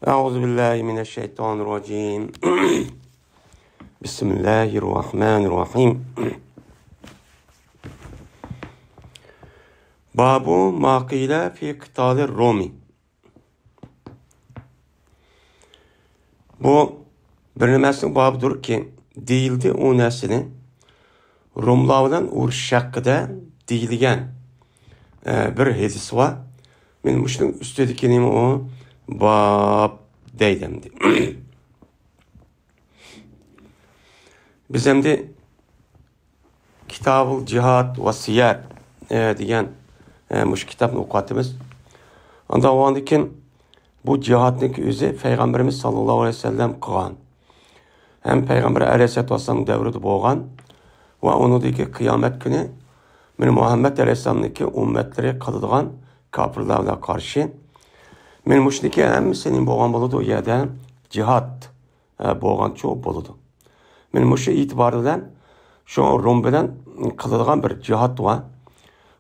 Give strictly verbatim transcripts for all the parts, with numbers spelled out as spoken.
أعوذ بالله من الشيطان الرجيم. بسم الله الرحمن الرحيم. باب ما قيل في قتال الروم. بۇ بىر نېمىسىنىڭ بابىدۇركى، دېيىلدى ئۇ نەرسىنى، روملار بىلەن ئۇرۇشۇش ھەققىدە دېيىلگەن، ئە، بىر ھەدىس بار. مەن مۇشۇنىڭ ئۈستىدىكى نېمە ئۇ؟ باب دەيدۇ ئەمدى. بىز ئەمدى كىتابۇل جىھاد ۋە سىيەر، ئە، دېگەن، ئە، مۇشۇ كىتابنى ئوقۇۋاتىمىز. ئاندىن ئاۋۋالدىن كېيىن بۇ جىھادنىڭكى ئۆزى پەيغەمبىرىمىز ساللاللاھۇ ئەلەيھى ۋەسەللەم قىلغان. ھەم پەيغەمبەر ئەلەيھىسسالاتۇ ۋەسسالام دەۋرىدە بولغان ۋە ئۇنىڭدىكى قىيامەت كۈنى مەن مۇھەممەد ئەلەيھىسسالامنىڭكى ئۈممەتلىرى قىلىدىغان كاپىرلارغا قارشى. مەن مۇشۇنىڭكى ھەممىسى نېمە بولغان بولىدۇ؟ ئۇ يەردە جىھاد، ئە، بولغانچۇ بولىدۇ. مەن مۇشۇ ئېتىبار بىلەن شۇ روم بىلەن قىلىدىغان بىر جىھاد بار.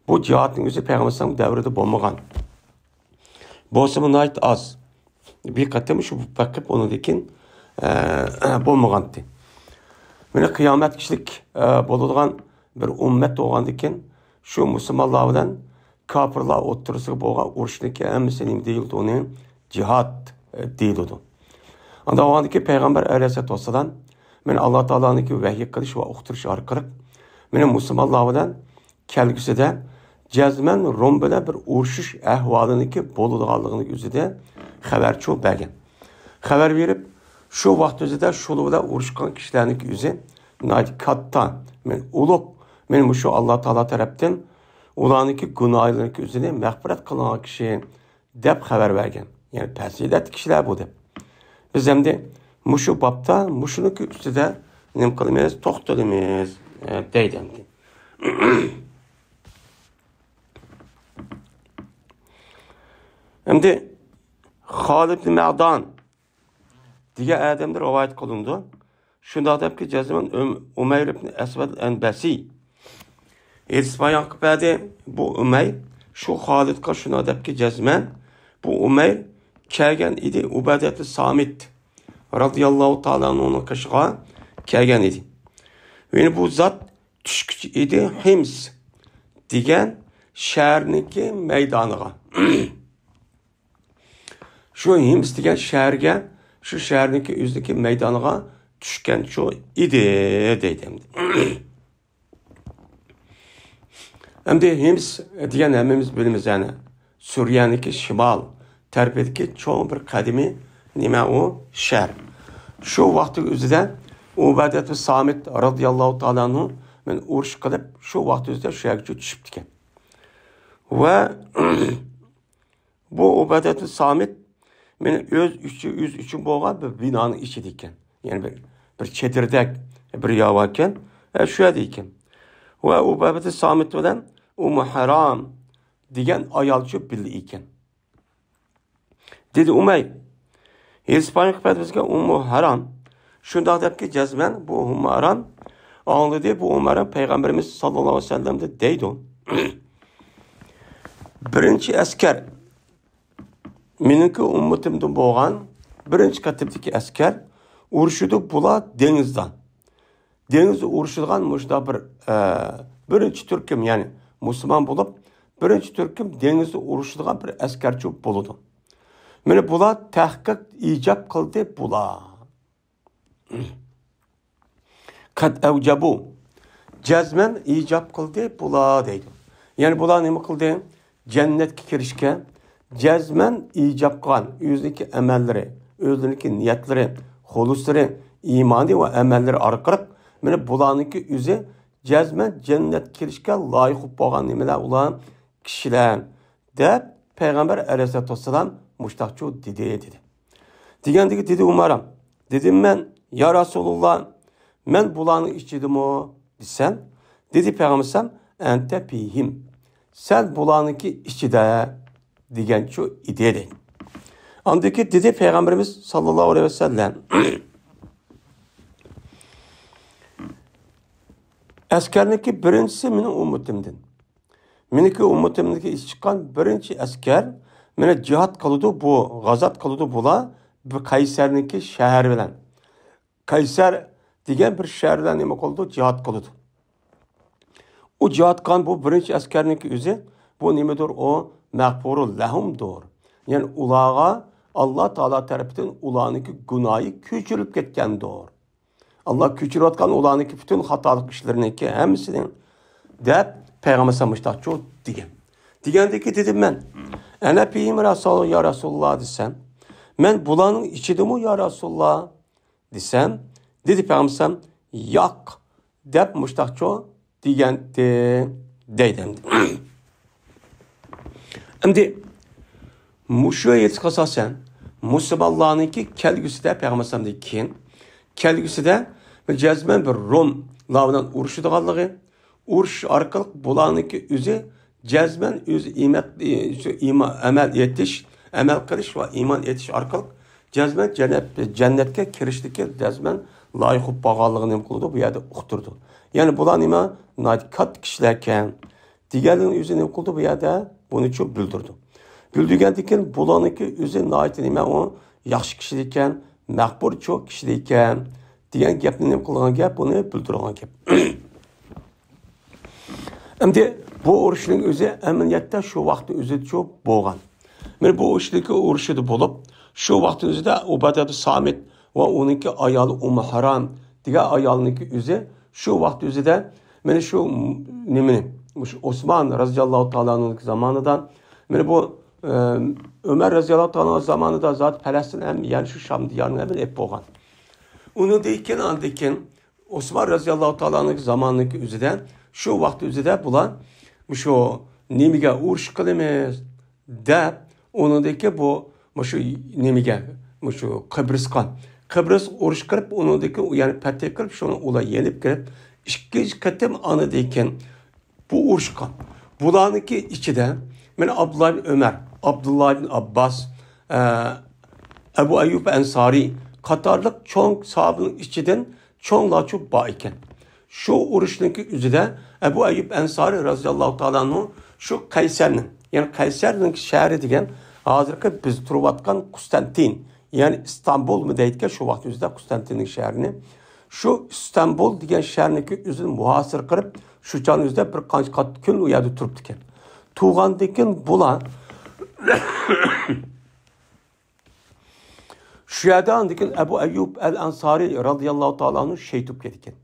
بۇ جىھادنىڭ ئۆزى پەيغەمبەر ئەلەيھىسسالام دەۋرىدە بولمىغان. بولسىمۇ ناھايىتى ئاز. بىر قېتىم شۇ بېقىپ ئۇنىڭدىن كېيىن، ئە، بولمىغانتى. مانا قىيامەت كىشىلىك، ئە، بولىدىغان بىر ئۈممەت بولغاندىن كېيىن شۇ مۇسۇلمانلار بىلەن كاپىرلار ئوتتۇرىسىغا بولغان ئۇرۇشنىڭكى ھەممىسى نېمە دېيىلدى ئۇنى؟ جىھاد، ئە، دېيىلىدۇ. ئاندىن ئاۋۋالدىكى پەيغەمبەر ئەلەيھىسسالاتۇ ۋەسسالام مانا ئاللا تائالانىڭكى ۋەھىي قىلىش ۋە ئۇقتۇرۇش ئارقىلىق مانا مۇسۇلمانلار بىلەن كەلگۈسىدە جەزمەن روم بىلەن بىر ئۇرۇشۇش ئەھۋالىنىڭكى بولىدىغانلىقىنى ئۆزىدە خەۋەرچۇ بەرگەن. خەۋەر بېرىپ، شۇ ۋاقىت ئۆزىدە شۇلار بىلەن ئۇرۇشقان كىشىلەرنىڭكى ئۆزى ناھايىتى كاتتا، مەن ئۇلۇغ، مەن مۇشۇ ئاللا تائالا تەرەپتىن ئۇلارنىڭكى گۇناھلىرىنىڭكى ئۆزىنى مەغپىرەت قىلىنغان كىشى دەپ خەۋەر بەرگەن. يەنى پەزىلەتلىك كىشىلەر بۇ دەپ. بىز ئەمدى مۇشۇ بابتا مۇشۇنىڭكى ئۈستىدە نېمە قىلىمىز؟ توختىلىمىز، ئە، دەيدۇ ئەمدى. ئەمدى خالىد ئىبن مەدان دېگەن ئادەمدىن رىۋايەت قىلىنىدۇ. شۇنداق دەپكى جەزمەن ئۇم-، ئۇمەير ئىبن ئەسۋەد ئەنبەسى ھەدىس بايان قىلىپ بەردى. بۇ ئۇمەير شۇ خالىدقا شۇنداق دەپكى جەزمەن، بۇ ئۇمەير كەلگەن ئىدى، ئۇبادەتۇ سامىت رازىياللاھۇ تائالا ئەنھۇنىڭ قېشىغا كەلگەن ئىدى. يەنى بۇ زات چۈشكۈچى ئىدى ھىمس دېگەن شەھەرنىڭكى مەيدانىغا. شۇ ھىمس دېگەن شەھەرگە، شۇ شەھەرنىڭكى ئۆزىنىڭكى مەيدانىغا چۈشكەنچۇ ئىدى، دەيدۇ ئەمدى. ئەمدى ھىمس دېگەن ھەممىمىز بىلىمىز، يەنى سۈرىيەنىڭكى شىمال تەرىپىدىكى چوڭ بىر قەدىمىي نېمە ئۇ؟ شەھەر. شۇ ۋاقىتنىڭ ئۆزىدە ئۇبادەتۇ سامىت رازىياللاھۇ تائالا ئەنھۇ مەن ئۇرۇش قىلىپ، شۇ ۋاقىت ئۆزىدە شۇ يەرگىچە چۈشۈپتىكەن. ۋە بۇ ئۇبادەتۇ سامىت مېنى ئۆز ئۈچۈن، ئۆز ئۈچۈن بولغان بىر بىنانىڭ ئىچىدە ئىكەن. يەنى بىر، بىر چېدىردەك بىر ياۋا ئىكەن. ھە، شۇ يەردە ئىكەن. ۋە ئۇبادەتۇ سامىت بىلەن ئۇممۇ ھارام دېگەن ئايالچۇ بىللە ئىكەن. دېدى ئۇمەي، ھېسپانىيە قىپەت بىزگە ئۇممۇ ھارام. شۇنداق دەپكى جەزمەن بۇ ئۇممۇ ھارام ئاڭلىدى. بۇ ئۇممۇ ھارام پەيغەمبىرىمىز ساللاللاھۇ ئەلەيھى ۋەسەللەمدىن دەيدۇ. بىرىنچى ئەسكەر، مېنىڭكى ئۈممىتىمدىن بولغان بىرىنچى قېتىمدىكى ئەسكەر ئۇرۇشىدۇ بۇلار دېڭىزدا. دېڭىزدا ئۇرۇشىدىغان مۇشۇنداق بىر، ئە، بىرىنچى تۈركۈم، يەنى مۇسۇلمان بولۇپ، بىرىنچى تۈركۈم دېڭىزدا ئۇرۇشىدىغان بىر ئەسكەرچۇ بولىدۇ. مانا بۇلار تەھقىق ئىجاب قىلدى بۇلار. قەد ئەۋجەبۇ. جەزمەن ئىجاب قىلدى بۇلار دەيدۇ. يەنى بۇلار نېمە قىلدى؟ جەننەتكە كىرىشكە جەزمەن ئىجاب قىلغان ئۆزىنىڭكى ئەمەللىرى، ئۆزلىرىنىڭكى نىيەتلىرى، خۇلۇسلىرى، ئىمانى ۋە ئەمەللىرى ئارقىلىق مانا بۇلارنىڭكى ئۆزى جەزمەن جەننەتكە كىرىشكە لايىق بولۇپ بولغان نېمىلەر ئۇلار؟ كىشىلەر، دەپ پەيغەمبەر ئەلەيھىسسالاتۇ ۋەسسالام مۇشتاقچۇ دېدى، دېدى. دېگەندىكى دېدى ئۇمەر ھەم، دېدىم مەن، يا رەسۇلۇللا، مەن بۇلارنىڭ ئىچىدىمۇ دېسەم، دېدى پەيغەمبەر ئەلەيھىسسالام، ئەنتە پىھىم، سەن بۇلارنىڭكى ئىچىدە دېگەنچۇ ئىدى، دەيدۇ. ئاندىكى دېدى پەيغەمبىرىمىز ساللاللاھۇ ئەلەيھى ۋەسەللەم، ئەسكەرنىڭكى بىرىنچىسى مېنىڭ ئۈممىتىمدىن. مېنىڭكى ئۈممىتىمدىكى ئىش چىققان بىرىنچى ئەسكەر، مانا جىھاد قىلىدۇ بۇ، غازات قىلىدۇ بۇلار، بۇ قەيسەرنىڭكى شەھىرى بىلەن، قەيسەر دېگەن بىر شەھەر بىلەن نېمە قىلىدۇ؟ جىھاد قىلىدۇ. ئۇ جىھاد قىلغان بۇ بىرىنچى ئەسكەرنىڭكى ئۆزى، بۇ نېمىدۇر؟ ئۇ مەغپۇرۇ لەھۇمدۇر. يەنى ئۇلارغا ئاللا تائالا تەرىپىدىن ئۇلارنىڭكى گۇناھى كۆچۈرۈلۈپ كەتكەندۇر. ئاللا كۆچۈرۈۋاتقان ئۇلارنىڭكى پۈتۈن خاتالىق ئىشلىرىنىڭكى ھەممىسىنى، دەپ پەيغەمبەر ئەلەيھىسسالام مۇشتاقچۇ دېگەن. دېگەندىكى دېدىم مەن، ئەنە فىھىم رەسۇل، يا رەسۇلۇللا دېسەم، مەن بۇلارنىڭ ئىچىدىمۇ يا رەسۇلۇللا دېسەم، دېدى پەيغەمبەر ئەلەيھىسسالام، ياق، دەپ مۇشتاقچۇ دېگەنتى، دەيدۇ ئەمدى. ئەمدى مۇشۇ ھەدىسكە ئاساسەن، مۇسۇلمانلارنىڭكى كەلگۈسىدە پەيغەمبەر ئەلەيھىسسالامدىن كېيىن، كەلگۈسىدە جەزمەن بىر روملار بىلەن ئۇرۇشىدىغانلىقى، ئۇرۇش ئارقىلىق بۇلارنىڭكى ئۆزى جەزمەن ئۆزى ئىمە-، ئەمەل ئېتىش، ئەمەل قىلىش ۋە ئىمان ئېتىش ئارقىلىق جەزمەن جەننەت، جەننەتكە كىرىشلىككە جەزمەن لايىق بولۇپ قالغانلىقىنى نېمە قىلىدۇ؟ بۇ يەردە ئۇقتۇرىدۇ. يەنى بۇلار نېمە؟ ناھايىتى كاتتا كىشىلەركەن دېگەنلىكنىڭ ئۆزى نېمە قىلىدۇ؟ بۇ يەردە بۇنىچۇ بىلدۈرىدۇ. بىلدۈرگەندىن كېيىن بۇلارنىڭكى ئۆزى ناھايىتى نېمە؟ ئۇ ياخشى كىشىلەركەن، مەغپۇرچۇ كىشىلەركەن دېگەن گەپنى نېمە قىلغان گەپ؟ بۇنى بىلدۈرىدىغان گەپ. ئەمدى بۇ ئۇرۇشنىڭ ئۆزى ئەمەلىيەتتە شۇ ۋاقىتنىڭ ئۆزىدىچۇ بولغان. مانا بۇ ئۇرۇشنىڭكى ئۇرۇشىدا بولۇپ، شۇ ۋاقىتنىڭ ئۆزىدە ئۇبادە ئىبن سامىت ۋە ئۇنىڭكى ئايالى ئۇممۇ ھارام دېگەن ئايالنىڭكى ئۆزى شۇ ۋاقىت ئۆزىدە مانا شۇ نېمىنى، مۇشۇ ئوسمان رازىياللاھۇ تائالا ئەنھۇنىڭ زامانىدا، مانا بۇ، ئە، ئۆمەر رازىياللاھۇ تائالا ئەنھۇ زامانىدا زادى پەلەستىن ھەم يەنە شۇ شام دىيارىنى ھەم ئېلىپ بولغان. ئۇنىڭدىن كېيىن، ئاندىن كېيىن ئوسمان رازىياللاھۇ تائالا ئەنھۇ زامانىنىڭكى ئۆزىدە، شۇ ۋاقىت ئۆزىدە بۇلار مۇشۇ نېمىگە ئۇرۇش قىلىمىز دەپ، ئۇنىڭدىكى بۇ، مۇشۇ نېمىگە، مۇشۇ قەبرىسقان، قەبرىسقا ئۇرۇش قىلىپ، ئۇنىڭدىكى يەنى پەتھى قىلىپ، شۇنى ئۇلار يېنىپ كىرىپ، ئىككىنچى قېتىم ئاندىن كېيىن بۇ ئۇرۇشقا. بۇلارنىڭكى ئىچىدە مانا ئابدۇللا ئىبن ئۆمەر، ئابدۇللا ئىبن ئابباس، ئە، ئەبۇ ئەييۇب ئەنسارى قاتارلىق چوڭ ساھابىنىڭ ئىچىدىن چوڭلارچۇ بار ئىكەن. شۇ ئۇرۇشنىڭكى ئۆزىدە ئەبۇ ئەييۇب ئەنسارى رازىياللاھۇ تائالا ئەنھۇ شۇ قەيسەرنىڭ، يەنى قەيسەرنىڭ شەھىرى دېگەن ھازىرقى بىز تۇرۇۋاتقان قۇستانتىن، يەنى ئىستانبۇلمۇ دەيدىكەن شۇ ۋاقىت ئۆزىدە قۇستانتىننىڭ شەھىرىنى. شۇ ئىستانبۇل دېگەن شەھەرنىڭكى ئۆزىنى مۇھاسىرە قىلىپ، شۇ چاغنىڭ ئۆزىدە بىر قانچە قات-، كۈن ئۇ يەردە تۇرۇپتىكەن. تۇرغاندىن كېيىن بۇلار شۇ يەردە ئاندىن كېيىن ئەبۇ ئەييۇب ئەل ئەنسارى رازىياللاھۇ تائالا ئەنھۇ شېھىت بولۇپ كېتىدىكەن.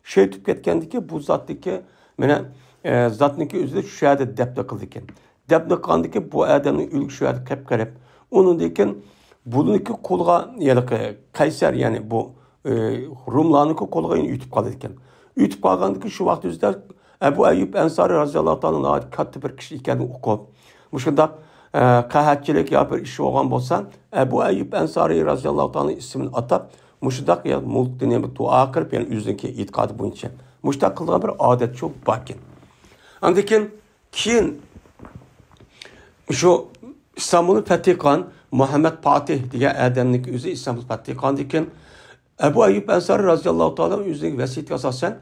شېھىت بولۇپ كەتكەندىكى بۇ زاتتىكى، مانا، ئە، زاتنىڭكى ئۆزىنى شۇ يەردە دەپنە قىلىدىكەن. دەپنە قىلغاندىكى بۇ ئادەمنىڭ ئۆلۈكى شۇ يەردە قېلىپ قېلىپ، ئۇنىڭدىن كېيىن بۇنىڭكى قولىغا، ھېلىقى قەيسەر، يەنى بۇ، ئى، روملارنىڭكى قولىغا يەنە ئۆتۈپ قالىدىكەن. ئۆتۈپ قالغاندىكى شۇ ۋاقىت ئۆزىدە ئەبۇ ئەييۇب ئەنسارى رازىياللاھۇ تائالا ئەنھۇ ناھايىتى كاتتا بىر كىشى ئىكەنلىكىنى ئۇقۇپ، مۇشۇنداق، ئە، قەھەتچىلىك يا بىر ئىش بولغان بولسا، ئەبۇ ئەييۇب ئەنسارى رازىياللاھۇ تائالا ئىسمىنى ئاتاپ، مۇشۇنداق يا مۇلۇكتىن بىر دۇئا قىلىپ، يەنى ئۆزىنىڭكى ئېتىقادى بويىچە مۇشۇنداق قىلىدىغان بىر ئادەتچۇ باركەن. ئاندىن كېيىن كېيىن شۇ ئىستانبۇلنى پەتھى قىلغان مۇھەممەد پاتىھ دېگەن ئادەمنىڭكى ئۆزى ئىستانبۇل پەتھى قىلغاندىن كېيىن، ئەبۇ ئەييۇب ئەنسارى رازىياللاھۇ تائالا ئۆزىنىڭ ۋەسىيىتىگە ئاساسەن،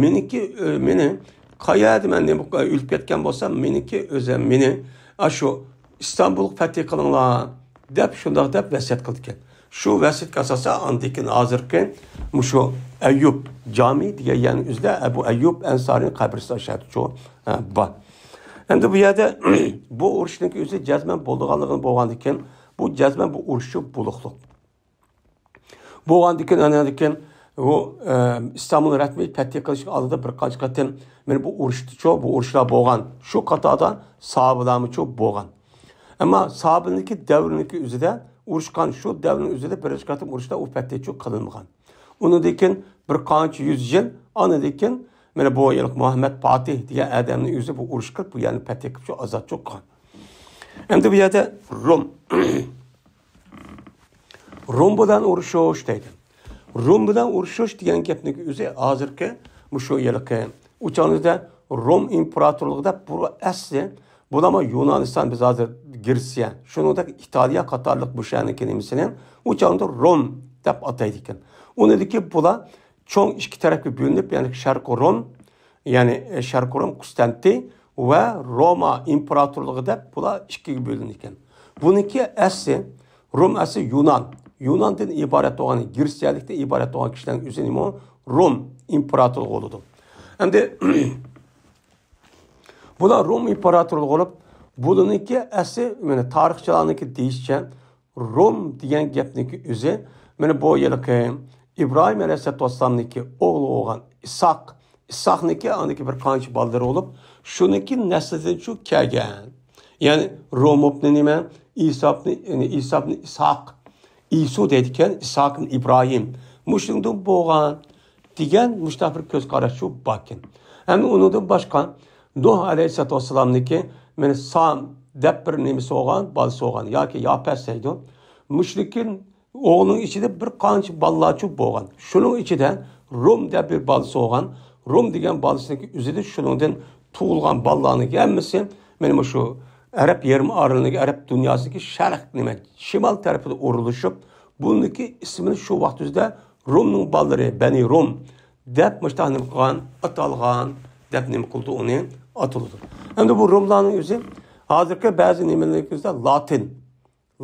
مېنىڭكى، ئۆ-، مېنى قەيەردە مەن نېمە ئۆلۈپ كەتكەن بولسام، مېنىڭكى ئۆزۈم مېنى ئاشۇ ئىستانبۇلغا پەتھى قىلىڭلار، دەپ شۇنداق دەپ ۋەسىيەت قىلىدىكەن. شۇ ۋەسىيەتكە ئاساسەن ئاندىن كېيىن ھازىرقى مۇشۇ ئەييۇب جامى دېگەن يەرنىڭ ئۆزىدە ئەبۇ ئەييۇب ئەنسارىنىڭ قەبرىسى ئاشۇ يەردىچۇ، ئە، بار. ئەمدى بۇ يەردە بۇ ئۇرۇشنىڭكى ئۆزى جەزمەن بولىدىغانلىقىنى بولغاندىكىن، بۇ جەزمەن بۇ ئۇرۇشچۇ بولۇقلۇق. بولغاندىكىن، ئاندىن كېيىن بۇ، ئە، ئىستانبۇلنى رەسمىي پەتھى قىلىشنىڭ ئالدىدا بىر قانچە قېتىم مانا بۇ ئۇرۇشتىچۇ، بۇ ئۇرۇشلار بولغان. شۇ قاتاردا ساھابىلارمۇچۇ بولغان. ئەمما ساھابىنىڭكى دەۋرىنىڭكى ئۆزىدە ئۇرۇشقان، شۇ دەۋرنىڭ ئۆزىدە بىرىنچى قېتىم ئۇرۇشتا ئۇ پەتھىچۇ قىلىنمىغان. ئۇنىڭدىن كېيىن بىر قانچە يۈز يىل، ئاندىن كېيىن مانا بۇ يىل مۇھەممەد پاتىھ دېگەن ئادەمنىڭ ئۆزى بۇ ئۇرۇش قىلىپ، بۇ يەرنى پەتھى قىلىپ، شۇ ئازادچۇ قىلغان. ئەمدى بۇ يەردە روم، روم بىلەن ئۇرۇشۇش دەيدۇ. روم بىلەن ئۇرۇشۇش دېگەن گەپنىڭ ئۆزى ھازىرقى مۇشۇ ھېلىقى ئۇ چاغنىڭدا روم ئىمپېراتورلۇقىدا بۇ ئەسلى بۇلارمۇ يۇنانىستان، بىز ھازىر گرېتسىيە، شۇنىڭدەك ئىتالىيە قاتارلىق بۇ شەھەرنىڭكى نېمىسىنى ئۇ چاغدا روم دەپ ئاتايدىكەن. ئۇنىڭدىكى بۇلار چوڭ ئىككى تەرەپكە بۆلۈنۈپ، يەنى شەرقىي روم، يەنى، ئە، شەرقىي روم، قۇستەنتى ۋە روما ئىمپېراتورلۇقى دەپ بۇلار ئىككىگە بۆلۈنىدىكەن. بۇنىڭكى ئەسلى، روم ئەسلى يۇنان، يۇناندىن ئىبارەت بولغان، گرېتسىيەلىكتىن ئىبارەت بولغان كىشىلەرنىڭ ئۆزى نېمە؟ روم ئىمپېراتورلۇقى بولىدۇ. ئەمدى بۇلار روم ئىمپېراتورلۇقى بولۇپ، بۇلىنىڭكى ئەسلى، مانا، تارىخچىلارنىڭكى دېيىشىچە، روم دېگەن گەپنىڭكى ئۆزى، مانا، بۇ ھېلىقى ئىبراھىم ئەلەيھىسسالاتۇ ۋەسسالامنىڭكى ئوغلى بولغان ئىسھاق، ئىسھاقنىڭكى ئاندىكى بىر قانچە بالىلىرى بولۇپ، شۇنىڭكى نەسلىدىن شۇ كەلگەن. يەنى روموپنى نېمە؟ ئىساپنى، يەنى ئىساپنى ئىسھاق، ئىسۇ دەيدىكەن، ئىسھاق ئىبراھىم. مۇشۇنىڭدىن بولغان دېگەن مۇشۇنداق بىر كۆز قاراشچۇ باركەن. ھەم ئۇنىڭدىن باشقا نۇھ ئەلەيھىسسالاتۇ ۋەسسالامنىڭكى، مانا، سام دەپ بىر نېمىسى بولغان، بالىسى بولغان ياكى ياپەس دەيدۇ. مۇشۇنىڭكى ئوغلىنىڭ ئىچىدە بىر قانچە بالىلارچۇ بولغان. شۇنىڭ ئىچىدە روم دەپ بىر بالىسى بولغان. روم دېگەن بالىسىنىڭكى ئۆزىدە شۇنىڭدىن تۇغۇلغان بالىلارنىڭكى ھەممىسى مانا مۇشۇ ئەرەب يېرىم ئارىلىنىڭ، ئەرەب دۇنياسىدىكى شەرق، نېمە، شىمال تەرىپىدە ئورۇنلىشىپ، بۇنىڭكى ئىسمىنى شۇ ۋاقىت ئۆزىدە رومنىڭ بالىلىرى، بەنى روم دەپ مۇشۇنداق نېمە قىلغان، ئاتالغان دەپ نېمە قىلدى، ئۇنى ئاتىلىدۇ. ئەمدى بۇ روملارنىڭ ئۆزى ھازىرقى بەزى نېمىلەرنىڭ ئۆزىدە لاتىن،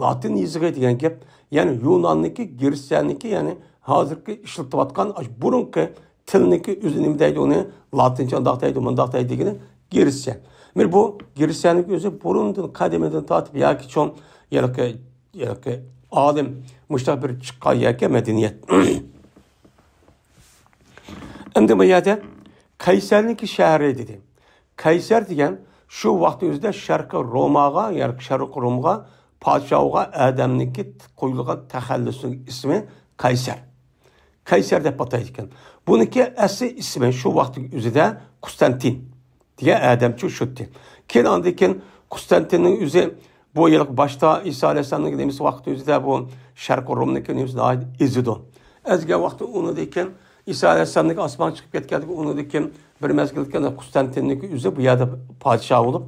لاتىن يېزىقى دېگەن گەپ، يەنى يۇناننىڭكى، گرېتسىيەنىڭكى، يەنى ھازىرقى ئىشلىتىۋاتقان ئاشۇ بۇرۇنقى تىلنىڭكى ئۆزى نېمە دەيدۇ، ئۇنى لاتىنچە ئۇنداق دەيدۇ، مۇنداق دەيدۇ دېگىنى گرېتسىيە. مانا بۇ گرېتسىيەنىڭكى ئۆزى بۇرۇندىن، قەدىمىدىن تارتىپ ياكى چوڭ، ياكى، ياكى ئالىم مۇشۇنداق بىر چىققان ياكى مەدەنىيەت. ئەمدى بۇ يەردە قەيسەرنىڭكى شەھىرى دېدى. قەيسەر دېگەن شۇ ۋاقىت ئۆزىدە شەرقىي روماغا، يەنى شەرقىي رومغا پادىشاھغا ئادەمنىڭكى قويۇلغان تەخەللۇسنىڭ ئىسمى قەيسەر. قەيسەر دەپ ئاتايدىكەن. بۇنىڭكى ئەسلى ئىسمى شۇ ۋاقىتنىڭ ئۆزىدە قۇستانتىن دېگەن ئادەمچۇ شۇتتى. كېيىن ئاندىن كېيىن قۇستانتىننىڭ ئۆزى بۇ يىل باشتا ئىسا ئەلەيھىسسالامنىڭ نېمىسى ۋاقتى ئۆزىدە بۇ شەرقىي رومنىڭكى نېمىسى ناھايىتى ئېزىدۇ. ئەزگەن ۋاقىتتا ئۇنىڭدىن كېيىن ئىسا ئەلەيھىسسالامنىڭ ئاسمانغا چىقىپ كەتكەندىن كېيىن ئۇنىڭدىن كېيىن بىر مەزگىلدىن كېيىن قۇستانتىننىڭكى ئۆزى بۇ يەردە پادىشاھ بولۇپ،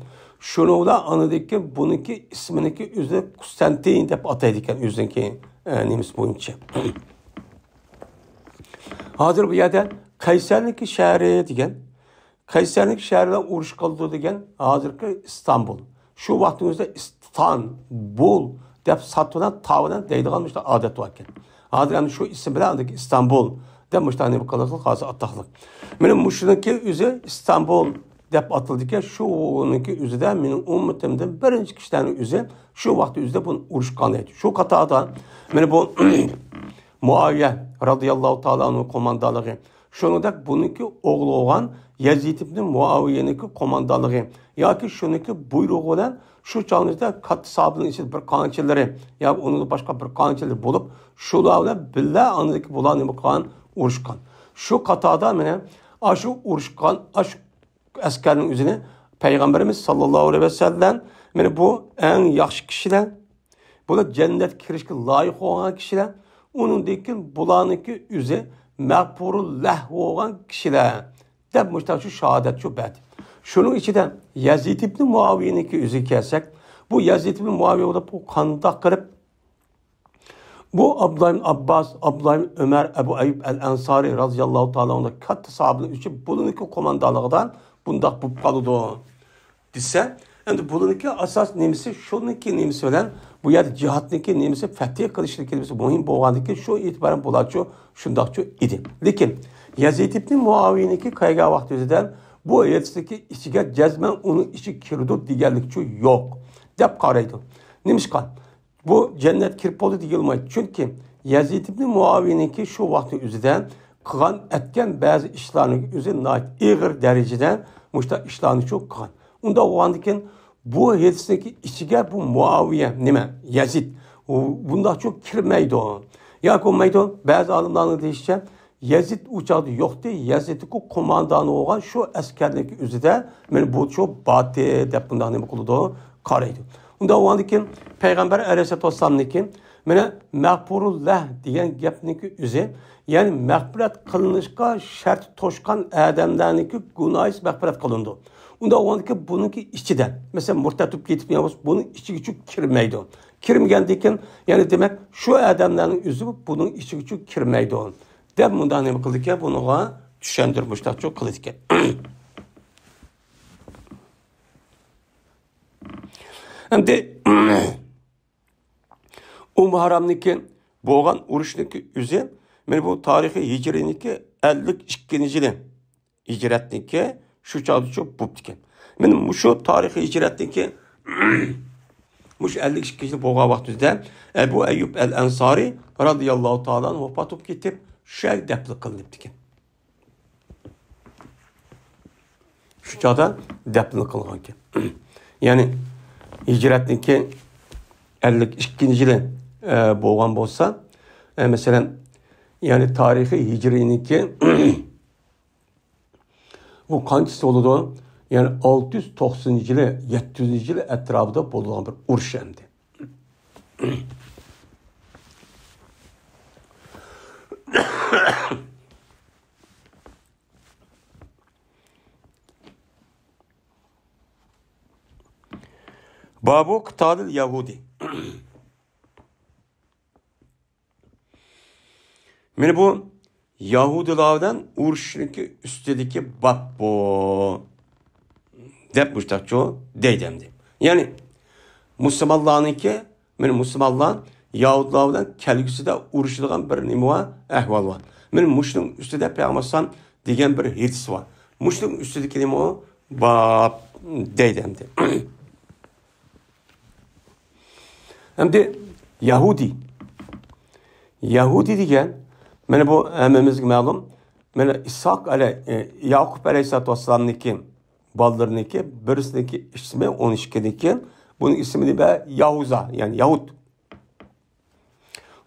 شۇنىڭ بىلەن ئاندىن كېيىن بۇنىڭكى ئىسمىنىڭكى ئۆزى قۇستانتىن دەپ ئاتايدىكەن ئۆزىنىڭكى، ئە، نېمىسى بويىچە. ھازىر بۇ يەردە قەيسەرنىڭكى شەھىرى دېگەن، قەيسەرنىڭكى شەھىرى بىلەن ئۇرۇش قىلىدۇ دېگەن ھازىرقى ئىستانبۇل. شۇ ۋاقتىمىزدا ئىستانبۇل دەپ سات بىلەن تا بىلەن دەيدىغان مۇشۇنداق ئادەت باركەن. ھازىر ئەمدى شۇ ئىسىم بىلەن ئاندىكى ئىستانبۇل دەپ مۇشۇنداق نېمە قىلىقلىق ھازىر ئاتاقلىق. مانا مۇشۇنىڭكى ئۆزى ئىستانبۇل دەپ ئاتىلىدىكەن، شۇنىڭكى ئۆزىدە مېنىڭ ئۈممىتىمدىن بىرىنچى كىشىلەرنىڭ ئۆزى شۇ ۋاقىت ئۆزىدە بۇنى ئۇرۇشقان دەيدۇ. شۇ قاتاردا مانا بۇ مۇئاۋىيە رازىياللاھۇ تائالا ئانھۇ قوماندانلىقى، شۇنىڭدەك بۇنىڭكى ئوغلى بولغان يەزىد ئىبنى مۇئاۋىيەنىڭكى قوماندانلىقى ياكى شۇنىڭكى بۇيرۇقى بىلەن شۇ چاغنىڭدا كاتتا ساھابىنىڭ ئىچىدە بىر قانچىلىرى يا ئۇنىڭدىن باشقا بىر قانچىلىرى بولۇپ، شۇلار بىلەن بىللە ئاندىكى بۇلار نېمە قىلغان؟ ئۇرۇشقان. شۇ قاتاردا مانا ئاشۇ ئۇرۇشقان، ئاشۇ ئەسكەرنىڭ ئۆزىنى پەيغەمبىرىمىز ساللاللاھۇ ئەلەيھى ۋەسەللەم، مانا بۇ ئەڭ ياخشى كىشىلەر، بۇلار جەننەتكە كىرىشكە لايىق بولغان كىشىلەر، ئۇنىڭدىن كېيىن بۇلارنىڭكى ئۆزى مەغپۇرۇللاھ بولغان كىشىلەر دەپ مۇشۇنداق شۇ شاھادەت شۇ بەردى. شۇنىڭ ئىچىدە يەزىد ئىبنى مۇئاۋىيەنىڭكى ئۆزىگە كەلسەك، بۇ يەزىد ئىبنى مۇئاۋىيە بولۇپ، بۇ قانداق قىلىپ بۇ ئابدۇللا ئىبن ئابباس، ئابدۇللا ئىبن ئۆمەر، ئەبۇ ئەييۇب ئەل ئەنسارى رازىياللاھۇ تائالا ئانھۇ كاتتا ساھابىلەر ئۈچۈن بۇلىنىڭكى قوماندانلىقىدا بۇنداق بولۇپ قالىدۇ دېسە، ئەمدى بۇلىنىڭكى ئاساس نېمىسى، شۇنىڭكى نېمىسى بىلەن بۇ يەردە جىھادنىڭكى نېمىسى، فەتھى قىلىشنىڭكى نېمىسى مۇھىم بولغاندىكىن، شۇ ئېتىبارەن بۇلارچۇ شۇنداقچۇ ئىدى. لېكىن يەزىد ئىبنى مۇئاۋىيەنىڭكى كەلگەن ۋاقتى ئۆزىدە بۇ ھەدىسنىڭكى ئىچىگە جەزمەن ئۇنىڭ ئىچىگە كىرىدۇ دېگەنلىكچۇ يوق دەپ قارايدۇ. نېمىشقا؟ بۇ جەننەت كىرىپ بولدى دېيىلمايدۇ. چۈنكى يەزىد ئىبنى مۇئاۋىيەنىڭكى شۇ ۋاقىتنىڭ ئۆزىدە قىلغان، ئەتكەن بەزى ئىشلارنىڭ ئۆزى ناھايىتى ئېغىر دەرىجىدە مۇشۇنداق ئىشلارنى شۇ قىلغان. ئۇنداق بولغاندىكىن، بۇ ھەدىسنىڭكى ئىچىگە بۇ مۇئاۋىيە، نېمە، يەزىد، ئۇ بۇنداقچۇ كىرمەيدۇ. ياكى بولمايدۇ، بەزى ئالىملارنىڭ دېيىشىچە، يەزىد ئۇ چاغدا يوقتى، يەزىدتىكى قوماندان بولغان شۇ ئەسكەرنىڭكى ئۆزىدە مانا بۇ شۇ باتى دەپ بۇنداق نېمە قىلىدۇ، قارايدۇ. ئۇنداق بولغاندىكىن پەيغەمبەر ئەلەيھىسسالاتۇ ۋەسسالامنىڭكى مانا مەغپۇرۇللاھ دېگەن گەپنىڭكى ئۆزى، يەنى مەغپىرەت قىلىنىشقا شەرت توشقان ئادەملەرنىڭكى گۇناھى مەغپىرەت قىلىنىدۇ. ئۇنداق بولغاندىكىن بۇنىڭكى ئىچىدە، مەسىلەن، مۇرتەد بولۇپ كېتىپ يەنە بولسا بۇنىڭ ئىچىگىچۇ كىرمەيدۇ. كىرمىگەندىكىن، يەنى دېمەك، شۇ ئادەملەرنىڭ ئۆزى بۇنىڭ ئىچىگىچۇ كىرمەيدۇ. دەپ مۇنداق نېمە قىلدىكەن، بۇنىڭغا چۈشەندۈرۈپ مۇشۇنداقچۇ قىلىدىكەن. ئەمدى ئۇممۇ ھارامنىڭكى بولغان ئۇرۇشنىڭكى ئۆزى، مانا بۇ تارىخىي ھىجرىينىڭكى ئەللىك ئىككىنچى يىلى، ھىجرەتنىڭكى شۇ چاغدىچۇ بوپتىكەن. مانا مۇشۇ تارىخىي ھىجرەتنىڭكى مۇشۇ ئەللىك ئىككىنچى يىلى بولغان ۋاقتىمىزدا ئەبۇ ئەييۇب ئەل ئەنسارى رازىياللاھۇ تائالا ئەنھۇ ۋاپات بولۇپ كېتىپ، شۇ يەردە دەپنە قىلىنىپتىكەن. شۇ چاغدا دەپنە قىلغانكەن. يەنى ھىجرەتنىڭكى ئەللىك ئىككىنچى يىلى، ئە، بولغان بولسا، ئە، مەسىلەن، يەنى تارىخىي ھىجرىينىڭكى بۇ قانچىسى بولىدۇ؟ يەنى ئالتە يۈز توقسىنىنچى يىلى، يەتتە يۈزىنچى يىلى ئەتراپىدا بولىدىغان بىر ئۇرۇش ئەمدى. بابۇ قىتالىل يەھۇدى. مانا بۇ يەھۇدىيلار بىلەن ئۇرۇشنىڭكى ئۈستىدىكى باب بۇ، دەپ مۇشتاقچۇ دەيدۇ ئەمدى. يەنى مۇسۇلمانلارنىڭكى، مانا مۇسۇلمانلار يەھۇدىيلار بىلەن كەلگۈسىدە ئۇرۇشىدىغان بىر نېمە بار، ئەھۋال بار. مانا مۇشۇنىڭ ئۈستىدە پەيغەمبەر ئەلەيھىسسالام دېگەن بىر ھەدىس بار. مۇشۇنىڭ ئۈستىدىكى نېمە باب دەيدۇ ئەمدى. ئەمدى يەھۇدىي. يەھۇدىي دېگەن، مانا بۇ ھەممىمىزگە مەلۇم. مانا ئىسھاق ئەلەي-، ئە، ياقۇپ ئەلەيھىسسالاتۇ ۋەسسالامنىڭكى بالىلىرىنىڭكى بىرسىنىڭكى ئىسمى، ئون ئىككىدىن كېيىن بۇنىڭ ئىسمى نېمە؟ ياھۇزا، يەنى يەھۇد.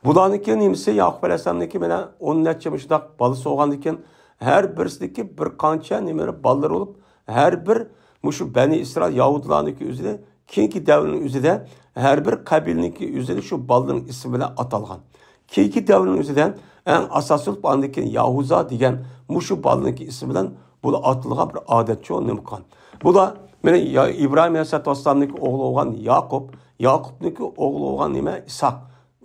بۇلارنىڭكى نېمىسى، ياقۇپ ئەلەيھىسسالامنىڭكى مانا ئون نەچچە مۇشۇنداق بالىسى بولغاندىكىن، ھەر بىرسىدىكى بىر قانچە نېمىلەر بالىلىرى بولۇپ، ھەر بىر مۇشۇ بەنى ئىسرائىل يەھۇدىيلارنىڭكى ئۆزىدە، كېيىنكى دەۋرنىڭ ئۆزىدە ھەر بىر قەبىلىنىڭكى ئۆزىدە شۇ بالىلىرىنىڭ ئىسمى بىلەن ئاتالغان. كېيىنكى دەۋرنىڭ ئۆزىدە ئەڭ ئاساسىي بولۇپ، ئاندىن كېيىن ياھۇزا دېگەن مۇشۇ بالىنىڭكى ئىسمى بىلەن بۇلار ئاتىلغان بىر ئادەت شۇ نېمە قىلغان. بۇلار مانا يا-، ئىبراھىم ئەلەيھىسسالاتۇ ۋەسسالامنىڭكى ئوغلى بولغان ياقۇپ، ياقۇپنىڭكى ئوغلى بولغان نېمە؟ ئىسھاق.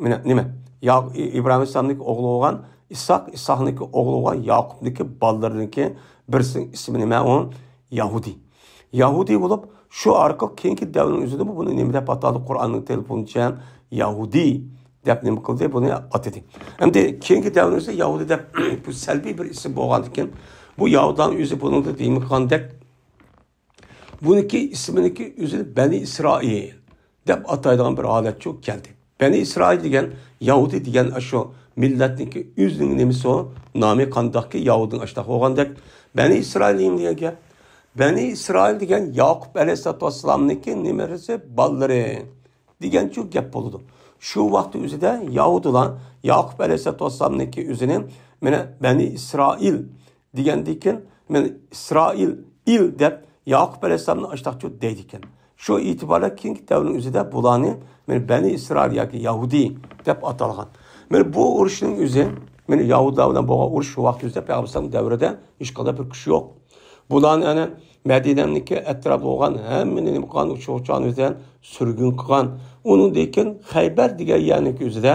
مانا نېمە؟ يا-، ئى-، ئىبراھىم ئەلەيھىسسالامنىڭكى ئوغلى بولغان ئىسھاق، ئىسھاقنىڭكى ئوغلى بولغان ياقۇپنىڭكى بالىلىرىنىڭكى بىرسىنىڭ ئىسمى نېمە؟ ئۇ يەھۇدىي. يەھۇدىي بولۇپ، شۇ ئارقىلىق كېيىنكى دەۋرنىڭ ئۆزىدىمۇ بۇنى نېمە دەپ ئاتالدى؟ قۇرئاننىڭ تېلېفونىچە يەھۇدىي دەپ نېمە قىلدى؟ بۇنى ئاتىدى. ئەمدى كېيىنكى دەۋرنىڭ ئۆزى يەھۇدىي دەپ بۇ سەلبىي بىر ئىسىم بولغاندىكىن، بۇ يەھۇدىيلارنىڭ ئۆزى بۇنىڭدا نېمە قىلغاندەك، بۇنىڭكى ئىسمىنىڭكى ئۆزىنى بەنى ئىسرائىل دەپ ئاتايدىغان بىر ھالەتچۇ كەلدى. بەنى ئىسرائىل دېگەن، يەھۇدىي دېگەن ئاشۇ مىللەتنىڭكى ئۆزىنىڭ نېمىسى ئۇ؟ نامى قانداقكى يەھۇدىينىڭ ئاشتاق بولغاندەك. بەنى ئىسرائىل دېگەن گەپ. بەنى ئىسرائىل دېگەن ياقۇپ ئەلەيھىسسالاتۇ ۋەسسالامنىڭكى نېمىسى؟ بالىلىرى دېگەنچۇ گەپ بولىدۇ. شۇ ۋاقىت ئۆزىدە يەھۇدىيلار ياقۇپ ئەلەيھىسسالاتۇ ۋەسسالامنىڭكى ئۆزىنى مانا بەنى ئىسرائىل دېگەندىن كېيىن، مانا ئىسرائىل، ئىل دەپ ياقۇپ ئەلەيھىسسالامنى ئاشتاقچۇ دەيدىكەن. شۇ ئېتىبارلىق كېيىنكى دەۋرنىڭ ئۆزىدە بۇلارنى مانا بەنى ئىسرائىل ياكى يەھۇدىي دەپ ئاتالغان. مانا بۇ ئۇرۇشنىڭ ئۆزى، مانا يەھۇدىيلار بىلەن بولغان ئۇرۇش شۇ ۋاقىت ئۆزىدە پەيغەمبەر ئەلەيھىسسالام دەۋرىدە ھېچقانداق بىر كۈچ يوق. بۇلارنى ئەنە مەدىنەنىڭكى ئەتراپىدا بولغان ھەممىنى نېمە قىلغان، ئۇ چوغچانى ئۆزىدە سۈرگۈن قىلغان. ئۇنىڭدىن كېيىن خەيبەر دېگەن يەرنىڭكى ئۆزىدە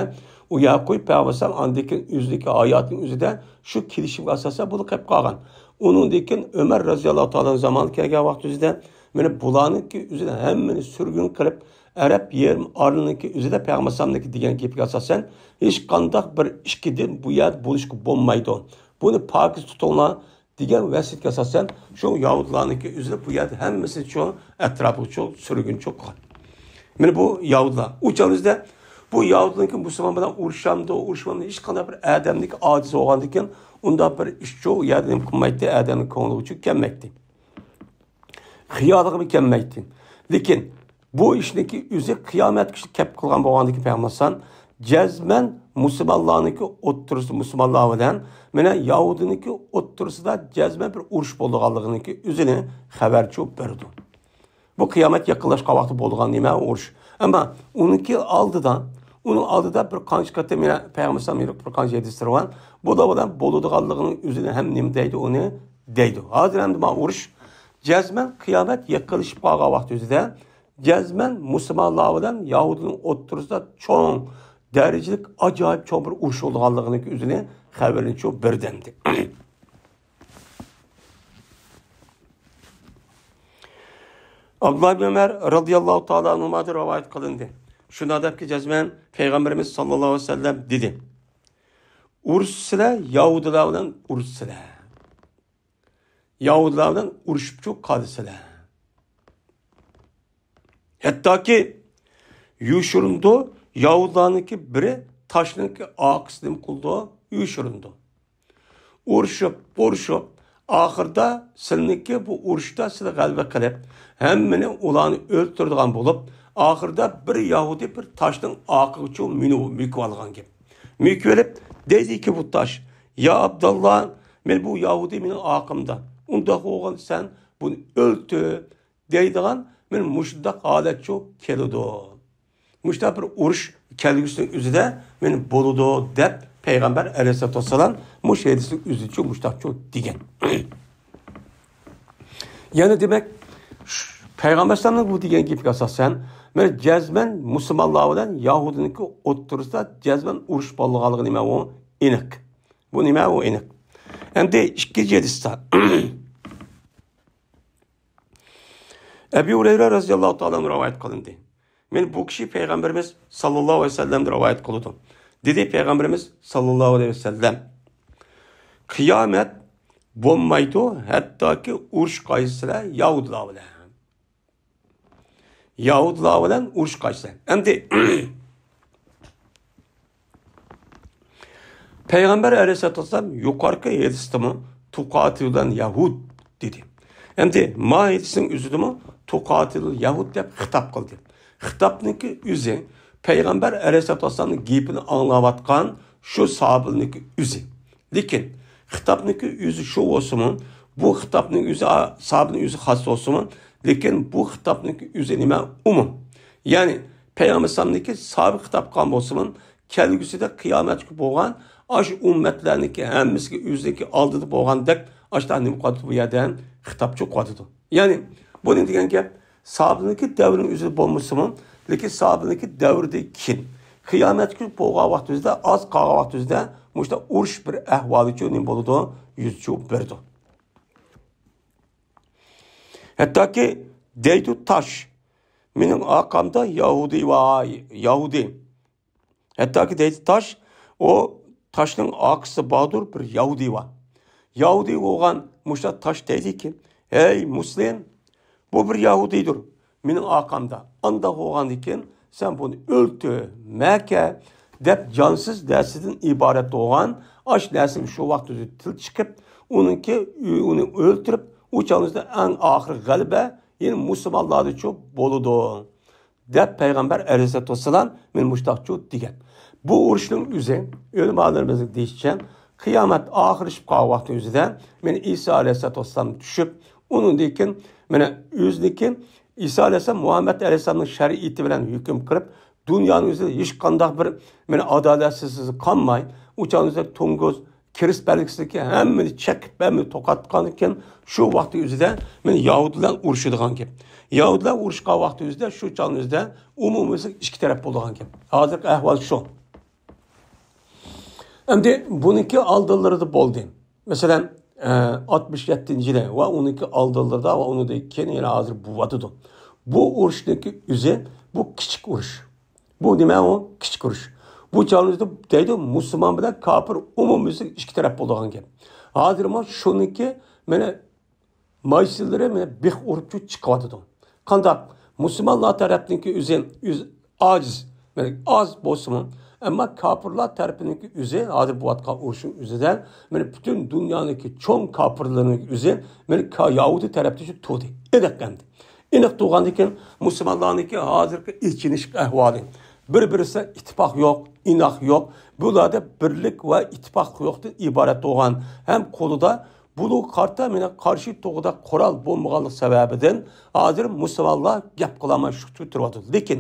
ئۇ يەرگە قويۇپ، پەيغەمبەر ئەلەيھىسسالام ئاندىن كېيىن ئۆزىنىڭكى ھاياتىنىڭ ئۆزىدە شۇ كېلىشىمگە ئاساسەن بۇلار قېلىپ قالغان. ئۇنىڭدىن كېيىن ئۆمەر رەزىياللاھۇ تائالا زامانى كەلگەن ۋاقىت ئۆزىدە مانا بۇلارنىڭكى ئۆزىدە ھەممىنى سۈرگۈن قىلىپ، ئەرەب يېرىم ئارىلىنىڭكى ئۆزىدە پەيغەمبەر ئەلەيھىسسالامنىڭكى دېگەن گېپىگە ئاساسەن ھېچقانداق بىر ئىككى دىن بۇ يەردە بولۇشقا بولمايدۇ. بۇنى پاكىز تۇتۇڭلار دېگەن ۋەسىيەتكە ئاساسەن، شۇ يەھۇدىيلارنىڭكى ئۆزىنى بۇ يەردە ھەممىسىنى شۇ ئەتراپىغا شۇ سۈرگۈنچى قىلغان. مانا بۇ يەھۇدىيلار. ئۇ چاغدا بۇ يەھۇدىيلارنىڭكى مۇسۇلمان بىلەن ئۇرۇشامدۇ، ئۇرۇشمامدۇ، ھېچقانداق بىر ئادەمنىڭكى ئاجىزى بولغاندىكىن، ئۇنداق بىر ئىشچۇ ئۇ يەردە نېمە قىلمايتتى، ئادەمنىڭ كۆڭلىگە شۇ كەلمەيتتى. خىيالىغىمۇ كەلمەيتتى. لېكىن بۇ ئىشنىڭكى ئۆزى قىيامەت كۈنى كەپ قىلغان بولغاندىكىن پەيغەمبەر ئەلەيھىسسالام جەزمەن مۇسۇلمانلارنىڭكى ئوتتۇرىسى، مۇسۇلمانلار بىلەن مانا يەھۇدىينىڭكى ئوتتۇرىسىدا جەزمەن بىر ئۇرۇش بولىدىغانلىقىنىڭكى ئۆزىنى خەۋەرچۇ بېرىدۇ. بۇ قىيامەت يېقىنلاشقان ۋاقىتتا بولىدىغان نېمە ئۇرۇش. ئەمما ئۇنىڭكى ئالدىدا، ئۇنىڭ ئالدىدا بىر قانچە قېتىم يەنە پەيغەمبەر ئەلەيھىسسالام بىر قانچە ھەدىسلىرى بار. بۇلار بىلەن بولىدىغانلىقىنىڭ ئۆزىنى ھەم نېمە دەيدۇ ئۇنى دەيدۇ. ھازىر ئەمدى مانا ئۇرۇش جەزمەن قىيامەت يېقىنلىشىپ قالغان ۋاقتى ئۆزىدە جەزمەن مۇسۇلمانلار بىلەن يەھۇدىينىڭ ئوتتۇرىسىدا چوڭ دەرىجىلىك ئاجايىپ چوڭ بىر ئۇرۇش بولىدىغانلىقىنىڭ ئۆزىنى خەۋىرىنى شۇ بىردەمدە. ئابدۇللا ئىبن ئۆمەر رازىياللاھۇ تائالا ئەنھۇمادىن رىۋايەت قىلىندى. شۇنداق دەپكى جەزمەن پەيغەمبىرىمىز ساللاللاھۇ ئەلەيھى ۋەسەللەم دېدى، ئۇرۇشسىلەر، يەھۇدىيلار بىلەن ئۇرۇشسىلەر. يەھۇدىيلار بىلەن ئۇرۇشۇپچۇ قالىسىلەر. ھەتتاكى يوشۇرۇنىدۇ، يەھۇدىيلارنىڭكى بىرى تاشنىڭكى ئارقىسىدا نېمە قىلىدۇ؟ يوشۇرۇنىدۇ. ئۇرۇشۇپ، ئۇرۇشۇپ، ئاخىرىدا سىلىنىڭكى بۇ ئۇرۇشتا سىلى غەلىبە قىلىپ، ھەممىنى ئۇلارنى ئۆلتۈرىدىغان بولۇپ، ئاخىرىدا بىر يەھۇدىي بىر تاشنىڭ ئارقىغىچۇ مېنى مۆكۈۋالغان گەپ. مۆكۈۋېلىپ، دەيدىكى بۇ تاش، يا ئابداللا، مەن بۇ يەھۇدىي مېنىڭ ئارقامدا. ئۇنداق بولغاندا سەن بۇنى ئۆلتۈر، دەيدىغان مانا مۇشۇنداق ھالەتچۇ كېلىدۇ. مۇشۇنداق بىر ئۇرۇش كەلگۈسىنىڭ ئۆزىدە مانا بولىدۇ دەپ پەيغەمبەر ئەلەيھىسسالاتۇ ۋەسسالام مۇشۇ ھەدىسنىڭ ئۆزىدىچۇ مۇشۇنداقچۇ دېگەن. يەنى دېمەك، شۇ پەيغەمبەر ئەلەيھىسسالامنىڭ بۇ دېگەن گېپىگە ئاساسەن، مانا جەزمەن مۇسۇلمانلار بىلەن يەھۇدىينىڭكى ئوتتۇرىسىدا جەزمەن ئۇرۇش بولىدىغانلىقى نېمە ئۇ ئېنىق. بۇ نېمە ئۇ ئېنىق. ئەمدى ئىككىنچى ھەدىستە ئەبى ھۇرەيرە رەزىياللاھۇ تائالا ئەنھۇ رىۋايەت قىلىندى. مانا بۇ كىشى پەيغەمبىرىمىز ساللاللاھۇ ئەلەيھى ۋەسەللەمدىن رىۋايەت قىلىدۇ. دېدى پەيغەمبىرىمىز ساللاللاھۇ ئەلەيھى ۋەسەللەم، قىيامەت بولمايدۇ، ھەتتاكى ئۇرۇش قىلىسىلەر يەھۇدىيلار بىلەن. يەھۇدىيلار بىلەن ئۇرۇش قىلىسىلەر. ئەمدى پەيغەمبەر ئەلەيھىسسالاتۇ ۋەسسالام يۇقىرىقى ھەدىستىمۇ تۇقاتىلۇل يەھۇد دېدى. ئەمدى ما ھەدىسنىڭ ئۆزىدىمۇ تۇقاتىلۇل يەھۇد دەپ خىتاب قىلدى. خىتابنىڭكى ئۆزى پەيغەمبەر ئەلەيھىسسالاتۇ ۋەسسالامنىڭ گېپىنى ئاڭلاۋاتقان شۇ ساھابىلەرنىڭكى ئۆزى. لېكىن خىتابنىڭكى ئۆزى شۇ بولسىمۇ، بۇ خىتابنىڭ ئۆزى، ساھابىنىڭ ئۆزى خاس بولسىمۇ، لېكىن بۇ خىتابنىڭكى ئۆزى نېمە؟ ئومۇم. يەنى پەيغەمبەر ئەلەيھىسسالامنىڭكى سابىق خىتاب قىلغان بولسىمۇ، كەلگۈسىدە قىيامەتكە بولغان ئاشۇ ئۈممەتلەرنىڭكى ھەممىسىگە ئۆزىنىڭكى ئالدىدا بولغاندەك ئاشۇنداق نېمە قىلىۋاتىدۇ، بۇ يەردە خىتابچۇ قىلىۋاتىدۇ. يەنى بۇنى دېگەن گەپ، ساھابىنىڭكى دەۋرىنىڭ ئۆزىدە بولمىسىمۇ، لېكىن ساھابىنىڭكى دەۋرىدىن كېيىن، قىيامەتكە بولغان ۋاقتىمىزدا، ئاز قالغان ۋاقتىمىزدا مۇشۇنداق ئۇرۇش بىر ئەھۋالىچۇ نېمە بولىدۇ؟ يۈزچۇ بېرىدۇ. ھەتتاكى دەيدۇ تاش، مېنىڭ ئارقامدا يەھۇدىي بار، يەھۇدىي. ھەتتاكى دەيدۇ تاش، ئۇ تاشنىڭ ئارقىسىدا باردۇر بىر يەھۇدىي بار. يەھۇدىي بولغان مۇشۇنداق تاش دەيدىكى، ھەي مۇسلىم، بۇ بىر يەھۇدىيدۇر مېنىڭ ئارقامدا. ئانداق بولغاندىكىن سەن بۇنى ئۆلتۈر، مەكە دەپ جانسىز نەرسىدىن ئىبارەت بولغان ئاش نەرسىنى شۇ ۋاقىتتا تىل چىقىپ، ئۇنىڭكى، ئۇنى ئۆلتۈرۈپ، ئۇ چاغىمىزدا ئەڭ ئاخىرى غەلىبە يەنە مۇسۇلمانلاردىچۇ بولىدۇ. دەپ پەيغەمبەر ئەلەيھىسسالاتۇ ۋەسسالام مانا مۇشۇنداقچۇ دېگەن. بۇ ئۇرۇشنىڭ ئۆزى، ئۆلىمالىرىمىزنىڭ دېيىشىچە، قىيامەت ئاخىرلىشىپ قالغان ۋاقتى ئۆزىدە مانا ئىسا ئەلەيھىسسالاتۇ ۋەسسالام چۈشۈپ، ئۇنىڭدىن كېيىن مانا ئۆزىنىڭكى ئىسا ئەلەيھىسسالام مۇھەممەد ئەلەيھىسسالامنىڭ شەرىئىتى بىلەن ھۆكۈم قىلىپ، دۇنيانىڭ ئۆزىدە ھېچقانداق بىر مانا ئادالەتسىزلىك قالماي، ئۇ چاغنىڭ ئۆزىدە توڭگۇز، كىرىست بەلگىسىدىكى ھەممىنى چېقىپ، ھەممىنى توختاتقاندىن كېيىن، شۇ ۋاقىت ئۆزىدە مانا يەھۇدىيلار ئۇرۇشىدىغان گەپ. يەھۇدىيلار ئۇرۇشقان ۋاقىت ئۆزىدە شۇ چاغنىڭ ئۆزىدە ئومۇمىي ئىككى تەرەپ بولىدىغان گەپ. ھازىرقى ئەھۋال شۇ. ئەمدى بۇنىڭكى ئالدىلىرىدا بولدى. مەسىلەن، ئە، ئاتمىش يەتتىنچى يىلى ۋە ئۇنىڭكى ئالدىلىرىدا ۋە ئۇنىڭدىن كېيىن يەنە ھازىر بولۇۋاتىدۇ. بۇ ئۇرۇشنىڭكى ئۆزى، بۇ كىچىك ئۇرۇش. بۇ نېمە ئۇ؟ كىچىك ئۇرۇش. بۇ چاغلىردا دەيدۇ، مۇسۇلمان بىلەن كاپىر ئومۇميۈزلۈك ئىككى تەرەپ بولىدىغان گەپ. ھازىرمۇ شۇنىڭكى مانا مايسىلىرى مانا بىخ ئۇرۇپچۇ چىقىۋاتىدۇ. قانداق؟ مۇسۇلمانلار تەرەپنىڭكى ئۆزى، ئۆزى ئاجىز، مانا ئاز بولسىمۇ، ئەمما كاپىرلار تەرىپىنىڭكى ئۆزى، ھازىر بولۇۋاتقان ئۇرۇشنىڭ ئۆزىدە مانا پۈتۈن دۇنيانىڭكى چوڭ كاپىرلىرىنىڭ ئۆزى مانا كا-، يەھۇدىي تەرەپتىچۇ تۇردى. ئېنىق ئەمدى. ئېنىق تۇرغاندىن كېيىن مۇسۇلمانلارنىڭكى ھازىرقى ئېچىنىشلىق ئەھۋالى، بىر-بىرسىگە ئىتتىپاق يوق، ئىناق يوق. بۇلاردا بىرلىك ۋە ئىتتىپاق يوقتىن ئىبارەت بولغان ھەم قولىدا بۇلارغا قارىتا مېنىڭ قارشى تۇرغۇدەك قورال بولمىغانلىق سەۋەبىدىن ھازىر مۇسۇلمانلار گەپ قىلالماي شۇ تۇرۇۋاتىدۇ. لېكىن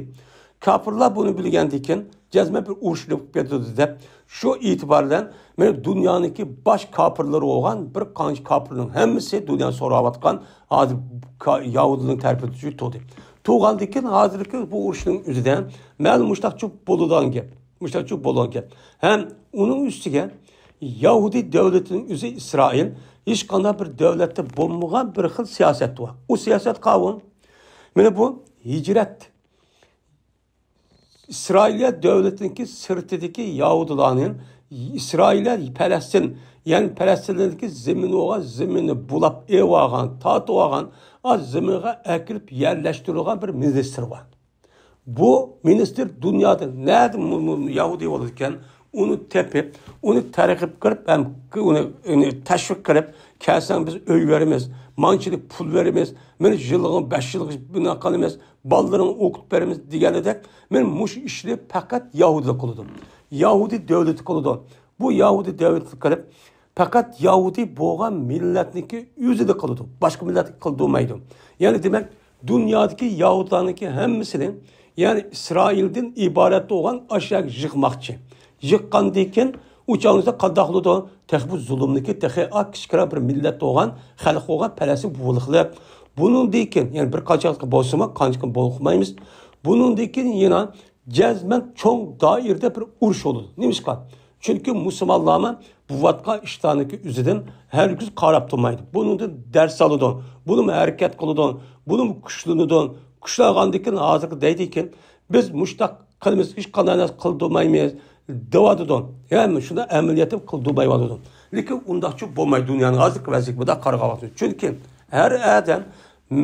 كاپىرلار بۇنى بىلگەندىن كېيىن جەزمەن بىر ئۇرۇش ئېلىپ بېرىدۇ دەپ، شۇ ئېتىبار بىلەن مانا دۇنيانىڭكى باش كاپىرلىرى بولغان بىر قانچە كاپىرنىڭ ھەممىسى دۇنيا سوراۋاتقان، ھازىر كا-، يەھۇدىينىڭ تەرىپىدە تۇردى. تۇرغاندىن كېيىن ھازىرقى بۇ ئۇرۇشنىڭ ئۆزىدە مەلۇم مۇشۇنداقچە بولىدىغان گەپ. مۇشۇنداقچە بولىدىغان گەپ. ھەم ئۇنىڭ ئۈستىگە يەھۇدىي دۆلىتىنىڭ ئۆزى ئىسرائىل ھېچقانداق بىر دۆلەتتە بولمىغان بىر خىل سىياسەت بار. ئۇ سىياسەت قاۋۇ. مانا بۇ ھىجرەت. ئىسرائىلىيە دۆلىتىنىڭكى سىرتىدىكى يەھۇدىيلارنى ئىسرائىلىيە پەلەستىن، يەنى پەلەستىنلەردىكى زېمىنى بولغان زېمىننى بۇلاپ ئېلىۋالغان، تارتىۋالغان، ئا زېمىنغا ئەكىرىپ يەرلەشتۈرۈلگەن بىر مىنىستىر بار. بۇ مىنىستىر دۇنيادا نەدە مۇ-، مۇ-، يەھۇدىي بولىدىكەن، ئۇنى تېپىپ، ئۇنى تەرغىب قىلىپ، ھەم ئۇنى، ئۇنى تەشۋىق قىلىپ، كەلسەڭ بىز ئۆي بېرىمىز، مانچىلىك پۇل بېرىمىز، مېنى يىلىغا بەش يىلغا بۇنداق قىلىمىز، بالىلىرىڭنى ئوقۇتۇپ بېرىمىز دېگەندەك، مېنى مۇشۇ ئىشنى پەقەت يەھۇدىيلار قىلىدۇ. يەھۇدىي دۆلىتى قىلىدۇ. بۇ يەھۇدىي دۆلىتى قىلىپ، پەقەت يەھۇدىي بولغان مىللەتنىڭكى ئۆزىدە قىلىدۇ. باشقا مىللەتكە قىلدۇرمايدۇ. يەنى دېمەك، دۇنيادىكى يەھۇدىيلارنىڭكى ھەممىسىنى، يەنى ئىسرائىلدىن ئىبارەت بولغان ئاشۇ يەرگە يىغماقچى. يىغقاندىن كېيىن ئۇ چاغنىڭدا قانداق قىلىدۇ؟ تېخى بۇ زۇلۇمنىكى تېخى ئا كىچىككىنە بىر مىللەت بولغان، خەلق بولغان پەلەستىن بولۇقلاپ، بۇنىڭدىن كېيىن، يەنى بىر قانچە ۋاقىتقا بولسىمۇ، قانچىكىن بولۇقلىمايمىز. بۇنىڭدىن كېيىن يەنە جەزمەن چوڭ دائىرىدە بىر ئۇرۇش بولىدۇ. نېمىشقا؟ چۈنكى مۇسۇلمانلارمۇ بوۋاتقان ئىشلارنىڭكى ئۆزىدىن ھەرگىز قاراپ تۇرمايدۇ. بۇنىڭدىن دەرس ئالىدۇ. بۇنىمۇ ھەرىكەت قىلىدۇ. بۇنىمۇ كۈچلىنىدۇ. كۈچلەنگەندىن كېيىن ھازىرقى دەيدىكىن، بىز مۇشتاق قىلىمىز، ھېچقانداق نەرسە قىلدۇرمايمىز دەۋاتىدۇ. يەنى شۇنداق ئەمەلىيەتتە قىلدۇرمايۋاتىدۇ. لېكىن ئۇنداقچۇ بولمايدۇ دۇنيانىڭ ھازىرقى ۋەزىيىتى بۇنداق قارىغان ۋاقتىدا. چۈنكى ھەر ئادەم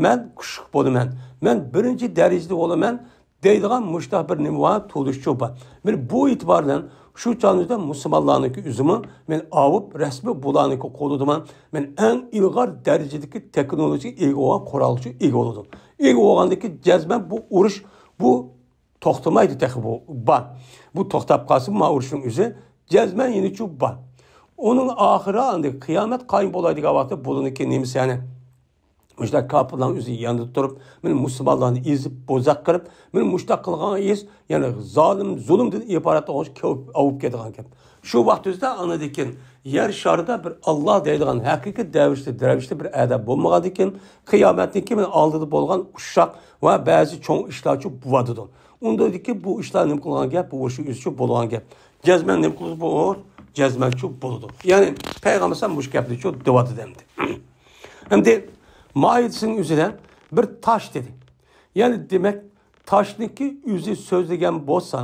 مەن كۈچلۈك بولىمەن، مەن بىرىنچى دەرىجىدە بولىمەن دەيدىغان مۇشتاق بىر نېمە بار، تولۇشچۇ بار. مانا بۇ ئېتىبار بىلەن شۇ چاغنىڭدا مۇسۇلمانلارنىڭكى ئۆزىمۇ مەن ئاۋۇپ رەسمىي بۇلارنىڭكى قولىدىمەن. مەن ئەڭ ئىلغار دەرىجىدىكى تېخنولوگىيەگە ئىگە بولغان قورالغىچۇ ئىگە بولىدۇ. ئىگە بولغاندىكى جەزمەن بۇ ئۇرۇش بۇ توختىمايدۇ تېخى بۇ بار. بۇ توختاپ قالسا ما ئۇرۇشنىڭ ئۆزى جەزمەن يەنىچۇ بار. ئۇنىڭ ئاخىرى ئاندىن قىيامەت قايىم بولايدىغان ۋاقىتتا بۇلىنىڭكى نېمىسى يەنى مۇشۇنداق كاپىرلارنىڭ ئۆزى ياندا تۇرۇپ، مانا مۇسۇلمانلارنى ئېزىپ، بوزەك قىلىپ، مانا مۇشۇنداق قىلغان ئىش، يەنى زالىم، زۇلۇمدىن ئىبارەت بولغان ئىش كەۋ-، ئاۋۇپ كېتىدىغان گەپ. شۇ ۋاقىت ئۆزىدە ئاندىن كېيىن يەر شارىدا بىر ئاللا دەيدىغان ھەقىقىي دەرۋىشلىك، دەرۋىشلىك بىر ئادەم بولمىغاندىن كېيىن، قىيامەتتىن كېيىن ئالدىدا بولغان ئۇششاق ۋە بەزى چوڭ ئىشلارچۇ بولۇۋاتىدۇ. ئۇندىن كېيىن بۇ ئىشلار نېمە قىلغان گەپ، بۇ ئۇرۇشنىڭ ئۆزىچۇ بولغان گەپ. جەزمەن نېمە قىلىدۇ بۇ ئۇرۇش؟ جەزمەنچۇ بولىدۇ. يەنى پەيغەمبەر ئەلەيھىسسالام مۇشۇ گەپنىچۇ دەۋاتىدۇ ئەمدى. ئەمدى مائىدىسىنىڭ ئۆزىدە بىر تاش دېدى. يەنى دېمەك، تاشنىڭكى ئۆزى سۆزلىگەن بولسا،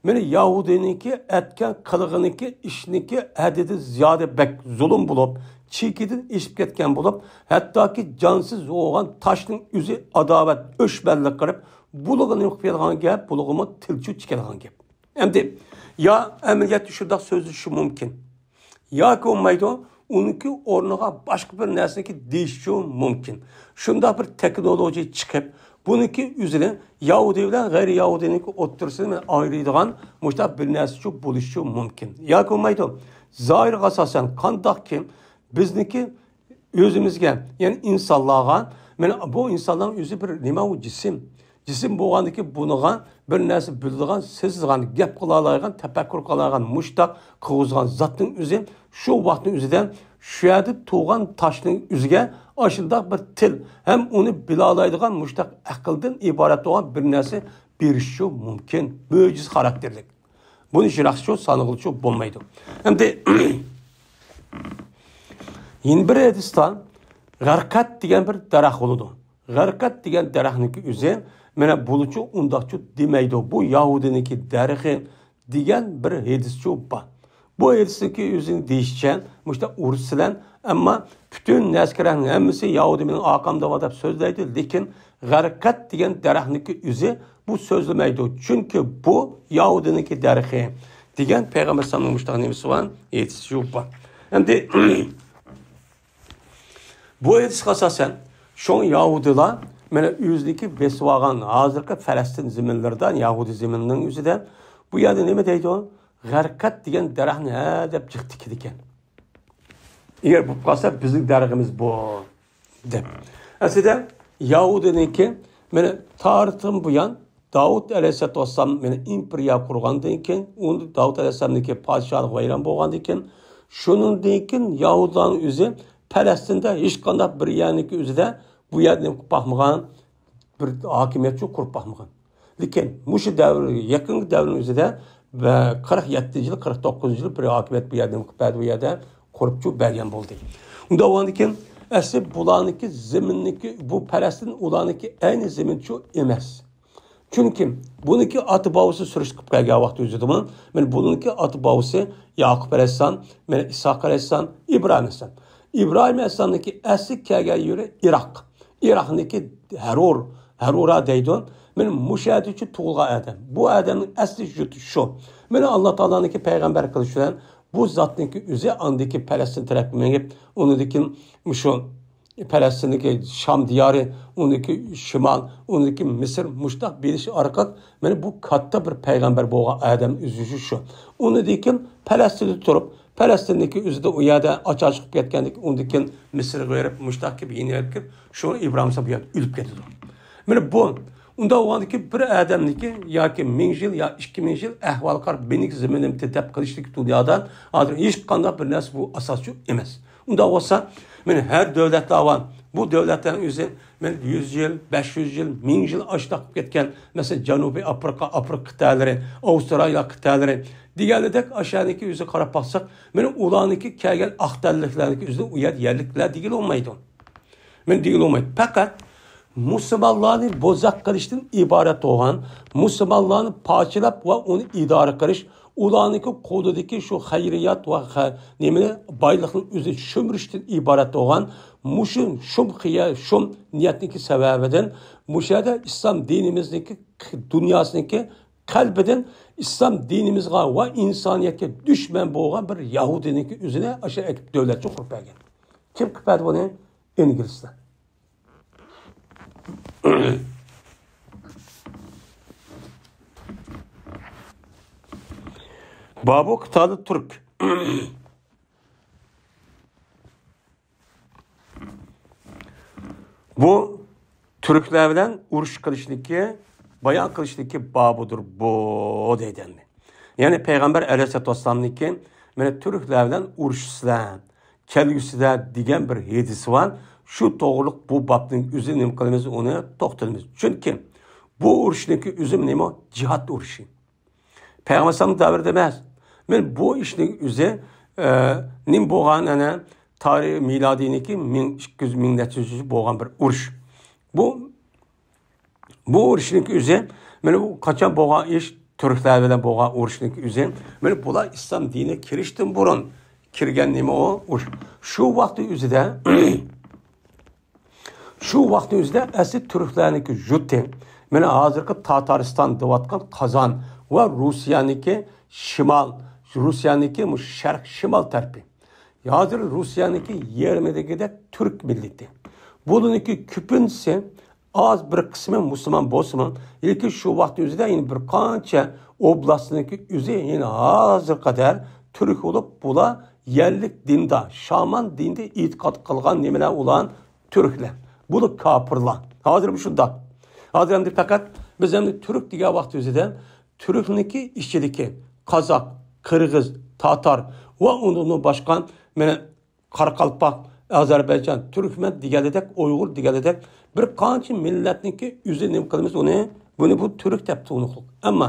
مانا يەھۇدىينىڭكى ئەتكەن قىلىقىنىڭكى ئىشنىڭكى ھەددىدىن زىيادە بەك زۇلۇم بولۇپ، چېكىدىن ئېشىپ كەتكەن بولۇپ، ھەتتاكى جانسىز بولغان تاشنىڭ ئۆزى ئاداۋەت، ئۆچمەنلىك قىلىپ، بۇلىغا نېمە قىلىپ كېلىدىغان گەپ، بۇلىغىمۇ تىلچۇ چىقىدىغان گەپ. ئەمدى يا ئەمەلىيەتتە شۇنداق سۆزلىشى مۇمكىن، ياكى بولمايدۇ، ئۇنىڭكى ئورنىغا باشقا بىر نەرسىنىڭكى دېيىشىچۇ مۇمكىن. شۇنداق بىر تېخنولوگىيە چىقىپ، بۇنىڭكى ئۆزىنى يەھۇدىي بىلەن غەيرىي يەھۇدىينىڭكى ئوتتۇرىسىنى ئايرىيدىغان مۇشۇنداق بىر نەرسىچۇ بولۇشىچۇ مۇمكىن. ياكى بولمايدۇ، زاھىرغا ئاساسەن قانداقكى بىزنىڭكى ئۆزىمىزگە، يەنى ئىنسانلارغا، مانا بۇ ئىنسانلارنىڭ ئۆزى بىر نېمە، ئۇ جىسىم. جىسىم بولغاندىكى بۇنىڭغا بىر نەرسە بىلىدىغان، سېزىدىغان، گەپ قىلالايدىغان، تەپەككۇر قىلالايدىغان، مۇشتاق قىلغۇزغان زاتنىڭ ئۆزى شۇ ۋاقىتنىڭ ئۆزىدە شۇ يەردە تۇرغان تاشنىڭ ئۆزىگە ئاشۇنداق بىر تىل ھەم ئۇنى بىلالايدىغان مۇشتاق ئەقىلدىن ئىبارەت بولغان بىر نەرسە بېرىشىچۇ مۇمكىن. مۆجىزە خاراكتېرلىك. بۇنى يىراقچۇ سانىغىلىچۇ بولمايدۇ. ئەمدى يەنە بىر ھەدىستە غەرقەت دېگەن بىر دەرەخ بولىدۇ. غەرقەت دېگەن دەرەخنىڭكى ئۆزى، مانا بۇلىچۇ ئۇنداقچۇ دېمەيدۇ. بۇ يەھۇدىينىڭكى دەرىخى دېگەن بىر ھەدىسچۇ بار. بۇ ھەدىسنىڭكى ئۆزىنىڭ دېيىشىچە، مۇشۇنداق ئۇرۇشسىلەن، ئەمما پۈتۈن نەسكىرەنىڭ ھەممىسى يەھۇدىي مېنىڭ ئارقامدا بار دەپ سۆزلەيدۇ، لېكىن غەرقەت دېگەن دەرەخنىڭكى ئۆزى بۇ سۆزلىمەيدۇ، چۈنكى بۇ يەھۇدىينىڭكى دەرىخى دېگەن پەيغەمبەر ئەلەيھىسسالامنىڭ مۇشۇنداق نېمىسى بار، ھەدىسى بار. ئەمدى بۇ ھەدىسكە ئاساسەن، شۇڭ يەھۇدىيلار مانا ئۆزىنىڭكى بېسىۋالغان ھازىرقى پەلەستىن زېمىنلىرىدا، يەھۇدىي زېمىنىنىڭ ئۆزىدە بۇ يەردە نېمە دەيدۇ؟ غەرقەت دېگەن دەرەخنى ھە دەپ جىق تىكىدىكەن. ئەگەر بولۇپ قالسا، بىزنىڭ دەرىخىمىز بۇ، دەپ. ئەسلىدە يەھۇدىينىڭكى، مانا تارىختىن بۇيان داۋۇت ئەلەيھىسسالاتۇ ۋەسسالام، مانا ئىمپېرىيە قۇرغاندىن كېيىن، ئۇ داۋۇت ئەلەيھىسسالامنىڭكى پادىشاھلىقى ۋەيران بولغاندىن كېيىن، شۇنىڭدىن كېيىن يەھۇدىيلارنىڭ ئۆزى پەلەستىندە ھېچقانداق بىر يەرنىڭكى ئۆزىدە بۇ يەردە نېمە قىلىپ باقمىغان، بىر ھاكىمىيەتچۇ قۇرۇپ باقمىغان. لېكىن مۇشۇ دەۋر، يېقىنقى دەۋرنىڭ ئۆزىدە، قىرىق يەتتىنچى يىل، قىرىق توققۇزىنچى يىل بىر ھاكىمىيەت بۇ يەردە نېمە قىلىپ بەردى، بۇ يەردە قۇرۇپچۇ بەرگەن بولدى. ئۇنداق بولغاندىن كېيىن، ئەسلى بۇلارنىڭكى زېمىننىڭكى، بۇ پەلەستىن ئۇلارنىڭكى ئەينى زېمىنچۇ ئەمەس. چۈنكى بۇنىڭكى ئاتا بوۋىسى سۈرۈشتە قىلىپ كەلگەن ۋاقتى ئۆزىدىمۇ، مانا بۇنىڭكى ئاتا بوۋىسى ياقۇپ ئەلەيھىسسالام، مانا ئىسھاق ئەلەيھىسسالام، ئىبراھىم ئەلەيھىسسالام. ئىبراھىم ئەلەيھىسسالامنىڭكى ئەسلى كەلگەن يېرى ئىراق. ئىراقنىڭكى ھەرۇر، ھەرۇرا دەيدۇ. مانا مۇشۇ يەردىچۇ تۇغۇلغان ئادەم. بۇ ئادەمنىڭ ئەسلى يۇرتى شۇ. مانا ئاللا تائالانىڭكى پەيغەمبەر قىلىشى بىلەن بۇ زاتنىڭكى ئۆزى ئاندىكى پەلەستىن تەرەپكە مېڭىپ، ئۇنىڭدىن كېيىن مۇشۇ پەلەستىندىكى شام دىيارى، ئۇنىڭدىكى شىمال، ئۇنىڭدىكى مىسىر مۇشۇنداق بېرىش ئارقىلىق، مانا بۇ كاتتا بىر پەيغەمبەر بولغان ئادەم ئۈزۈشى شۇ. ئۇنىڭدىن كېيىن پەلەستىندە تۇرۇپ، پەلەستىندىكى ئۆزىدە ئۇ يەردە ئاچارچىلىق قىلىپ كەتكەندىن كېيىن، ئۇنىڭدىن كېيىن مىسىرغا بېرىپ، مۇشۇنداق كېلىپ يېنىپ كېلىپ، شۇ ئىبراھىم ئەلەيھىسسالام بۇ يەردە ئۆلۈپ كېتىدۇ. مانا بۇ، ئۇنداق بولغاندىكىن بىر ئادەمنىڭكى ياكى مىڭ يىل يا ئىككى مىڭ يىل ئەھۋالى قاراپ، مېنىڭكى زېمىنىمدە دەپ قىلىشتىكى دۇنيادا ھازىر ھېچقانداق بىر نەرسە بۇ ئاساسچۇ ئەمەس. ئۇنداق بولسا، مانا ھەر دۆلەتلەر بار. بۇ دۆلەتلەرنىڭ ئۆزى، مانا يۈز يىل، بەش يۈز يىل، مىڭ يىل ئاشۇنداق قىلىپ كەتكەن. مەسىلەن، جەنۇبىي ئافرىقا، ئافرىقا قىتئەلىرى، ئاۋسترالىيە قىتئەلىرى دېگەنلىدەك، ئاشۇنىڭكى ئۆزىگە قاراپ باقساق، مانا ئۇلارنىڭكى كەلگەن ئاق تەنلىكلەرنىڭكى ئۆزىدە ئۇ يەر يەرلىكلەر دېگىلى بولمايدۇ. مانا دېگىلى بولمايدۇ. پەقەت مۇسۇلمانلارنى بوزەك قىلىشتىن ئىبارەت بولغان، مۇسۇلمانلارنى پارچىلاپ ۋە ئۇنى ئىدارە قىلىش، ئۇلارنىڭكى قولىدىكى شۇ خەيرىيات ۋە خە-، نېمىنى، بايلىقنى ئۆزىگە چۈشۈرۈشتىن ئىبارەت بولغان مۇشۇ شۇم خىيا-، شۇم نىيەتنىڭكى سەۋەبىدىن مۇشۇ يەردە ئىسلام دىنىمىزنىڭكى دۇنياسىنىڭكى قەلبىدىن ئىسلام دىنىمىزغا ۋە ئىنسانىيەتكە دۈشمەن بولغان بىر يەھۇدىينىڭكى ئۆزىنى ئاشۇ ئەكىپ دۆلەتچە قۇرۇپ بەرگەن. كىم قىلىپ بەردى بۇنى؟ ئىنگلىزلار. بابۇ قىتالى تۈرك. بۇ تۈركلەر بىلەن ئۇرۇش قىلىشنىكى، بايان قىلىشنىكى بابىدۇر بۇ دەيدۇ ئەمدى. يەنى پەيغەمبەر ئەلەيھىسسالاتۇ ۋەسسالامنىڭكى، مانا تۈركلەر بىلەن ئۇرۇشىسىلەر، كەلگۈسىدە دېگەن بىر ھەدىسى بار. شۇ توغرۇلۇق بۇ بابنىڭ ئۆزى نېمە قىلىمىز، ئۇنى توختىلىمىز. چۈنكى بۇ ئۇرۇشنىڭكى ئۆزى نېمە؟ جىھاد ئۇرۇشى. پەيغەمبەر ئەلەيھىسسالام دەۋرىدە ئەمەس. مانا بۇ ئىشنىڭ ئۆزى، ئە، نېمە بولغان، ئەنە، تارىخ مىلادىينىڭكى مىڭ ئىككى يۈز، مىڭ نەچچە يۈز يىل بولغان بىر ئۇرۇش. بۇ، بۇ ئۇرۇشنىڭكى ئۆزى، مانا بۇ قاچان بولغان ئىش، تۈركلەر بىلەن بولغان ئۇرۇشنىڭكى ئۆزى، مانا بۇلار ئىسلام دىنىگە كىرىشتىن بۇرۇن كىرگەن نېمە ئۇ ئۇرۇش. شۇ ۋاقىت ئۆزىدە شۇ ۋاقىتنىڭ ئۆزىدە ئەسلى تۈركلەرنىڭكى يۇرتى، مانا ھازىرقى تاتارىستان دەۋاتقان قازان ۋە روسىيەنىڭكى شىمال، روسىيەنىڭكى مۇشۇ شەرق شىمال تەرىپى. ھازىر روسىيەنىڭكى يېرىمىدىكىدەك تۈرك مىللىتى. بۇلارنىڭكى كۆپىنچىسى، ئاز بىر قىسمى مۇسۇلمان بولسىمۇ، لېكىن شۇ ۋاقىتنىڭ ئۆزىدە يەنە بىر قانچە ئوبلاستنىڭكى ئۆزى يەنە ھازىرغا قەدەر تۈرك بولۇپ، بۇلار يەرلىك دىندا، شامان دىنىدا ئېتىقاد قىلغان نېمىلەر ئۇلار؟ تۈركلەر. بۇلار كاپىرلار. ھازىر شۇنداق. ھازىر ئەمدى پەقەت بىز ئەمدى تۈرك دېگەن ۋاقىت ئۆزىدە تۈركنىڭكى ئىچىدىكى قازاق، قىرغىز، تاتار ۋە ئۇنىڭدىن باشقا، مانا، قارىقالپاق، ئازەربەيجان، تۈركمەن دېگەنلىدەك، ئۇيغۇر دېگەنلىدەك بىر قانچە مىللەتنىڭكى ئۆزى نېمە قىلىمىز ئۇنى، بۇنى بۇ تۈرك دەپ تونۇقلۇق. ئەمما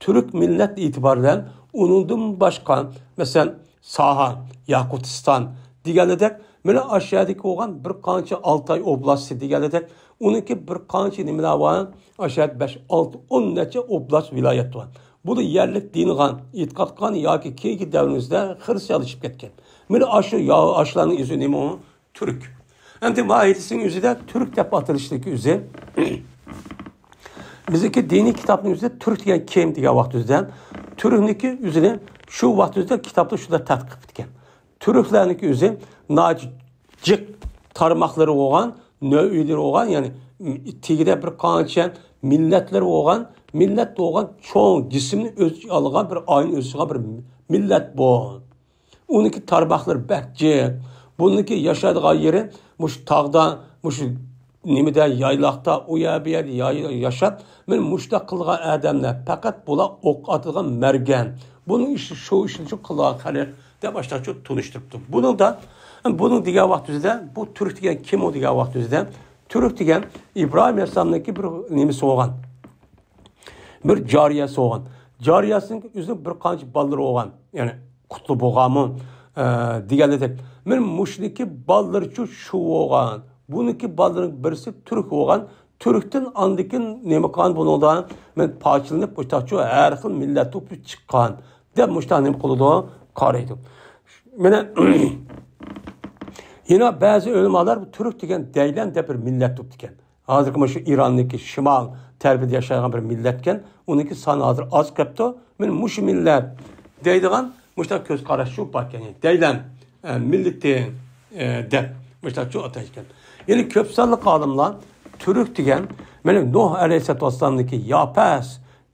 تۈرك مىللەت ئېتىبارى بىلەن ئۇنىڭدىن باشقا، مەسىلەن، ساھا، ياقۇتىستان دېگەنلىدەك، مانا ئاشۇ يەردىكى بولغان بىر قانچە ئالتاي ئوبلاستى دېگەنلىدەك، ئۇنىڭكى بىر قانچە نېمىلەر بار، ئاشۇ يەردە بەش، ئالتە، ئون نەچچە ئوبلاست، ۋىلايەت بار. بۇلار يەرلىك دىنغا ئېتىقاد قىلغان ياكى كېيىنكى دەۋرىمىزدە خىرىستىيانلىشىپ كەتكەن. مانا ئاشۇ يا-، ئاشۇلارنىڭ ئۆزى نېمە ئۇ؟ تۈرك. ئەمدى ماھىيىتىنىڭ ئۆزىدە تۈرك دەپ ئاتىلىشلىكى ئۆزى. بىزنىڭكى دىنىي كىتابنىڭ ئۆزىدە تۈرك دېگەن كىم دېگەن ۋاقتىمىزدا، تۈركنىڭكى ئۆزىنى شۇ ۋاقتىمىزدا كىتابتا شۇنداق تەتقىق قىلىپ كەتكەن. تۈركلەرنىڭكى ئۆزى ناھايىتى جىق تارماقلىرى بولغان، نۆۋىيلىرى بولغان، يەنى تېگىدە بىر قانچە مىللەتلىرى بولغان، مىللەت بولغان چوڭ جىسىمنى ئۆز ئىچىگە ئالغان بىر ئائىلىنى ئۆز ئىچىگە ئالغان بىر مىللەت بۇ. ئۇنىڭكى تارماقلىرى بەك جىق. بۇنىڭكى ياشايدىغان يېرى مۇشۇ تاغدا، مۇشۇ نېمىدە، يايلاقتا، ئۇ يەر بۇ يەردە ياي-، ياشاپ، مانا مۇشۇنداق قىلغان ئادەملەر، پەقەت بۇلار ئوق ئاتىدىغان مەرگەن. بۇنىڭ ئىشى شۇ ئىشنى شۇ قىلغان خەلق دەپ ئاشۇنداقچە تونۇشتۇرۇپتۇ. بۇنىڭدا، بۇنىڭ دېگەن ۋاقتىمىزدا بۇ تۈرك دېگەن كىم ئۇ دېگەن ۋاقتىمىزدا، تۈرك دېگەن ئىبراھىم ئەلەيھىسسالامنىڭكى بىر نېمىسى بولغان. بىر جارىيەسى بولغان. جارىيەسىنىڭ ئۆزىنىڭ بىر قانچە بالىلىرى بولغان. يەنى قۇتلۇق بولغانمۇ، ئە، دېگەنلىدەك. مانا مۇشۇنىڭكى بالىلىرىچۇ شۇ بولغان. بۇنىڭكى بالىلىرىنىڭ بىرسى تۈرك بولغان. تۈركتىن ئاندىن كېيىن نېمە قىلغان بۇنىڭدا؟ مەن پارچىلىنىپ مۇشتاقچۇ ھەر خىل مىللەت بولۇپ چىققان دەپ مۇشتاق نېمە قىلىدۇ؟ قارايدۇ. مانا يەنە بەزى ئۆلىمالار تۈرك دېگەن دەيلەن دەپ بىر مىللەت تۇپتىكەن. ھازىرقى مۇشۇ ئىراننىڭكى شىمال تەرىپىدە ياشايدىغان بىر مىللەتكەن. ئۇنىڭكى سانى ھازىر ئاز قېپتۇ. مانا مۇشۇ مىللەت دەيدىغان مۇشۇنداق كۆز قاراشچۇ باركەن. دەيلەن، ئە، مىللىتى، ئە، دەپ مۇشۇنداقچۇ ئاتايدىكەن. يەنى كۆپ سانلىق ئالىملار تۈرك دېگەن، مانا نۇھ ئەلەيھىسسالاتۇ ۋەسسالامنىڭكى ياپەس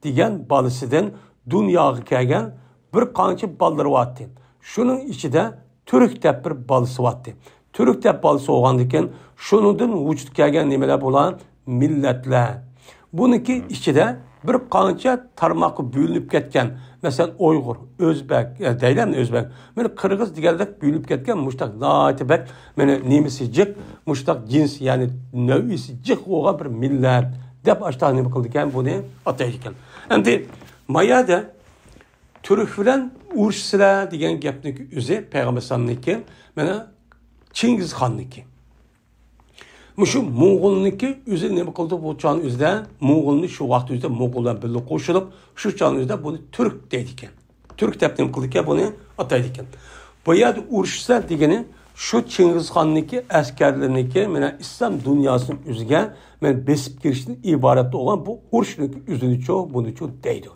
دېگەن بالىسىدىن دۇنياغا كەلگەن بىر قانچە بالىلىرى بارتى. شۇنىڭ ئىچىدە تۈرك دەپ بىر بالىسى بارتى. تۈرك دەپ بالىسى بولغاندىكىن شۇنىڭدىن ۋۇجۇدقا كەلگەن نېمىلەر بۇلار؟ مىللەتلەر. بۇنىڭكى ئىچىدە بىر قانچە تارماققا بۆلۈنۈپ كەتكەن، مەسىلەن، ئۇيغۇر، ئۆزبەك، ئە، دەيلەن ئۆزبەك، مانا قىرغىز دېگەندەك بۆلۈنۈپ كەتكەن مۇشتاق ناھايىتى بەك، مانا نېمىسى جىق، مۇشتاق جىنس، يەنى نەۋئىسى جىق بولغان بىر مىللەت دەپ ئاشتاق نېمە قىلىدىكەن، بۇنى ئاتايدىكەن. ئەمدى ما يەردە تۈرك بىلەن ئۇرۇشىسىلەر دېگەن گەپنىڭكى ئۆزى پەيغەمبەر ئەلەيھىسسالامنىڭكى، مانا چىڭگىزخاننىڭكى. مۇشۇ موڭغۇلنىڭكى ئۆزى نېمە قىلدى بۇ چاغنىڭ ئۆزىدە؟ موڭغۇلنى شۇ ۋاقىت ئۆزىدە موڭغۇل بىلەن بىللە قوشۇلۇپ، شۇ چاغنىڭ ئۆزىدە بۇنى تۈرك دەيدىكەن. تۈرك دەپ نېمە قىلىدىكەن؟ بۇنى ئاتايدىكەن. بۇ يەردە ئۇرۇشىسىلەر دېگىنى شۇ چىڭگىزخاننىڭكى ئەسكەرلىرىنىڭكى، مانا ئىسلام دۇنياسىنىڭ ئۆزىگە، مانا بېسىپ كىرىشتىن ئىبارەت بولغان بۇ ئۇرۇشنىڭكى ئۆزىنىچۇ، بۇنىچۇ دەيدۇ.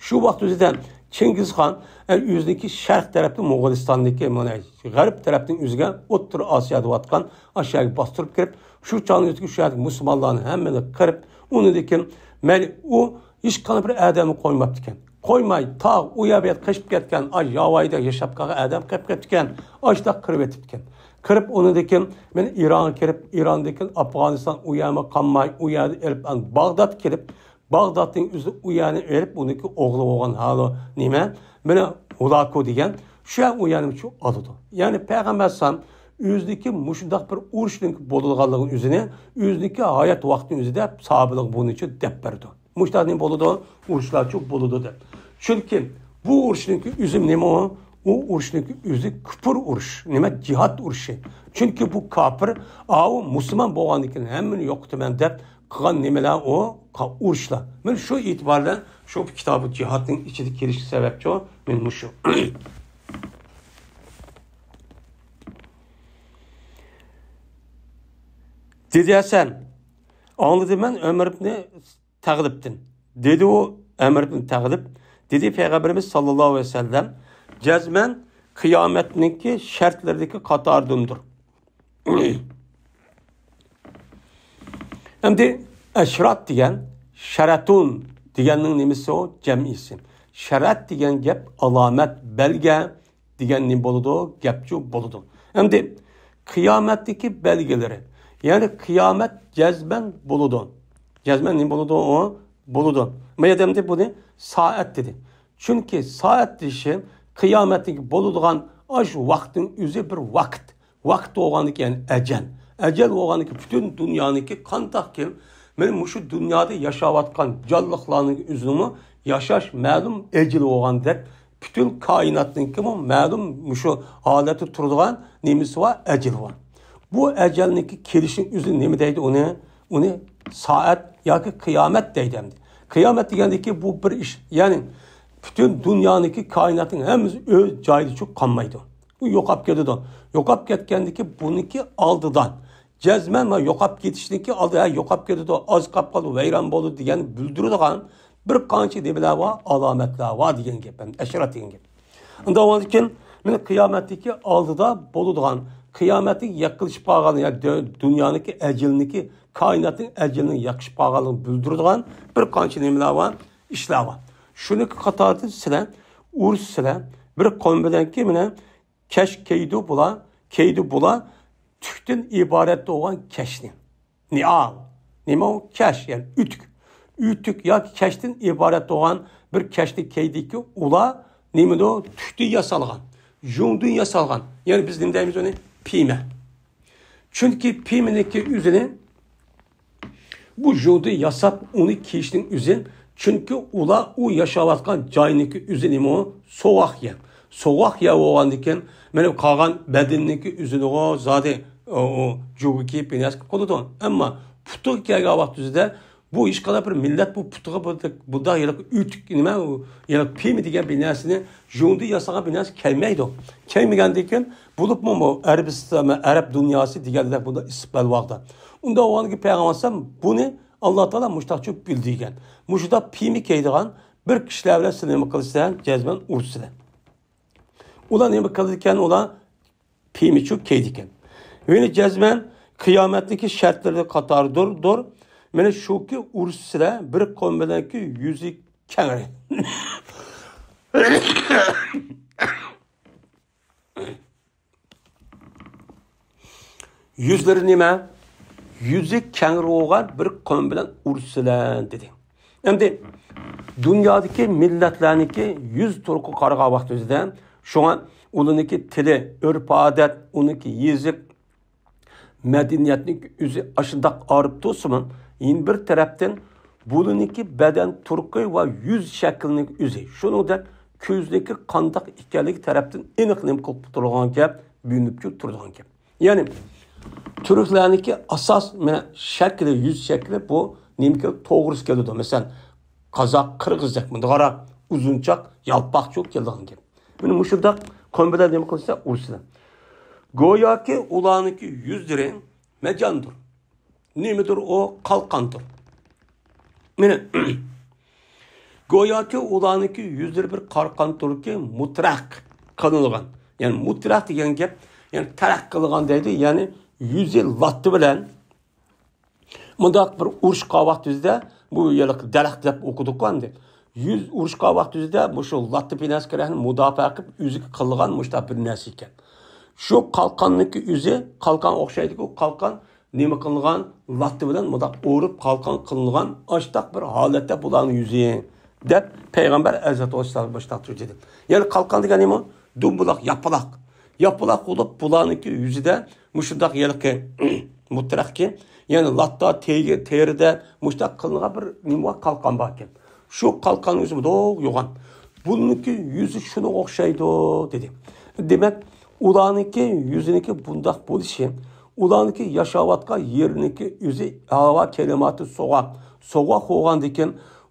شۇ ۋاقىت ئۆزىدە چىڭگىزخان، ئە، ئۆزىنىڭكى شەرق تەرەپتىن موغۇلىستاندىكى، مانا غەرب تەرەپنىڭ ئۆزىگە ئوتتۇرا ئاسىيادا بولۇۋاتقان ئاشۇ يەرگە باستۇرۇپ كىرىپ، شۇ چاغنىڭ ئۆزىدىكى شۇ يەردىكى مۇسۇلمانلارنى ھەممىنى قىرىپ، ئۇنىڭدىن كېيىن مەيلى ئۇ ھېچقانداق بىر ئادەمنى قويماپتىكەن. قويماي، تاغ ئۇ يەر بۇ يەرگە قېچىپ كەتكەن، ئاي ياۋايىدا ياشاپ قالغان ئادەم قېپىپ كەتكەن، ئاشۇنداق قىرىپ ئېتىپتىكەن. قىرىپ ئۇنىڭدىن كېيىن مەن ئىرانغا كىرىپ، ئىراندىن كېيىن ئافغانىستان ئۇ يەرمۇ قالماي، ئۇ يەردىن ئېلىپ باغدادقا كېلىپ، باغدادتىن ئۆزى ئۇ يەرنى ئېلىپ، ئۇنىڭكى ئوغلى بولغان ھالى نېمە؟ مانا ھۇلاكۇ دېگەن شۇ يەر ئۇ يەرنى شۇ ئالىدۇ. يەنى پەيغەمبەر ئەلەيھىسسالام ئۆزىنىڭكى مۇشۇنداق بىر ئۇرۇشنىڭ بولىدىغانلىقىنى ئۆزىنى، ئۆزىنىڭكى ھايات ۋاقتىنى ئۆزىدە ساھابىلىرىغا بۇنىچە دەپ بەردى. مۇشۇنداق نېمە بولىدۇ؟ ئۇرۇشلارچۇ بولىدۇ دەپ. چۈنكى بۇ ئۇرۇشنىڭكى ئۆزى نېمە ئۇ؟ ئۇ ئۇرۇشنىڭكى ئۆزى كۇپۇر ئۇرۇش. نېمە؟ جىھاد ئۇرۇشى. چۈنكى بۇ كاپىر، ئاۋۇ مۇسۇلمان بولغاندىن كېيىن ھەممىنى يوقىتىمەن دەپ قىلغان نېمىلەر ئۇ؟ قا-، ئۇرۇشلار. مانا شۇ ئېتىبار بىلەن شۇ كىتابى جىھادنىڭ ئىچىدە كېلىشكە سەۋەبچۇ مانا مۇشۇ. دېدى ھەسەن، ئاڭلىدىم مەن ئۆمەر ئىبنى تەغلىبتىن. دېدى ئۇ ئۆمەر ئىبنى تەغلىب، دېدى پەيغەمبىرىمىز ساللاللاھۇ ئەلەيھى ۋەسەللەم، جەزمەن قىيامەتنىڭكى شەرتلىرىدىكى قاتاردىندۇر. ئەمدى ئەشرات دېگەن، شەرەتۇن دېگەننىڭ نېمىسى ئۇ؟ جەمئىسى. شەرەت دېگەن گەپ ئالامەت، بەلگە دېگەن نېمە بولىدۇ؟ گەپچۇ بولىدۇ. ئەمدى قىيامەتتىكى بەلگىلىرى، يەنى قىيامەت جەزمەن بولىدۇ. جەزمەن نېمە بولىدۇ ئۇ؟ بولىدۇ. ما يەردە ئەمدى بۇنى سائەت دېدى. چۈنكى سائەت دېيىشى قىيامەتتىكى بولىدىغان ئاشۇ ۋاقىتنىڭ ئۆزى بىر ۋاقىت. ۋاقىت بولغاندىكىن ئەجەل. ئەجەل بولغاندىكىن پۈتۈن دۇنيانىڭكى قانداقكى، مانا مۇشۇ دۇنيادا ياشاۋاتقان جانلىقلارنىڭ ئۆزىنىڭمۇ ياشاش مەلۇم ئەجىلى بولغاندەك، پۈتۈن كائىناتنىڭكىمۇ مەلۇم مۇشۇ ھالەتتە تۇرىدىغان نېمىسى بار؟ ئەجىلى بار. بۇ ئەجەلنىڭكى كېلىشىنىڭ ئۆزى نېمە دەيدۇ ئۇنى؟ ئۇنى سائەت ياكى قىيامەت دەيدۇ ئەمدى. قىيامەت دېگەندىكى بۇ بىر ئىش، يەنى پۈتۈن دۇنيانىڭكى كائىناتنىڭ ھەممىسى ئۆز جايىدىچۇ قالمايدۇ. ئۇ يوقاپ كېتىدۇ. يوقاپ كەتكەندىكى بۇنىڭكى ئالدىدا جەزمەن مانا يوقاپ كېتىشنىڭكى ئالدى، ھە، يوقاپ كېتىدۇ، ئاز قاپ قالدى، ۋەيران بولدى دېگەننى بىلدۈرىدىغان بىر قانچە نېمىلەر بار، ئالامەتلەر بار دېگەن گەپ، ئەشرات دېگەن گەپ. ئۇنداق بولغاندىكىن، مانا قىيامەتتىكى ئالدىدا بولىدىغان، قىيامەتنىڭ يېقىنلىشىپ قالغان، يا دۇ-، دۇنيانىڭكى ئەجىلنىكى، كائىناتنىڭ ئەجىلىنىڭ يېقىنلىشىپ قالغانلىقىنى بىلدۈرىدىغان بىر قانچە نېمىلەر بار، ئىشلار بار. شۇنىڭكى قاتارىدا سىلەر ئۇرۇشسىلەر، بىر قوم بىلەنكى مانا كەش كىيىدۇ بۇلار، كىيىدۇ بۇلار تۈكتىن ئىبارەت بولغان كەشنى. نىئال. نېمە ئۇ؟ كەش، يەنى ئۆتۈك. ئۆتۈك ياكى كەشتىن ئىبارەت بولغان بىر كەشنى كىيدىكى ئۇلار نېمىدۇ؟ تۈكتىن ياسالغان، يۇڭدىن ياسالغان. يەنى بىز نېمە دەيمىز ئۇنى؟ پىيمە. چۈنكى پىيمىنىڭكى ئۆزىنى بۇ يۇڭدىن ياساپ، ئۇنى كىيىشنىڭ ئۆزى، چۈنكى ئۇلار ئۇ ياشاۋاتقان جاينىڭكى ئۆزى نېمە ئۇ؟ سوغۇق يەر. سوغۇق يەر بولغاندىكىن، مانا قالغان بەدىنىنىڭكى ئۆزىنىغۇ زادى ئۇ، ئۇ جۇگا كىيىپ، بىر نەرسە قىلىپ قالىدۇ. ئەمما پۇتىغا كەلگەن ۋاقتىمىزدا، بۇ ھېچقانداق بىر مىللەت بۇ پۇتىغا بۇنداق، بۇنداق ھېلىقى ئۆتۈك نېمە، ئۇ ھېلىقى پىيمە دېگەن بىر نەرسىنى، يۇڭدىن ياسىغان بىر نەرسە كەلمەيدۇ. كەلمىگەندىن كېيىن، بولۇپمۇ بۇ ئەرەبىستان، ئەرەب دۇنياسى دېگەندەك بۇنداق ئىسسىق بەلباغدا. ئۇنداق بولغاندىكىن پەيغەمبەر ئەلەيھىسسالام بۇنى ئاللا تائالا مۇشتاقچە بىلدۈرگەن. مۇشۇنداق پىيمە كىيىدىغان بىر كىشىلەر بىلەن سىلەر نېمە قىلىسىلەر؟ جەزمەن ئۇرۇشىسىلەر. ئۇلار نېمە قىلىدىكەن؟ ئۇلار پىيمىچۇ كىيىدىكەن. يەنى جەزمەن قىيامەتتىكى شەرتلىرى قاتارىدۇر، دۇر. مانا شۇكى ئۇرۇشسىلەر بىر قوم بىلەنكى يۈزى كەڭرى. يۈزلىرى نېمە؟ يۈزى كەڭرى بولغان بىر قوم بىلەن ئۇرۇشسىلەر، دېدى. ئەمدى دۇنيادىكى مىللەتلەرنىڭكى يۈز تۇرقىغا قارىغان ۋاقتىمىزدا، شۇڭا ئۇلارنىڭكى تىلى، ئۆرپ-ئادەت، ئۇنىڭكى يېزىق، مەدەنىيەتنىڭ ئۆزى ئاشۇنداق ئايرىپ تۇرسىمۇ، يەنە بىر تەرەپتىن بۇلارنىڭكى بەدەن تۇرقى ۋە يۈز شەكلىنىڭ ئۆزى، شۇنىڭدەك كۆزنىڭكى قانداق ئىكەنلىكى تەرەپتىن ئېنىق نېمە قىلىپ تۇرىدىغان گەپ، بىلىنىپ تۇرىدىغان گەپ. يەنى تۈركلەرنىڭكى ئاساس، مانا، شەكلى، يۈز شەكلى بۇ نېمىگە توغرىسى كېلىدۇ. مەسىلەن، قازاق، قىرغىزدەك مۇنداقراق ئۇزۇنچاق، يالپاقچۇ كېلىدىغان گەپ. مانا مۇشۇنداق قوم بىلەن نېمە قىلسا ئۇرسىلەر. گوياكى ئۇلارنىڭكى يۈزلىرى مەجاندۇر. نېمىدۇر ئۇ؟ قالقاندۇر. مانا، گوياكى ئۇلارنىڭكى يۈزلىرى بىر قالقاندۇركى مۇترەق قىلىنغان. يەنى مۇترەق دېگەن گەپ، يەنى تەرەق قىلغان دەيدۇ، يەنى يۈزى لاتا بىلەن مۇنداق بىر ئۇرۇش قىلغان ۋاقتىمىزدا، بۇ ھېلىقى دەرەخ دەپ ئوقۇدۇققۇ ئەمدى. يۈز ئۇرۇش قىلغان ۋاقتىمىزدا مۇشۇ لاتا بىناسى كېرەكنى مۇداپىئە قىلىپ ئۆزىگە قىلغان مۇشۇنداق بىر نەرسە ئىكەن. شۇ قالقاننىڭكى ئۆزى، قالقان ئوخشايدىكۇ، قالقان نېمە قىلغان، لاتا بىلەن مۇنداق ئۇرۇپ قالقان قىلىنغان ئاشتاق بىر ھالەتتە بۇلارنىڭ يۈزى، دەپ پەيغەمبەر ئەلەيھىسسالاتۇ ۋەسسالام مۇشۇنداق تۇردى. يەنى قالقان دېگەن نېمە؟ دومبۇلاق، ياپىلاق. ياپىلاق بولۇپ، بۇلارنىڭكى يۈزىدە مۇشۇنداق ھېلىقى مۇترەقكى، يەنى لاتا، تېگى، تېرىدە مۇشۇنداق قىلىنغان بىر نېمە بار، قالقان باركەن. شۇ قالقاننىڭ ئۆزى مۇنداق يوغان. بۇنىڭكى يۈزى شۇنىڭغا ئوخشايدۇ، دېدى. دېمەك، ئۇلارنىڭكى يۈزىنىڭكى بۇنداق بولۇشى، ئۇلارنىڭكى ياشاۋاتقان يېرىنىڭكى ئۆزى ھاۋا كىلىماتى سوغۇق. سوغۇق بولغاندىكىن،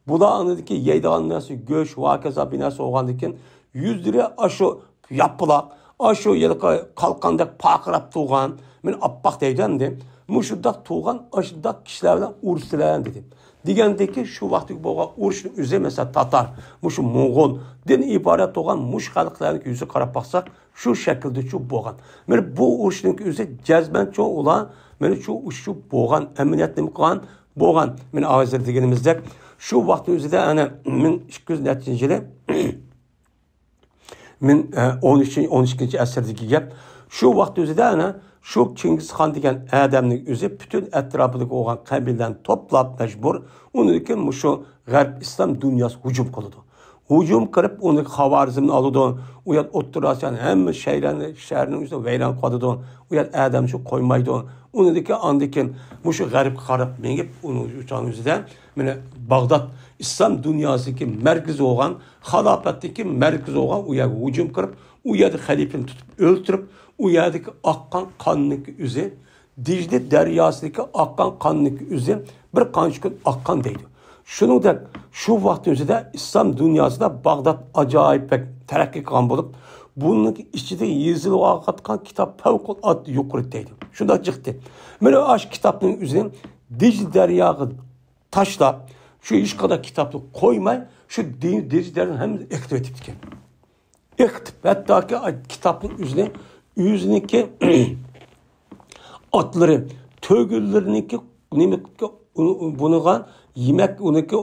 بۇلار ئاندىكى يەيدىغان نەرسە، گۆش، ۋاكازا بىر نەرسە بولغاندىكىن، يۈزلىرى ئاشۇ ياپىلاق، ئاشۇ ھېلىقى قالقاندەك پارقىراپ تۇرغان، مېنى ئاپئاق دەيدۇ ئەمدى. مۇشۇنداق تۇرغان، ئاشۇنداق كىشىلەر بىلەن ئۇرۇشسىلەر، دېدى. دېگەندىكى شۇ ۋاقىتتىكى بولغان ئۇرۇشنىڭ ئۆزى، مەسىلەن، تاتار، مۇشۇ موڭغۇلدىن ئىبارەت بولغان مۇشۇ خەلقلەرنىڭ يۈزىگە قاراپ باقساق، شۇ شەكىلدىچۇ بولغان. مانا بۇ ئۇرۇشنىڭ ئۆزى جەزمەنچۇ ئۇلار، مانا شۇ ئۇرۇشچۇ بولغان، ئەمەلىيەتتە نېمە قىلغان؟ بولغان. مانا ھازىر دېگىنىمىزدەك، شۇ ۋاقىتنىڭ ئۆزىدە ئەنە مىڭ ئىككى يۈز نەچچىنچى يىلى، مىڭ، ئە، ئون ئۈچىنچى، ئون ئىككىنچى ئەسىردىكى گەپ. شۇ ۋاقىت ئۆزىدە ئەنە شۇ چىڭگىزخان دېگەن ئادەمنىڭ ئۆزى پۈتۈن ئەتراپىدىكى بولغان قەبىلىلەرنى توپلاپ مەجبۇر، ئۇنىڭدىن كېيىن مۇشۇ غەرب ئىسلام دۇنياسى ھۇجۇم قىلىدۇ. ھۇجۇم قىلىپ، ئۇنى خاۋارزمنى ئالىدۇ. ئۇ يەر ئوتتۇرا ئاسىيانىڭ ھەممە شەھەرلەرنى، شەھەرنىڭ ئۆزىنى ۋەيران قىلىۋاتىدۇ. ئۇ يەر ئادەم شۇ قويمايدۇ. ئۇنىڭدىن كېيىن، ئاندىن كېيىن مۇشۇ غەربكە قاراپ مېڭىپ، ئۇنىڭ ئۈچ ئۆزىدە مانا باغداد ئىسلام دۇنياسىدىكى مەركىزى بولغان، خىلاپەتتىكى مەركىزى بولغان ئۇ يەرگە ھۇجۇم قىلىپ، ئۇ يەردە خەلىپىنى تۇتۇپ ئۆلتۈرۈپ، ئۇ يەردىكى ئاققان قاننىڭكى ئۆزى، دىجلە دەرياسىدىكى ئاققان قاننىڭكى ئۆزى بىر قانچە كۈن ئاققان دەيدۇ. شۇنىڭدەك شۇ ۋاقىتنىڭ ئۆزىدە ئىسلام دۇنياسىدا باغداد ئاجايىپ بەك تەرەققىي قىلغان بولۇپ، بۇنىڭ ئىچىدە يېزىلىۋاتقان كىتاب پەۋقۇلئاددە يۇقىرى دەيدۇ. شۇنداق چىقتى. مانا ئاشۇ كىتابنىڭ ئۆزىنى دىجلە دەرياغا تاشلاپ، شۇ ھېچقانداق كىتابنى قويماي، شۇ دى-، دىجلە دەريانى ھەممىسىنى ئېقىتىۋېتىپتىكەن. ئېقىتىپ، ھەتتاكى كىتابنىڭ ئۆزىنى، ئۆزىنىڭكى ئاتلىرى، تۆگىلىرىنىڭكى نېمە، بۇنىغا يېمەك، ئۇنىڭكى،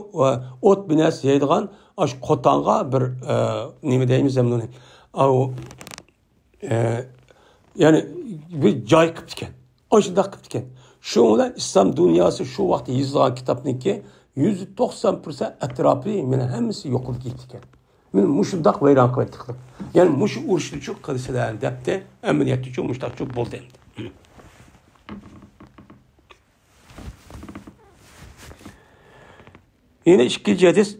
ئوت بىنەسى يەيدىغان، ئاشۇ قوتانغا بىر، ئە، نېمە دەيمىز ئەمدى ئۇنى؟ ئاۋۇ، ئە، يەنى بىر جاي قىپتىكەن. ئاشۇنداق قىپتىكەن. شۇنىڭ بىلەن ئىسلام دۇنياسى شۇ ۋاقىتتا يېزىلغان كىتابنىڭكى يۈز توقسان پىرسەنت ئەتراپى مانا ھەممىسى يوقىلىپ كېتىپتىكەن. مانا مۇشۇنداق ۋەيران قىلىۋەتتى. يەنى مۇشۇ ئۇرۇشنى شۇ قىلىسىلەر دەپتى، ئەمەلىيەتتىچۇ مۇشۇنداقچۇ بولدى ئەمدى. يەنە ئىككىنچى ھەدىس،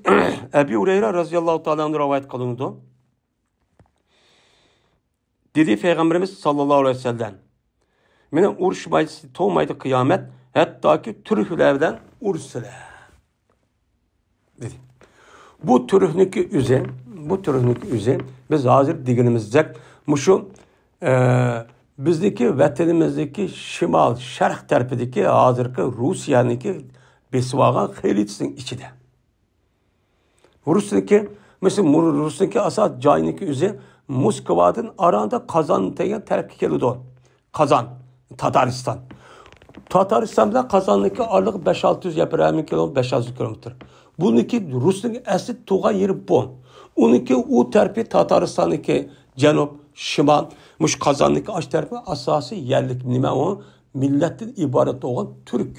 ئەبى ھۇرەيرە رەزىياللاھۇ تائالا ئەنھۇ رىۋايەت قىلىنىدۇ. دېدى پەيغەمبىرىمىز ساللاللاھۇ ئەلەيھى ۋەسەللەم، مېنىڭ ئۇرۇشمايسى تومايدۇ قىيامەت، ھەتتاكى تۈركلەر بىلەن ئۇرۇشسىلەر، دېدى. بۇ تۈركنىڭكى ئۆزى، بۇ تۈركنىڭكى ئۆزى، بىز ھازىر دېگىنىمىزدەك، مۇشۇ، ئە، بىزنىڭكى ۋەتىنىمىزدىكى شىمال، شەرق تەرىپىدىكى ھازىرقى روسىيەنىڭكى بېسىۋالغان خەرىتىسىنىڭ ئىچىدە. رۇسنىكى، مىسال، مۇ-، رۇسنىكى ئاساس جاينىكى ئۆزى موسكۋادىن ئاراندا قازان دېگەن تەرەپكە كېلىدۇ. قازان، تاتارىستان. تاتارىستان بىلەن قازاننىڭكى ئارىلىقى بەش ئالتە يۈز يا بىرەر مىڭ كىلو، بەش ئالتە يۈز كىلومېتىر. بۇنىڭكى رۇسنىڭ ئەسلى تۇغان يېرى بۇ. ئۇنىڭكى ئۇ تەرىپى تاتارىستاننىڭكى جەنۇب، شىمال، مۇشۇ قازاننىڭكى ئاش تەرىپى ئاساسىي يەرلىك نېمە ئۇ؟ مىللەتتىن ئىبارەت بولغان تۈرك.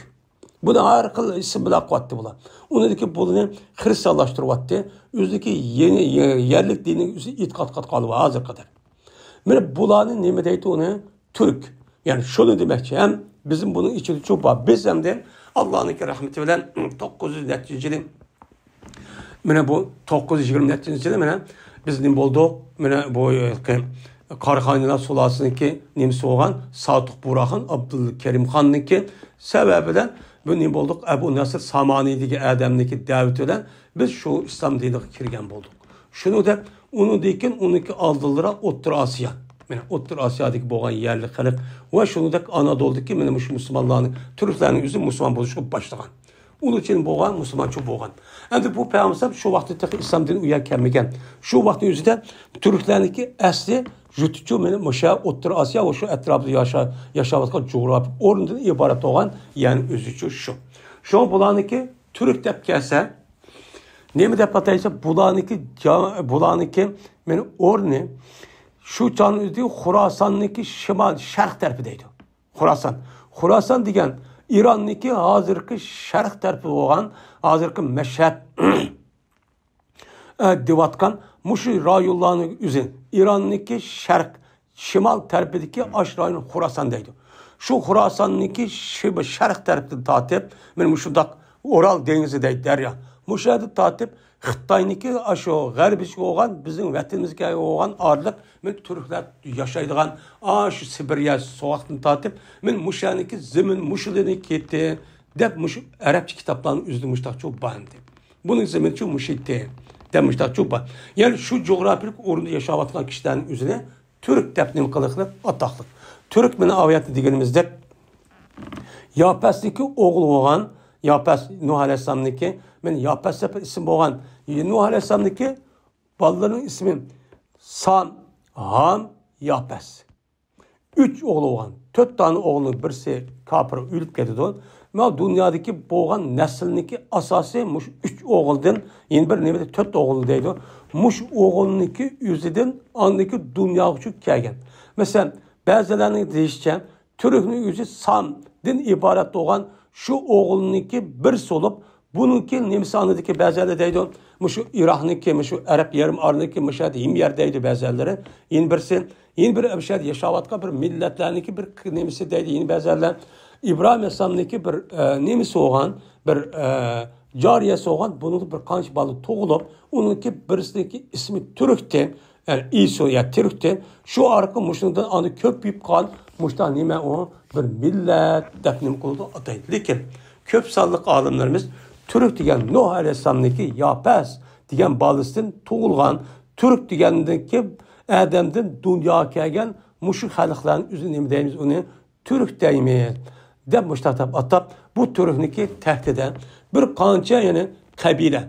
بۇنى ھەر خىل ئىسىم بىلەن قوياتتى بۇلار. ئۇنىڭدىكى بۇنى خىرىستانلاشتۇرۇۋاتتى. ئۆزىدىكى يېڭى، يە-، يەرلىك دىنىنىڭ ئۆزى ئېتىقاد قىلىۋاتقان ھازىرغا قەدەر. مانا بۇلارنى نېمە دەيدۇ ئۇنى؟ تۈرك. يەنى شۇنى دېمەكچى. ھەم بىزنىڭ بۇنىڭ ئىچىدە چوڭ بار. بىز ئەمدى ئاللانىڭكى رەھمىتى بىلەن توققۇز يۈز نەچچىنچى يىلى، مانا بۇ توققۇز يۈز يىگىرمە نەچچىنچى يىلى مانا بىز نېمە بولدۇق؟ مانا بۇ قاراخانىيلار سۇلالىسىنىڭكى نېمىسى بولغان ساتۇق بۇرھان ئابدۇلكەرىم خاننىڭكى سەۋەبى بىلەن بۇ نېمە بولدۇق؟ ئەبۇ نەسر سامانى دېگەن ئادەمنىڭكى دەۋىتى بىلەن بىز شۇ ئىسلام دىنىغا كىرگەن بولدۇق. شۇنىڭدەك ئۇنىڭدىن كېيىن ئۇنىڭكى ئالدىنلىرى ئوتتۇرا ئاسىيا. مانا ئوتتۇرا ئاسىيادىكى بولغان يەرلىك خەلق ۋە شۇنىڭدەك ئانادولدىكى مانا مۇشۇ مۇسۇلمانلارنىڭ، تۈركلەرنىڭ ئۆزى مۇسۇلمان بولۇشقا باشلىغان. ئۇلۇچىن بولغان، مۇسۇلمانچۇ بولغان. ئەمدى بۇ پەيغەمبەر شۇ ۋاقىتتا تېخى ئىسلام دىنى ئۇ يەرگە كەلمىگەن. شۇ ۋاقىتنىڭ ئۆزىدە تۈركلەرنىڭكى ئەسلى يۇرتىچۇ مانا مۇشۇ ئوتتۇرا ئاسىيا ۋە شۇ ئەتراپىدا ياشا-، ياشاۋاتقان جۇغراپىك ئورنىدىن ئىبارەت بولغان، يەنى ئۆزىچۇ شۇ. شۇڭا بۇلارنىڭكى تۈرك دەپ كەلسە، نېمە دەپ ئاتايسا، بۇلارنىڭكى جا-، بۇلارنىڭكى مانا ئورنى شۇ چاغنىڭ ئۆزىدە خۇراساننىڭكى شىمال، شەرق تەرىپى دەيدۇ. خۇراسان. خۇراسان دېگەن ئىراننىڭكى ھازىرقى شەرق تەرىپى بولغان، ھازىرقى مەشھەد، ئە، دېۋاتقان مۇشۇ رايونلارنىڭ ئۆزى. ئىراننىڭكى شەرق، شىمال تەرىپىدىكى ئاش رايون خۇراسان دەيدۇ. شۇ خۇراساننىڭكى شىم-، شەرق تەرىپىدىن تارتىپ، مانا مۇشۇنداق ئورال دېڭىزى دەيدۇ، دەريا. مۇشۇ يەردىن تارتىپ خىتاينىڭكى ئاشۇ غەربىچە بولغان، بىزنىڭ ۋەتىنىمىزگە بولغان ئارىلىق، مانا تۈركلەر ياشايدىغان ئاشۇ سىبىرىيە سوغۇقتىن تارتىپ، مانا مۇشۇ يەرنىڭكى زېمىن مۇشۇلىرىنى كېتى دەپ، مۇشۇ ئەرەبچە كىتابلارنىڭ ئۆزىدە مۇشۇنداقچۇ بار ئەمدى. بۇنىڭ زېمىنچۇ مۇشۇ يەتتى دەپ مۇشۇنداقچۇ بار. يەنى شۇ جۇغراپىيىلىك ئورۇندا ياشاۋاتقان كىشىلەرنىڭ ئۆزىنى تۈرك دەپ نېمە قىلىقلىق ئاتاقلىق. تۈرك مانا ئايەتتە دېگىنىمىزدەك ياپەسنىڭكى ئوغلى بولغان، ياپەس نۇھ ئەلەيھىسسالامنىڭكى، مانا ياپەس دەپ ئىسىم بولغان. نۇھ ئەلەيھىسسالامنىڭكى بالىلىرىنىڭ ئىسمى سام، ھام، ياپەس. ئۈچ ئوغلى بولغان. تۆت دانە ئوغلىنىڭ بىرسى كاپىر ئۆلۈپ كېتىدۇ. مانا دۇنيادىكى بولغان نەسىلنىڭكى ئاساسى مۇشۇ ئۈچ ئوغۇلدىن، يەنە بىر نېمىدە تۆت ئوغۇل دەيدۇ. مۇشۇ ئوغۇلنىڭكى ئۆزىدىن ئاندىكى دۇنياغا ئۇچۇپ كەلگەن. مەسىلەن، بەزىلەرنىڭ دېيىشىچە، تۈركنىڭ ئۆزى سامدىن ئىبارەت بولغان شۇ ئوغۇلنىڭكى بىرسى بولۇپ، بۇنىڭكى نېمىسى ئاندىكى بەزىلەر دەيدۇ، مۇشۇ ئىراقنىڭكى، مۇشۇ ئەرەب يېرىم ئارىلىكى، مۇشۇ يەردە ھىم يەر دەيدۇ بەزىلەر. يەنە بىرسى، يەنە بىر ئەمشەدە ياشاۋاتقان بىر مىللەتلەرنىڭكى بىر نېمىسى دەيدۇ، يەنە بەزىلەر. ئىبراھىم ئەلەيھىسسالامنىڭكى بىر، ئە، نېمىسى بولغان، بىر، ئە، جارىيەسى بولغان، بۇنىڭدا بىر قانچە بالا تۇغۇلۇپ، ئۇنىڭكى بىرسىنىڭكى ئىسمى تۈركتىن، يەنى ئىسو يا تۈركتىن، شۇ ئارقىلىق مۇشۇنىڭدىن ئانا كۆپىيىپ قالغان مۇشۇنداق نېمە ئۇ بىر مىللەت دەپ نېمە قىلىدۇ، ئاتايدۇ. لېكىن كۆپ سانلىق ئالىملىرىمىز تۈرك دېگەن نۇھ ئەلەيھىسسالامنىڭكى ياپەس دېگەن بالىسىدىن تۇغۇلغان، تۈرك دېگەندىكى ئادەمدىن دۇنياغا كەلگەن مۇشۇ خەلقلەرنى ئۆزى نېمە دەيمىز ئۇنى؟ تۈرك دەيمىز دەپ مۇشۇنداق دەپ ئاتاپ، بۇ تۈركنىڭكى تەھتىدە بىر قانچە يەنى قەبىلە،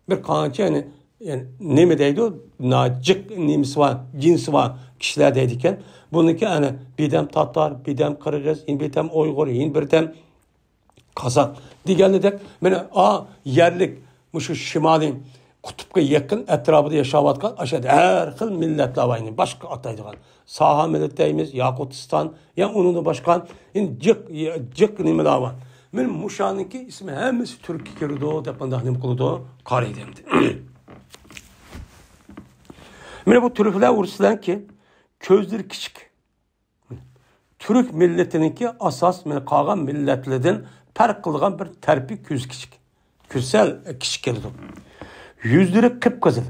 بىر قانچە يەنى، يەنى نېمە دەيدۇ؟ نا-، جىق نېمىسى بار، جىنسى بار كىشىلەر دەيدىكەن. بۇنىڭكى ئەنە بىردەم تاتار، بىردەم قىرغىز، يەنە بىردەم ئۇيغۇر، يەنە بىردەم قازاق دېگەنلىدەك، مانا، ئا، يەرلىك مۇشۇ شىمالىي قۇتۇپقا يېقىن ئەتراپىدا ياشاۋاتقان ئاشۇ ھەر خىل مىللەتلەر بار، يەنى باشقا ئاتايدىغان. ساھا مىللىتى دەيمىز، ياقۇتىستان، يا ئۇنىڭدىن باشقا، يەنى جىق، جىق نېمىلەر بار. مانا مۇشۇنىڭكى ئىسمى ھەممىسى تۈرككە كىرىدۇ دەپ مۇنداق نېمە قىلىدۇ؟ قارايدۇ ئەمدى. مانا بۇ تۈركلەر ئۇرۇسلاركى كۆزلىرى كىچىك. تۈرك مىللىتىنىڭكى ئاساس مانا قالغان مىللەتلەردىن پەرق قىلىدىغان بىر تەرىپى كۆزى كىچىك. كۆزى سەل كىچىك كېلىدۇ. يۈزلىرى قىپقىزىل.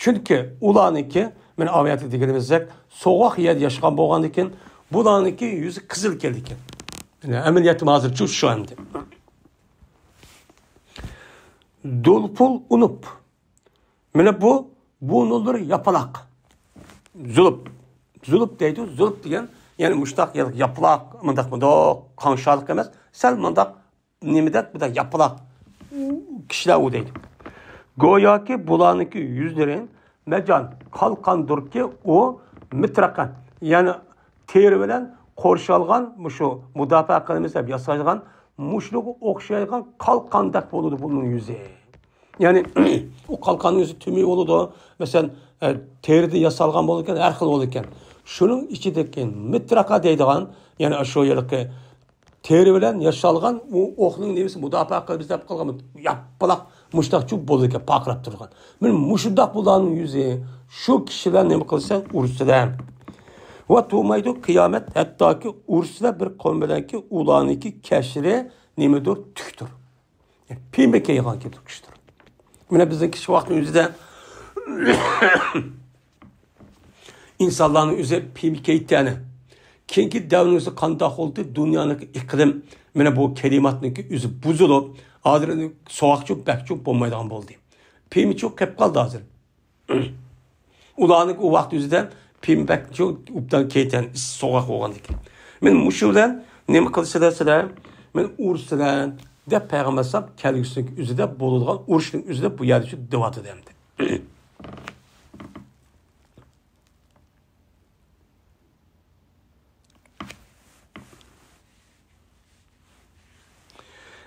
چۈنكى ئۇلارنىڭكى، مانا ئاۋۇ يەردە دېگىنىمىزدەك، سوغۇق يەردە ياشىغان بولغاندىكىن، بۇلارنىڭكى يۈزى قىزىل كېلىدىكەن. ئەمەلىيەتتە ھازىرچۇ شۇ ئەمدى. دولپۇل ئۇنۇپ. مانا بۇ، بۇ نۇللىرى ياپىلاق. زۇلۇپ. زۇلۇپ دەيدۇ. زۇلۇپ دېگەن، يەنى مۇشتاق ياپىلاق، مۇنداق، مۇنداق، قاڭشارلىق ئەمەس. سەل مۇنداق نېمىدەك، بۇنداق ياپىلاق كىشىلەر ئۇ دەيدۇ. گوياكى بۇلارنىڭكى يۈزلىرى مەجان، قالقاندۇركى ئۇ مىترەقە، يەنى تېرە بىلەن قورشالغان، مۇشۇ مۇداپىئە قىلىمىز دەپ ياسالغان مۇشۇنىڭغا ئوخشايدىغان قالقاندەك بولىدۇ بۇنىڭ يۈزى. يەنى ئۇ قالقاننىڭ يۈزى تۈمى بولىدۇ. مەسىلەن، ئە، تېرىدىن ياسالغان بولىدىكەن، ھەر خىل بولىدىكەن. شۇنىڭ ئىچىدىكى مىترەقە دەيدىغان، يەنى شۇ يىلقى تېرە بىلەن ياسالغان ئۇ ئوقنىڭ نېمىسى مۇداپىئە قىلىمىز دەپ قىلغان ياپىلاق مۇشتاقچۇ بولىدىكەن، پارقىراپ تۇرغان. مانا مۇشۇنداق بۇلارنىڭ يۈزى، شۇ كىشىلەر نېمە قىلسا ئۇرسىلەر. ۋە تۇرمايدۇ قىيامەت، ھەتتاكى ئۇرسىلەر بىر قوم بىلەنكى ئۇلارنىڭكى كەشرى نېمىدۇر؟ تۈكتۇر. پىمە كىيگەن كىشىدۇر. مانا بىزنىڭ كىچىك ۋاقىتنىڭ ئۆزىدە ئىنسانلارنىڭ ئۆزى پىمە كىيەتتى ئەنە. كېيىنكى دەۋرنىڭ ئۆزى قانداق بولدى؟ دۇنيانىڭ ئىقلىم، مانا بۇ كىلىماتنىڭكى ئۆزى بۇزۇلۇپ، ھازىر ئەنە سوغۇقچۇ، بەكچۇ بولمايدىغان بولدى. پىمىچۇ قېلىپ قالدى ھازىر. ئۇلارنىڭ ئۇ ۋاقىت ئۆزىدە پىمە بەكچۇ ئوبدان كىيەتتى ئەنە، ئىسسىق سوغۇق بولغاندىكىن. مانا مۇشۇ بىلەن نېمە قىلسىلەر سىلەر؟ مانا ئۇرسىلەر دەپ پەيغەمبەر ئەلەيھىسسالام كەلگۈسىنىڭ ئۆزىدە بولىدىغان ئۇرۇشنىڭ ئۆزىدە بۇ يەردە شۇ دەۋاتىدۇ ئەمدى.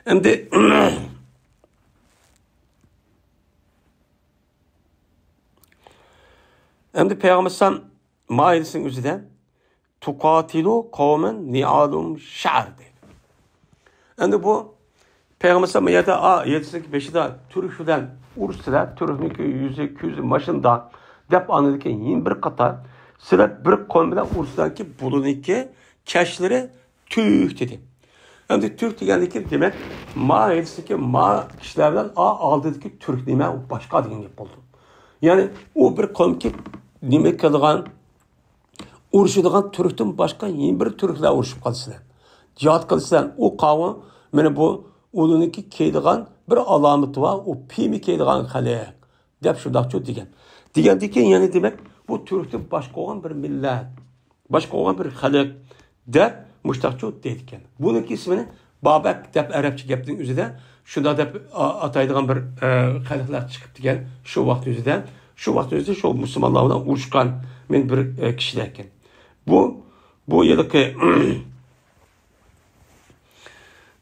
ئەمدى، ئەمدى پەيغەمبەر ئەلەيھىسسالام مائىدىسىنىڭ ئۆزىدە تۇقاتىلۇ قومەن نىئالۇم شەر دەيدۇ. ئەمدى بۇ پەيغەمبەر ئەلەيھىسسالام بۇ يەردە، ئا، يەتتىسىنىڭكى بېشىدا تۈرك بىلەن ئۇرۇشسىلەر، تۈركنىڭكى يۈزى، كۆزى ماشىنىدا دەپ ئاندىن كېيىن يەنە بىر قاتار سىلەر بىر قوم بىلەن ئۇرۇشسىلەركى بۇلىنىڭكى كەشلىرى تۈك دېدى. ئەمدى تۈك دېگەندىكى دېمەك، ما ھەدىسىدىكى ما كىشىلەر بىلەن ئا ئالدىدىكى تۈرك نېمە ئۇ باشقا دېگەن گەپ بولدى. يەنى ئۇ بىر قومكى نېمە قىلىدىغان، ئۇرۇشىدىغان تۈركتىن باشقا يەنە بىر تۈركلەر ئۇرۇشۇپ قالسىلەر. جىھاد قىلسىلەر، ئۇ قاۋۇم، مانا بۇ ئۇلىنىڭكى كىيىدىغان بىر ئالامىتى بار، ئۇ پىمە كىيىدىغان خەلق دەپ شۇنداقچۇ دېگەن. دېگەندىكىن يەنى دېمەك، بۇ تۈركتىن باشقا بولغان بىر مىللەت، باشقا بولغان بىر خەلق دەپ مۇشتاقچۇ دەيدىكەن. بۇنىڭكى ئىسمىنى بابەك دەپ ئەرەبچە گەپنىڭ ئۆزىدە شۇنداق دەپ ئا-، ئاتايدىغان بىر، ئە، خەلقلەر چىقىپتىكەن شۇ ۋاقىت ئۆزىدە. شۇ ۋاقىت ئۆزىدە شۇ مۇسۇلمانلار بىلەن ئۇرۇشقان مەن بىر، ئە، كىشىلەر ئىكەن. بۇ، بۇ ھېلىقى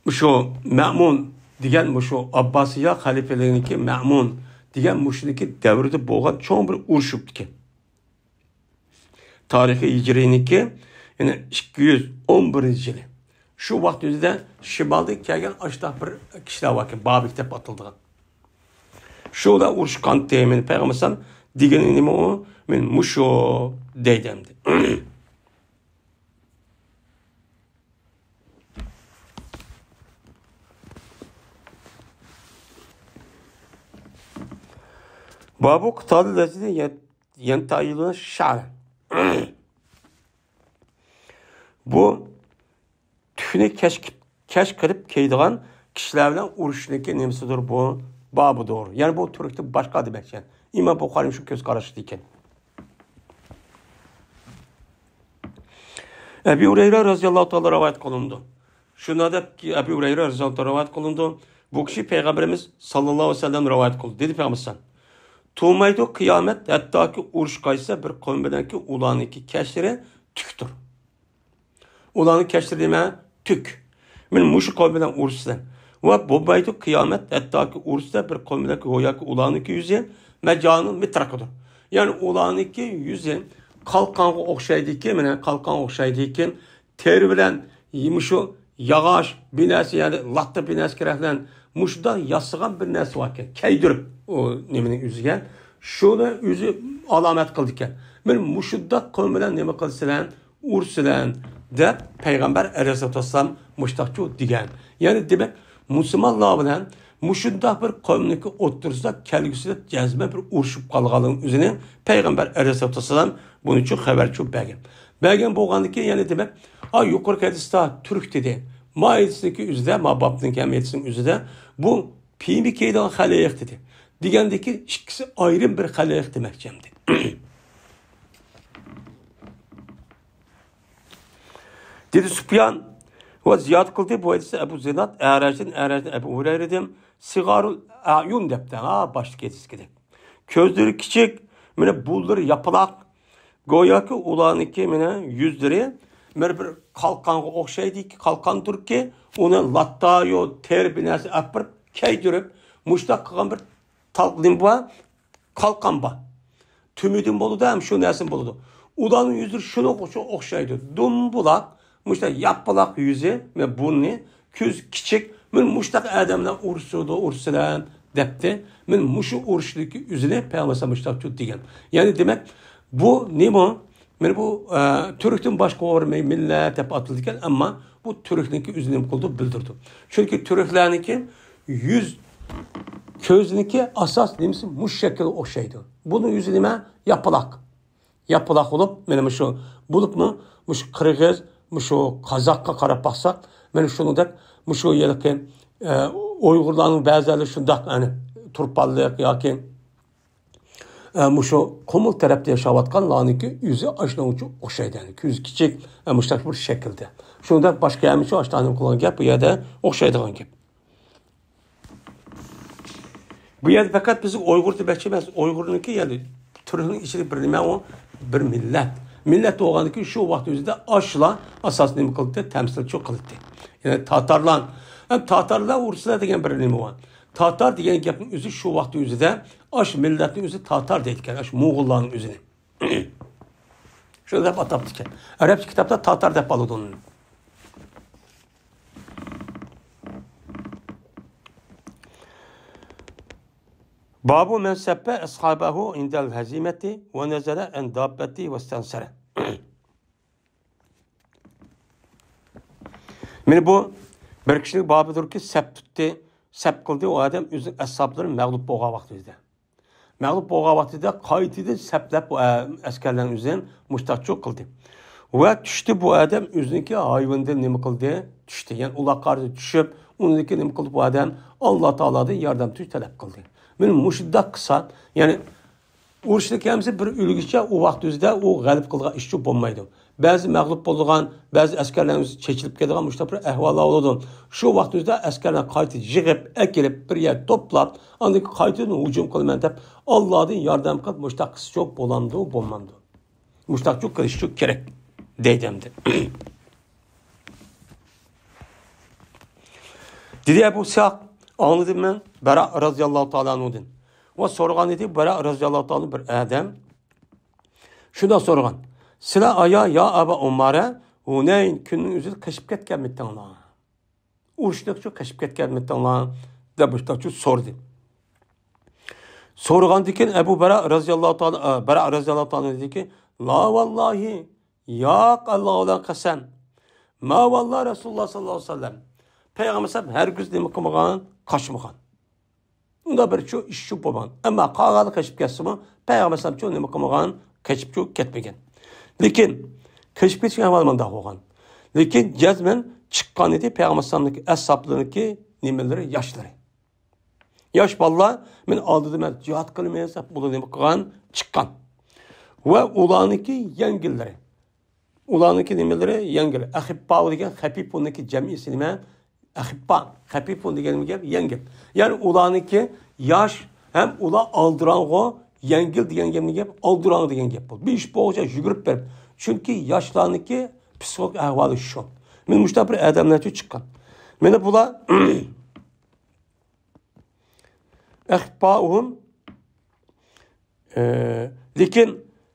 مۇشۇ مەمۇن دېگەن، مۇشۇ ئابباسىيە خەلىپىلىرىنىڭكى مەمۇن دېگەن مۇشۇنىڭكى دەۋرىدە بولغان چوڭ بىر ئۇرۇش بوپتىكەن. تارىخى ھىجرىينىڭكى، يەنى ئىككى يۈز ئون بىرىنچى يىلى. شۇ ۋاقىت ئۆزىدە شىمالدىن كەلگەن ئاشۇنداق بىر كىشىلەر باركەن، بابىك دەپ ئاتىلىدىغان. شۇلار ئۇرۇشقانتى، مەن پەيغەمبەر ئەلەيھىسسالام دېگىنى نېمە ئۇ؟ مەن مۇشۇ دەيدۇ ئەمدى. بابۇ قىتالى لەززىتى يەنتايىلۇن شەر. بۇ تۈكنى كەش، كەش قىلىپ كىيىدىغان كىشىلەر بىلەن ئۇرۇشنىڭكى نېمىسىدۇر بۇ؟ بابىدۇر. يەنى بۇ تۈركتىن باشقا دېمەكچى. ئىمام بۇخارىي شۇ كۆز قاراشتا ئىكەن. ئەبى ھۇرەيرە رەزىياللاھۇ تائالا رىۋايەت قىلىنىدۇ. شۇنداق دەپ ئەبى ھۇرەيرە رەزىياللاھۇ تائالا رىۋايەت قىلىنىدۇ. بۇ كىشى پەيغەمبىرىمىز ساللاللاھۇ ئەلەيھى ۋەسەللەم رىۋايەت قىلدى. دېدى پەيغەمبەر ئەلەيھىسسالام، تۇرمايدۇ قىيامەت، ھەتتاكى ئۇرۇش قايسا بىر قوم بىلەنكى ئۇلارنىڭكى كەشلىرى تۈكتۇر. ئۇلارنىڭ كەشلىرى نېمە؟ تۈك. مەن مۇشۇ قوم بىلەن ئۇرۇشسىلەر. ۋە بولمايدۇ قىيامەت، ھەتتاكى ئۇرۇشسا بىر قوم بىلەن گوياكى ئۇلارنىڭكى يۈزى مەجانۇ مىتراقىدۇر. يەنى ئۇلارنىڭكى يۈزى قالقانغا ئوخشايدىكى، مانا قالقانغا ئوخشايدىكى، تېرە بىلەن مۇشۇ ياغاچ بىناسى، يەنى لاتا بىناسى كېرەك بىلەن مۇشۇنداق ياسىغان بىر نەرسە باركەن. كەيدۈرۈپ ئۇ نېمىنىڭ ئۆزىگە. شۇنى ئۆزى ئالامەت قىلىدىكەن. مەن مۇشۇنداق قوم بىلەن نېمە قىلسىلەر، ئۇرسىلەر دەپ پەيغەمبەر ئەلەيھىسسالاتۇ ۋەسسالام مۇشتاقچۇ دېگەن. يەنى دېمەك، مۇسۇلمانلار بىلەن مۇشۇنداق بىر قومنىڭكى ئوتتۇرىسىدا كەلگۈسىدە جەزمەن بىر ئۇرۇشۇپ قالغانلىقىنىڭ ئۆزىنى پەيغەمبەر ئەلەيھىسسالاتۇ ۋەسسالام بۇنىڭ ئۈچۈن خەۋەرچۇ بەرگەن. بەرگەن بولغاندىكىن يەنى دېمەك، ئا، يۇقىرىقى ھەدىستە تۈرك دېدى. ما ھەيدىسىنىڭكى ئۆزىدە، ما بابنىڭكى ھەم ھەيدىسىنىڭ ئۆزىدە بۇ پىيمە كىيىدىغان خەلق دېدى. دېگەندىكى ئىككىسى ئايرىم بىر خەلق دېمەكچى ئەمدى. دېدى سۇپيان ۋە زىيادە قىلدى، بۇ ھەدىستە ئەبۇ زىناد، ئەرەجدىن، ئەرەجدىن ئەبۇ ھۇرەيرىدىن، سىغارۇل ئەيۇن دەپتۇ، ھا، باشتىكى ھەدىستىكىدەك. كۆزلىرى كىچىك، مانا بۇرۇنلىرى ياپىلاق. گوياكى ئۇلارنىڭكى مانا يۈزلىرى مانا بىر قالقانغا ئوخشايدۇكى، قالقاندۇركى، ئۇنى لاتا يو، تېرە بىر نەرسە ئەپ بېرىپ، كەيدۈرۈپ، مۇشتاق قىلغان بىر تال نېمە بار؟ قالقان بار. تۈمىدىن بولىدۇ، ھەم شۇ نەرسىدىن بولىدۇ. ئۇلارنىڭ يۈزلىرى شۇنىڭغا ئوخشايدۇ. دۇمبۇلاق، مۇشتاق ياپىلاق يۈزى، مانا بۇرنى، كۆزى كىچىك، مانا مۇشتاق ئادەملەر ئۇرسىدۇ، ئۇرسىلەن دەپتۇ. مانا مۇشۇ ئۇرۇشنىڭكى ئۆزىنى پەيغەمبەر مۇشتاق تۇتتى دېگەن. يەنى دېمەك، بۇ نېمە؟ مانا بۇ، ئە، تۈركتىن باشقا بىر مىللەت دەپ ئاتىلىدىكەن، ئەمما بۇ تۈركنىڭكى ئۆزىنى نېمە قىلىدۇ؟ بىلدۈرىدۇ. چۈنكى تۈركلەرنىڭكى يۈز، كۆزنىڭكى ئاساس نېمىسى مۇشۇ شەكىلگە ئوخشايدۇ. بۇنىڭ يۈزى نېمە؟ ياپىلاق. ياپىلاق بولۇپ، مانا مۇشۇ بولۇپمۇ، مۇشۇ قىرغىز، مۇشۇ قازاققا قاراپ باقساق، مانا شۇنىڭدەك مۇشۇ ھېلىقى، ئە، ئۇيغۇرلارنىڭ بەزىلىرى شۇنداق، يەنى تۇرپانلىق ياكى، ئە، مۇشۇ قۇمۇل تەرەپتە ياشاۋاتقانلارنىڭكى يۈزى ئاشۇنىڭغا ئوخشايدۇ، يەنى كۆزى كىچىك، ئە، مۇشۇنداق بىر شەكىلدە. شۇنداق باشقا يەرمۇ شۇ ئاشۇنداق نېمە قىلغان گەپ، بۇ يەردە ئوخشايدىغان گەپ. بۇ يەردە پەقەت بىز ئۇيغۇر دېمەكچى ئەمەس. ئۇيغۇرنىڭكى، يەنى تۈركنىڭ ئىچىدە بىر نېمە ئۇ، بىر مىللەت. مىللەت بولغاندىكىن شۇ ۋاقىت ئۆزىدە ئاشۇلار ئاساسىي نېمە قىلدى؟ تەمسىلچى قىلدى. يەنى تاتارلار، ھەم تاتارلار ئۇرۇسلار دېگەن بىر نېمە بار. تاتار دېگەن گەپنىڭ ئۆزى شۇ ۋاقىت ئۆزىدە ئاش مىللەتنىڭ ئۆزى تاتار دەيدىكەن، ئاش موڭغۇللارنىڭ ئۆزىنى. شۇنداق دەپ ئاتاپتىكەن. ئەرەبچە كىتابتا تاتار دەپ ئالىدۇ ئۇنى. بابۇ مەن سەببە ئەسھابەھۇ ئىندەل ھەزىمەتى ۋە نەزەلە ئەن داببەتى ۋەستەنسەرە. مانا بۇ بىر كىشىنىڭ بابىدۇركى، سەپ تۇتتى، سەپ قىلدى، ئۇ ئادەم ئۆزىنىڭ ئەسھابلىرى مەغلۇپ بولغان ۋاقتىدا. مەغلۇپ بولغان ۋاقتىدا قايتىدىن سەپلەپ، ئە، ئەسكەرلەرنى ئۆزىنى مۇشتاقچۇ قىلدى. ۋە چۈشتى بۇ ئادەم ئۆزىنىڭكى ھايۋىنىدىن نېمە قىلدى؟ چۈشتى. يەنى ئۇلارغا قارىتا چۈشۈپ، ئۇنىڭدىكى نېمە قىلدى بۇ ئادەم؟ ئاللا تائالادىن ياردەم تۇتۇش تەلەپ قىلدى. مانا مۇشۇنداق قىلسا، يەنى ئۇرۇشنىڭ ھەممىسى بىر ئۆلگۈچە ئۇ ۋاقىت ئۆزىدە ئۇ غەلىبە قىلىدىغان ئىشچۇ بولمايدۇ. بەزى مەغلۇپ بولىدىغان، بەزى ئەسكەرلەرنىڭ ئۆزى چېچىلىپ كېتىدىغان مۇشۇنداق بىر ئەھۋاللار بولىدۇ. شۇ ۋاقىت ئۆزىدە ئەسكەرلەرنى قايتا يىغىپ، ئەكېلىپ، بىر يەرگە توپلاپ، ئاندىن كېيىن قايتىدىن ھۇجۇم قىلىمەن دەپ، ئاللادىن ياردەم قىلىپ، مۇشۇنداق قىلسىچۇ بولامدۇ، بولمامدۇ؟ مۇشۇنداقچۇ قىلىشچۇ كېرەك، دەيدۇ ئەمدى. دېدى ئەبۇ ئىسھاق، ئاڭلىدىم مەن بەرا رەزىياللاھۇ تائالا ئەنھۇدىن. ۋە سورىغان ئىدى بەرا رەزىياللاھۇ تائالا بىر ئادەم. شۇنداق سورىغان. سىلەر ئايا يا ئەبا ئۇمارە، ھۇنەين كۈنىنىڭ ئۆزىدە قېچىپ كەتكەنمىتىڭلار؟ ئۇرۇشتىن قېچىپ كەتكەنمىتىڭلار؟ دەپ مۇشۇنداقچۇ سورىدى. سورىغاندىن كېيىن ئەبۇ بەرا رەزىياللاھۇ تائالا، ئە، بەرا رەزىياللاھۇ تائالا دېدىكى، لا ۋاللاھى، ياق، ئاللا بىلەن قەسەم. ما ۋاللا رەسۇلۇللا ساللاللاھۇ ئەلەيھى ۋەسەللەم. پەيغەمبەر ئەلەيھىسسالام ھەرگىز نېمە قىلمىغان؟ قاچمىغان. ئۇنداق بىر شۇ ئىش شۇ بولغان. ئەمما قالغاندا قېچىپ كەتسىمۇ، پەيغەمبەر ئەلەيھىسسالام شۇ نېمە قىلمىغان؟ قېچىپ شۇ كەتمىگەن. لېكىن قېچىپ كېتىش ئەھۋالى مۇنداق بولغان. لېكىن جەزمەن چىققان ئىدى پەيغەمبەر ئەلەيھىسسالامنىڭكى ئەسھابلىرىنىڭكى نېمىلىرى، ياشلىرى. ياش بالىلار، مەن ئالدىدا مەن جىھاد قىلىمىز دەپ ئۇلار نېمە قىلغان؟ چىققان. ۋە ئۇلارنىڭكى يەڭگىللىرى. ئۇلارنىڭكى نېمىلىرى؟ يەڭگىل. ئەخىپپا دېگەن، خەپىپۇنىڭكى جەمئىسى نېمە؟ ئەخىپپا. خەپىپۇن دېگەن گەپ يەڭگىل. يەنى ئۇلارنىڭكى ياش ھەم ئۇلار ئالدىراڭغۇ، يەڭگىل دېگەن گەپنىڭ گەپ ئالدىراڭ دېگەن گەپ بولدى. بىر ئىش بولغۇچە يۈگۈرۈپ بېرىپ. چۈنكى ياشلارنىڭكى پسىخولوگىك ئەھۋالى شۇ. مانا مۇشۇنداق بىر ئادەملەرچۇ چىققان. مانا بۇلار ئەخىپپائۇھۇم، ئە، لېكىن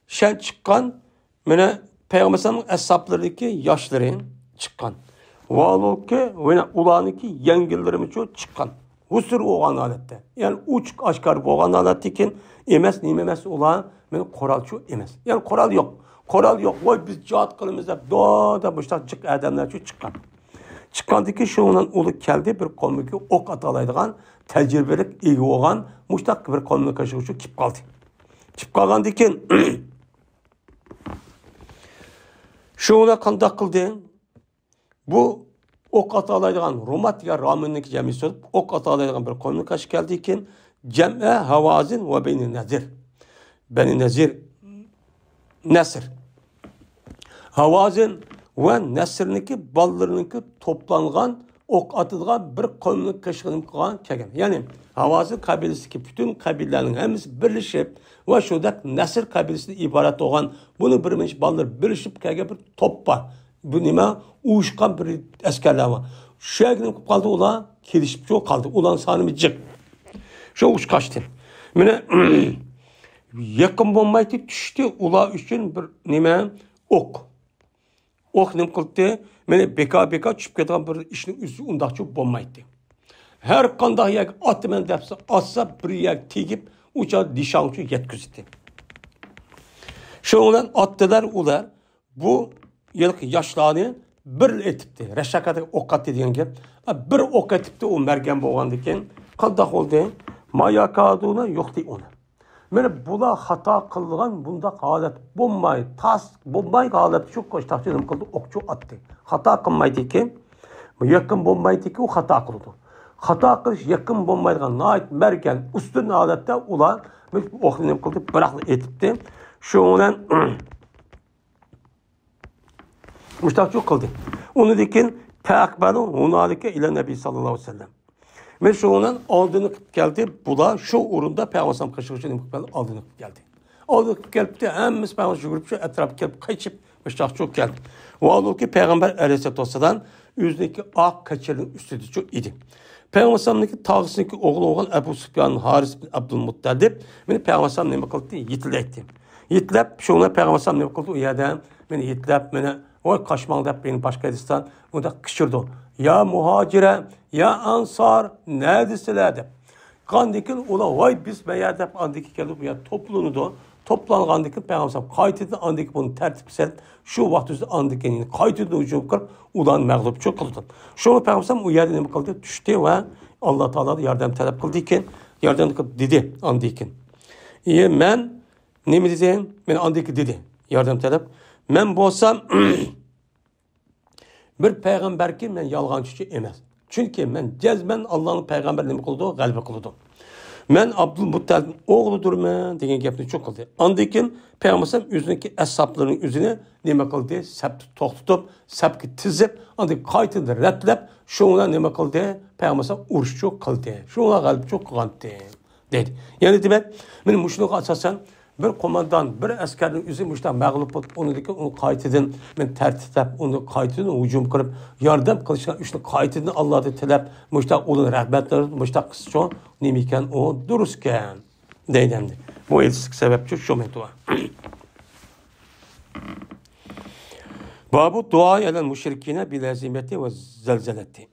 شەن چىققان، مانا پەيغەمبەر ئەلەيھىسسالامنىڭ ئەسھابلىرىدىكى ياشلىرى چىققان. ۋالۇكى، مانا ئۇلارنىڭكى يەڭگىللىرىمۇچۇ چىققان. ھۇزۇر بولغان ھالەتتە. يەنى ئوچۇق ئاشكارا بولغان ھالەتتىكىن ئەمەس، نېمە ئەمەس ئۇلار، مانا قورالچۇ ئەمەس. يەنى قورال يوق. قورال يوق، ۋاي، بىز جىھاد قىلىمىز دەپ، دو دەپ مۇشۇنداق جىق ئادەملەرچۇ چىققان. چىققاندىن كېيىن شۇنىڭ بىلەن ئۇلار كەلدى، بىر قومدىكى ئوق ئاتالايدىغان، تەجرىبىلىك، ئىگە بولغان، مۇشۇنداق بىر قومنىڭ قېشىغا شۇ كېلىپ قالدى. كېلىپ قالغاندىن كېيىن، شۇ بىلەن قانداق قىلدى؟ بۇ ئوق ئاتالايدىغان، رۇمات يا رامىننىڭكى جەمئىسى بولۇپ، ئوق ئاتالايدىغان بىر قومنى قاچىپ كەلدىكىن، جەمئە ھاۋازىن ۋە بەنى نەزىر. بەنى نەزىر، نەسر. ھاۋازىن ۋە نەسرنىڭكى بالىلىرىنىڭكى توپلانغان، ئوق ئاتىدىغان بىر قومنى قېشىغا نېمە قىلغان كەلگەن. يەنى ھاۋازىن قەبىلىسىدىكى پۈتۈن قەبىلىلەرنىڭ ھەممىسى بىرلىشىپ ۋە شۇنداق نەسر قەبىلىسىدىن ئىبارەت بولغان بۇنىڭ بىر نەچچە بالىلىرى بىرلىشىپ كەلگەن بىر توپ بار. بۇ نېمە؟ ئۇيۇشقان بىر ئەسكەرلەر بار. شۇ يەرگە نېمە قىلىپ قالدى ئۇلار؟ كېلىشىپچۇ قالدى. ئۇلارنىڭ سانىمۇ جىق. شۇ ئۇچقاچتى. مانا يېقىن بولمايتتى، چۈشتى. ئۇلار ئۈچۈن بىر نېمە؟ ئوق. ئوق نېمە قىلدى؟ مانا بىكار-بىكار چۈشۈپ كېتىدىغان بىر ئىشنىڭ ئۆزى ئۇنداقچۇ بولمايتتى. ھەر قانداق يەرگە ئاتىمەن دەپسە، ئاتسا بىر يەرگە تېگىپ، ئۇ چاغدا نىشانغىچۇ يەتكۈزدى. شۇنىڭ بىلەن ئاتتىلار ئۇلار. بۇ يىلقى ياشلارنى بىر ئېتىپتى. رەشەكەتكە ئوق ئاتتى دېگەن گەپ. بىر ئوق ئېتىپتى ئۇ مەرگەن بولغاندىكىن. قانداق بولدى؟ ما ياكادۇنا يۇختىئۇنا. مانا بۇلار خاتا قىلىدىغان بۇنداق ھالەت بولماي، تاس بولماي ھالەتتە شۇ قوشتاقچى نېمە قىلدى؟ ئوقچۇ ئاتتى. خاتا قىلمايدىكى، يېقىن بولمايدىكى، ئۇ خاتا قىلىدۇ. خاتا قىلىش يېقىن بولمايدىغان ناھايىتى مەرگەن، ئۈستۈن ھالەتتە ئۇلار بىر ئوقنى نېمە قىلدى؟ بىراقلا ئېتىپتى. شۇنىڭ بىلەن مۇشتاقچۇ قىلدى. ئۇنىڭدىن كېيىن فەقبەلۇ ھۇنالىكە ئىلە نەبى ساللاللاھۇ ئەلەيھى ۋەسەللەم. مەن شۇنىڭ بىلەن ئالدىنى قىلىپ كەلدى. بۇلار شۇ ئورۇندا پەيغەمبەر قېشىغىچە نېمە قىلىپ كەلدى؟ ئالدىنى قىلىپ كەلدى. ئالدىنى قىلىپ كەلدى. ھەممىسى پەيغەمبەر يۈگۈرۈپ شۇ ئەتراپقا كېلىپ قېچىپ مۇشتاقچۇ كەلدى. ۋاھالۇكى پەيغەمبەر ئەلەيھىسسالاتۇ ۋەسسالام ئۆزىنىڭكى ئاق قېچىرىنىڭ ئۈستىدىچۇ ئىدى. پەيغەمبەر ئەلەيھىسسالامنىڭكى تاغىسىنىڭكى ئوغلى بولغان ئەبۇ سۇپيان ھارىس بىن ئابدۇل مۇتتەلىپ مېنى پەيغەمبەر ئەلەيھىسسالام نېمە قىلدى؟ يېتىلەيتتى. يېتىلەپ، شۇڭا پەيغەمبەر ئەلەيھىسسالام نېمە قىلدى؟ ئۇ يەردە مېنى يېتىلەپ، مېنى، ۋاي قاچماڭ دەپ، مېنى باشقا ھەدىستان ئۇنداق قىچۇردى. يا مۇھاجىرە، يا ئانسار، نەدىسىلەر دەپ. ئاندىن كېيىن ئۇلار، ۋاي بىز مەيەر دەپ ئاندىن كېيىن كەلدى، بۇ يەر توپلىنىدۇ. توپلانغاندىن كېيىن پەيغەمبەر ئەلەيھىسسالام قايتىدىن ئاندىن كېيىن بۇنى تەرتىپ سېلىپ، شۇ ۋاقىت ئۆزىدە ئاندىن كېيىن قايتىدىن ھۇجۇم قىلىپ، ئۇلارنى مەغلۇپ چوق قىلىدۇ. شۇڭا پەيغەمبەر ئەلەيھىسسالام ئۇ يەردە نېمە قىلدى؟ چۈشتى ۋە ئاللا تائالادىن ياردەم تەلەپ قىلدىكەن، ياردەم قىلىپ دېدى ئاندىن كېيىن. ئى، مەن نېمە دېدى؟ مەن ئاندىن كېيىن دېدى، ياردەم تەلەپ. مەن بولسام بىر پەيغەمبەركى مەن يالغانچىچۇ ئەمەس. چۈنكى مەن جەزمەن ئاللانىڭ پەيغەمبىرى نېمە قىلىدۇ؟ غەلىبە قىلىدۇ. مەن ئابدۇلمۇتتەلىپنىڭ ئوغلىدۇرمەن دېگەن گەپنى چوق قىلدى. ئاندىن كېيىن پەيغەمبەر ئەلەيھىسسالام ئۆزىنىڭكى ئەسھابلىرىنىڭ ئۆزىنى نېمە قىلدى؟ سەپتە توختىتىپ، سەپكە تىزىپ، ئاندىن قايتىدىن رەتلەپ، شۇنىڭ بىلەن نېمە قىلدى؟ پەيغەمبەر ئەلەيھىسسالام ئۇرۇشچۇ قىلدى. شۇنىڭ بىلەن غەلىبىچۇ قىلغانتى. دەيدۇ. يەنى دېمەك، مانا مۇشۇنىڭغا ئاساسەن بىر قوماندان، بىر ئەسكەرنىڭ ئۆزى مۇشۇنداق مەغلۇپ بولۇپ، ئۇنىڭدىن كېيىن ئۇنى قايتىدىن، مانا تەرتىپلەپ، ئۇنى قايتىدىن ھۇجۇم قىلىپ، ياردەم قىلىشقا ئىشنى قايتىدىن ئاللادىن تىلەپ، مۇشۇنداق ئۇلارنى رەغبەتلەندۈرۈپ، مۇشۇنداق قىلسىچۇ نېمە ئىكەن ئۇ دۇرۇسكەن. دەيدۇ ئەمدى. بۇ ھەدىسلىك سەۋەبچۇ شۇ مەتۇ. بابۇ دۇئا ئەلەل مۇشرىكىنە بىل ھەزىمەتى ۋە زەلزەلەتى.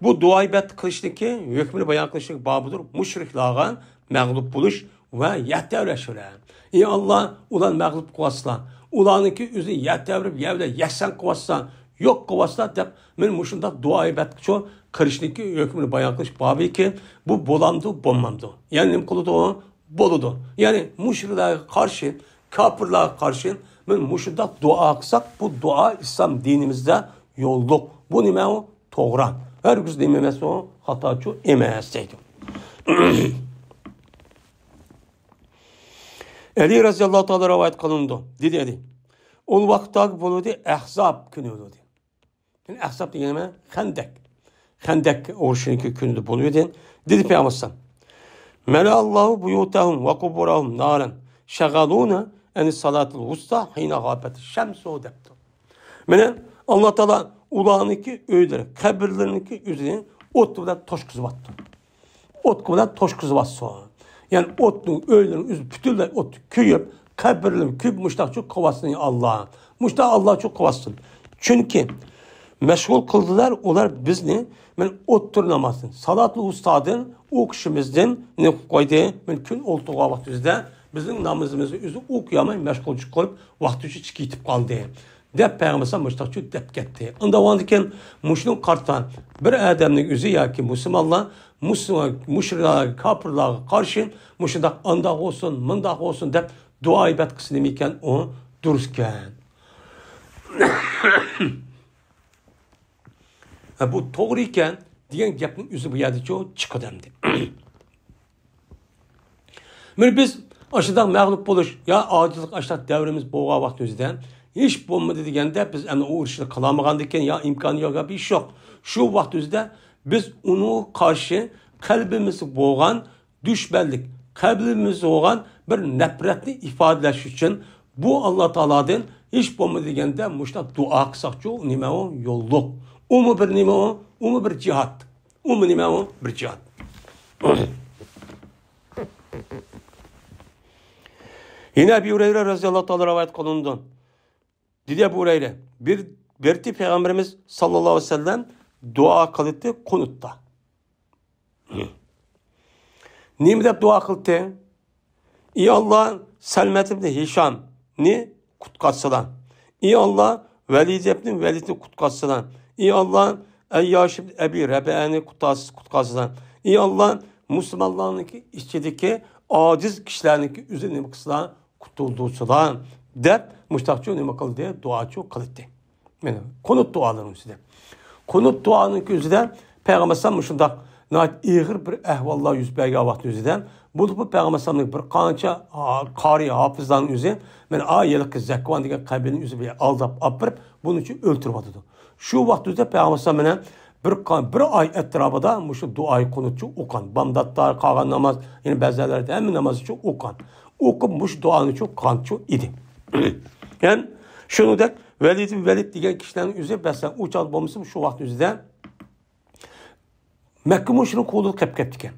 بۇ دۇئا ئىبادەت قىلىشنىڭكى ھۆكمىنى بايان قىلىشنىڭ بابىدۇر. مۇشرىكلارغا مەغلۇپ بولۇش ۋە يەر تەۋرەش بىلەن. ئى ئاللا، ئۇلار مەغلۇپ قىلىۋاتسىلا، ئۇلارنىڭكى ئۆزى يەر تەۋرەپ، يەر بىلەن يەكسان قىلىۋاتسا، يوق قىلىۋاتسا دەپ، مەن مۇشۇنداق دۇئا ئىبادەتكىچۇ قىلىشنىڭكى ھۆكمىنى بايان قىلىش بابىكەن. بۇ بولامدۇ، بولمامدۇ؟ يەنى نېمە قىلىدۇ؟ بولىدۇ. يەنى مۇشرىكلارغا قارشى، كاپىرلارغا قارشى مەن مۇشۇنداق دۇئا قىلساق، بۇ دۇئا ئىسلام دىنىمىزدە يوللۇق. بۇ نېمە ئۇ؟ توغرا. ھەرگىز نېمە ئەمەس ئۇ؟ خاتاچۇ ئەمەس دەيدۇ. ئەلى رەزىياللاھۇ تائالا رىۋايەت قىلىنىدۇ. دېدى ئەلى. ئۇ ۋاقىتتا بولىدۇ، ئەھزاب كۈنى بولىدۇ. يەنى ئەھزاب دېگەن نېمە؟ خەندەك. خەندەك ئۇرۇشىنىڭكى كۈنىدە بولۇۋىدى. دېدى پەيغەمبەر ئەلەيھىسسالام، مەلەئەللاھۇ بۇيۇتەھۇم ۋە قۇبۇرەھۇم نارەن شەغەلۇنا ئەن سالاتىل ۋۇستا ھىنا غابەت شەمسۇ دەپتۇ. مانا ئاللا تائالا ئۇلارنىڭكى ئۆيلىرى، قەبرىلىرىنىڭكى ئۆزىنى ئوت بىلەن توشقۇزۇۋاتتى. ئوتقا بىلەن توشقۇزۇۋاتسۇن. يەنى ئوتنىڭ ئۆيلىرىنىڭ ئۆزى پۈتۈنلەي ئوتتا كۆيۈپ، قەبرىلىرى كۆيۈپ، مۇشتاقچۇ قىلىۋاتسۇن، يا ئاللا. مۇشتاق ئاللاچۇ قىلىۋاتسۇن. چۈنكى مەشغۇل قىلدىلار ئۇلار بىزنى، مەن ئوتتۇرا نامازدىن، سالاتۇل ۋۇستادىن، ئوقۇشىمىزدىن نېمە قىلىپ قويدى؟ مەن كۈن ئولتۇرغان ۋاقتىمىزدا بىزنىڭ نامىزىمىزنى ئۆزى ئوقۇيالماي مەشغۇلچى قىلىپ، ۋاقتى ئۈچۈن كېتىپ قالدى. دەپ پەيغەمبەر ئەلەيھىسسالام مۇشۇنداق دەپ كەتتى. ئۇنداق بولغاندىكىن مۇشۇنىڭغا قارىتا بىر ئادەمنىڭ ئۆزى ياكى مۇسۇلمانلار مۇسۇلمان، مۇشرىكلارغا، كاپىرلارغا قارشى مۇشۇنداق ئانداق بولسۇن، مۇنداق بولسۇن دەپ دۇئا ئىبادەت قىلسا نېمە ئىكەن، ئۇ دۇرۇسكەن. ھە، بۇ توغرا ئىكەن دېگەن گەپنىڭ ئۆزى بۇ يەردىچۇ چىقىدۇ ئەمدى. مانا بىز ئاشۇنداق مەغلۇپ بولۇش يا ئاجىزلىق ئاشۇنداق دەۋرىمىز بولغان ۋاقىت ئۆزىدە، ھېچ بولمىدى دېگەندە بىز ئەمدى ئۇ ئۇرۇشنى قىلالمىغاندىكىن يا ئىمكانى يوق يا بىر ئىش يوق. شۇ ۋاقىت ئۆزىدە بىز ئۇنىڭغا قارشى قەلبىمىزدە بولغان دۈشمەنلىك، قەلبىمىزدە بولغان بىر نەپرەتنى ئىپادىلەش ئۈچۈن بۇ ئاللا تائالادىن ھېچ بولمىدى دېگەندە مۇشۇنداق دۇئا قىلساقچۇ، نېمە ئۇ؟ يوللۇق. ئۇمۇ بىر نېمە ئۇ؟ ئۇمۇ بىر جىھاد. ئۇمۇ نېمە ئۇ؟ بىر جىھاد. يەنە ئەبى ھۇرەيرە رەزىياللاھۇ تائالا رىۋايەت قىلىنىدۇ. دېدى ئەبۇ ھۇرەيرە، بىر، بىرتى پەيغەمبىرىمىز ساللاللاھۇ ئەلەيھى ۋەسەللەم دۇئا قىلىتتى قۇنۇتتا. نېمە دەپ دۇئا قىلدى؟ ئى ئاللا، سەلمەت ئىبنى ھىشامنى قۇتقارسىلا. ئى ئاللا، ۋەلىد ئىبنى ۋەلىدنى قۇتقارسىلا. ئى ئاللا، ئەيياش ئىبنى ئەبى رەبىئەنى قۇتقارس-، قۇتقارسىلا. ئى ئاللا، مۇسۇلمانلارنىڭكى ئىچىدىكى ئاجىز كىشىلەرنىڭكى ئۆزىنى نېمە قىلسىلا، قۇتۇلدۇرسىلا دەپ مۇشتاقچۇ نېمە قىلدى؟ دۇئاچۇ قىلدى. مانا قۇنۇت دۇئالىرىنىڭ ئۆزىدە. قۇنۇت دۇئانىڭ ئۆزىدە پەيغەمبەر ئەلەيھىسسالام مۇشۇنداق ناھايىتى ئېغىر بىر ئەھۋاللار يۈز بەرگەن ۋاقىت ئۆزىدە، بولۇپمۇ پەيغەمبەر ئەلەيھىسسالامنىڭ بىر قانچە، ھا-، قارىي ھاپىزلارنىڭ ئۆزى مانا ئا ھېلىقى زەكۋان دېگەن قەبىلىنىڭ ئۆزى بىلەن ئالداپ ئاپىرىپ، بۇنى ئۆلتۈرۈۋاتىدۇ. شۇ ۋاقىت ئۆزىدە پەيغەمبەر ئەلەيھىسسالام مانا بىر قا-، بىر ئاي ئەتراپىدا مۇشۇ دۇئايى قۇنۇتچۇ ئوقۇغان. بامداتتا قالغان ناماز، يەنى بەزىلەردە ھەممە نامازچۇ ئوقۇغان. ئوقۇپ مۇشۇ دۇئانىچۇ قىلغانچۇ ئىدى. يەنى شۇنىڭدەك ۋەلىد ۋەلىد دېگەن كىشىلەرنىڭ ئۆزى، مەسىلەن، ئۇ چاغدا بولمىسىمۇ شۇ ۋاقىت ئۆزىدە مەككە مۇشرىك قولىدا قېلىپ كەتتىكەن.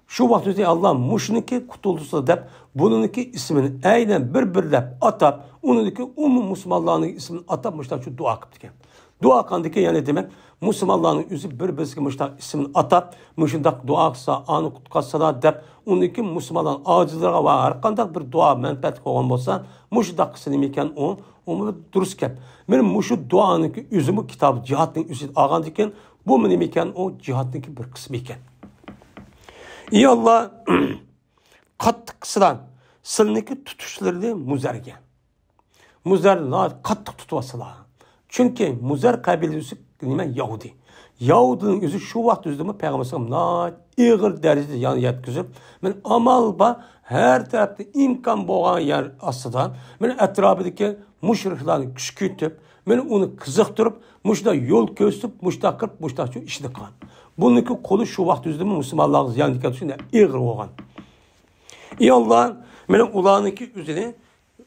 شۇ ۋاقىت ئۆزىدە ئاللا مۇشۇنىڭكى قۇتۇلدۇرسا دەپ، بۇنىڭكى ئىسمىنى ئەينەن بىر-بىرلەپ ئاتاپ، ئۇنىڭكى ئومۇم مۇسۇلمانلارنىڭ ئىسمىنى ئاتاپ مۇشۇنداق دۇئا قىپتىكەن. دۇئا قىلغاندىكىن، يەنى دېمەك، مۇسۇلمانلارنىڭ ئۆزى بىر-بىرسىگە مۇشۇنداق ئىسمىنى ئاتاپ، مۇشۇنداق دۇئا قىلسا، ئانى قۇتقارسىلا دەپ، ئۇنىڭكى مۇسۇلمانلارنىڭ ئاجىزلىرىغا ۋە ھەر قانداق بىر دۇئا مەنپەئەتلىك بولغان بولسا، مۇشۇنداق قىلسا نېمىكەن ئۇ؟ ئۇمۇ دۇرۇس گەپ. مانا مۇشۇ دۇئانىڭكى ئۆزىمۇ كىتاب جىھادنىڭ ئۆزىدە ئالغاندىكىن، بۇمۇ نېمىكەن؟ ئۇ جىھادنىڭكى بىر قىسمى ئىكەن. ئى ئاللا، قاتتىق قىلسىلا سىلىنىڭكى تۇتۇشلىرىنى مۇزەرگە. مۇزەر ناھايىتى قاتتىق تۇتۇۋالسىلا. چۈنكى مۇزەر قەبىلىسى نېمە؟ يەھۇدىي. يەھۇدىينىڭ ئۆزى شۇ ۋاقىت ئۆزىدىمۇ پەيغەمبەر ئەلەيھىسسالامغا ناھايىتى ئېغىر دەرىجىدە زىيان يەتكۈزۈپ، مانا ئامال بار، ھەر تەرەپتە ئىمكان بولغان يەر ئاستىدا، مانا ئەتراپىدىكى مۇشرىكلارنى كۈشكۈرتۈپ، مانا ئۇنى قىزىقتۇرۇپ، مۇشۇنداق يول كۆرسىتىپ، مۇشۇنداق قىلىپ، مۇشۇنداقچۇ ئىشنى قىلغان. بۇنىڭكى قولى شۇ ۋاقىت ئۆزىدىمۇ مۇسۇلمانلارغا زىيان يەتكۈزۈشى ئېغىر بولغان. ئى ئاللا، مانا ئۇلارنىڭكى ئۆزىنى،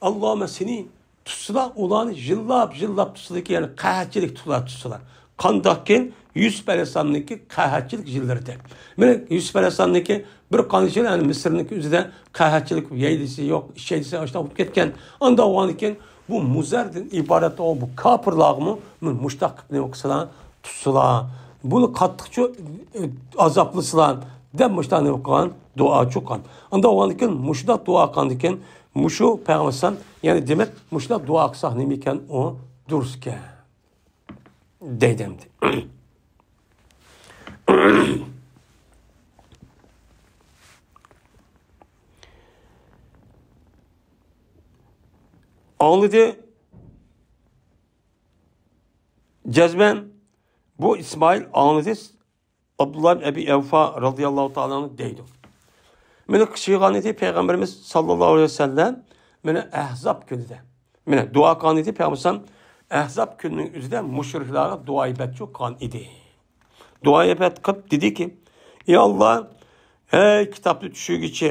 ئاللا، مەن سېنى تۇتسىلا، ئۇلارنى يىللاپ، يىللاپ تۇتسىلا، يەنى قەھەتچىلىك تۇتسىلا، تۇتسىلا. قانداقكىن؟ يۈسۈپ ئەلەيھىسسالامنىڭكى قەھەتچىلىك يىللىرىدا. مانا يۈسۈپ ئەلەيھىسسالامنىڭكى بىر قانچە يىل، يەنى مىسىرنىڭكى ئۆزىدە قەھەتچىلىك، يەيدىسى يوق، ئىچەيدىسى ئاشۇنداق بولۇپ كەتكەن. ئانداق بولغاندىكىن، بۇ مۇزەردىن ئىبارەت بۇ كاپىرلارغىمۇ مۇشۇنداق قىلىپ نېمە قىلسىلا، تۇتسىلا. بۇنى قاتتىقچۇ، ئە، ئازابلىسىلا دەپ مۇشۇنداق نېمە قىلغان؟ دۇئاچۇ قىلغان. ئانداق بولغاندىكىن، مۇشۇنداق دۇئا قىلغاندىكىن، مۇشۇ پەيغەمبەر ئەلەيھىسسالام، يەنى دېمەك، مۇشۇنداق دۇئا قىلساق نېمە ئىكەن ئۇ؟ دۇرۇس ئىكەن. دەيدۇ ئەمدى. ئاڭلىدى. جەزمەن بۇ ئىسمائىل ئاڭلىدى. ئابدۇللا ئىبن ئەبى ئەۋفا رازىياللاھۇ تائالا ئەنھۇ دەيدۇ. مانا قىچىغان ئىدى پەيغەمبىرىمىز ساللاللاھۇ ئەلەيھى ۋەسەللەم، مانا ئەھزاب كۈنىدە. مانا دۇئا قىلغان ئىدى پەيغەمبىرىمىز ئەھزاب كۈنىنىڭ ئۆزىدە مۇشرىكلارغا دۇئا ئىبادەتچۇ قىلغان ئىدى. دۇئا ئىبادەت قىلىپ دېدىكى، ئى ئاللا، ھەي كىتابنى چۈشۈرگۈچى،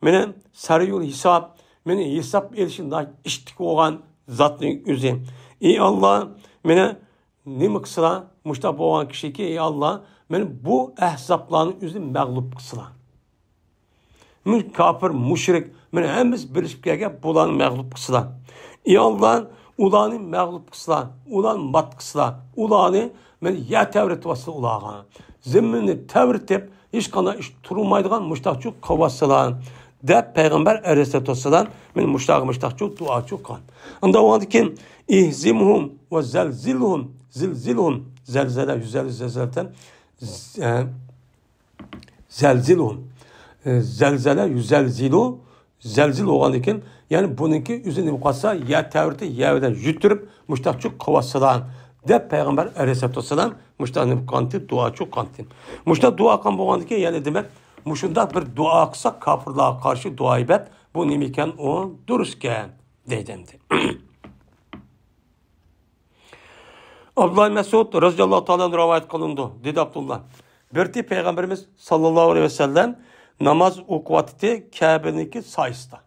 مانا سەرىئۇل ھېساب، مانا ھېساب ئېلىشى ناھايىتى ئىشتىك بولغان زاتنىڭ ئۆزى. ئى ئاللا، مانا نېمە قىلسىلا، مۇشۇنداق بولغان كىشىكى، ئى ئاللا، مانا بۇ ئەھزابلارنىڭ ئۆزىنى مەغلۇپ قىلسىلا. مۇ-، كاپىر، مۇشرىك، مانا ھەممىسى بىرلىشىپ كەلگەن بۇلارنى مەغلۇپ قىلسىلا. ئى ئاللا، ئۇلارنى مەغلۇپ قىلسىلا، ئۇلارنى مات قىلسىلا، ئۇلارنى مانا يەر تەۋرىتىۋاتسىلا ئۇلارغا. زېمىننى تەۋرىتىپ، ھېچقانداق ئىش تۇرمايدىغان مۇشتاقچۇ قىلىۋاتسىلا، دەپ پەيغەمبەر ئەلەيھىسسالاتۇ ۋەسسالام مانا مۇشتاق، مۇشتاقچۇ دۇئاچۇ قىلغان. ئانداق بولغاندىكىن، ئىھزىمھۇم ۋە زەلزىلھۇم، زىلزىلھۇم، زەلزەلە، يۈزەلزىل زەلزەلەتەن، ز-، ئە، زەلزىلھۇم. ئە، زەلزەلە، يۈزەلزىلۇ، زەلزىلە بولغاندىكىن، يەنى بۇنىڭكى ئۆزى نېمە قىلسا، يەر تەۋرىتىپ، يەر بىلەن يۈتتۈرۈپ، مۇشتاقچۇ قىلىۋاتسىلا، دەپ پەيغەمبەر ئەلەيھىسسالاتۇ ۋەسسالام مۇشتاق نېمە قىلغانتى، دۇئاچۇ قىلغانتى. مۇشتاق دۇئا قىلغان بولغاندىكىن، يەنى دېمەك، مۇشۇنداق بىر دۇئا قىلساق، كاپىرلارغا قارشى دۇئا ئىبادەت، بۇ نېمە ئىكەن، ئۇ دۇرۇس ئىكەن، دەيدۇ ئەمدى. ئابدۇللا مەسئۇد رەزىياللاھۇ تائالا ئەنھۇ رىۋايەت قىلىنىدۇ، دېدى ئابدۇللا. بىر تى پەيغەمبىرىمىز ساللاللاھۇ ئەلەيھى ۋەسەللەم ناماز ئوقۇۋاتتى كەبىنىڭكى سايىسىدا.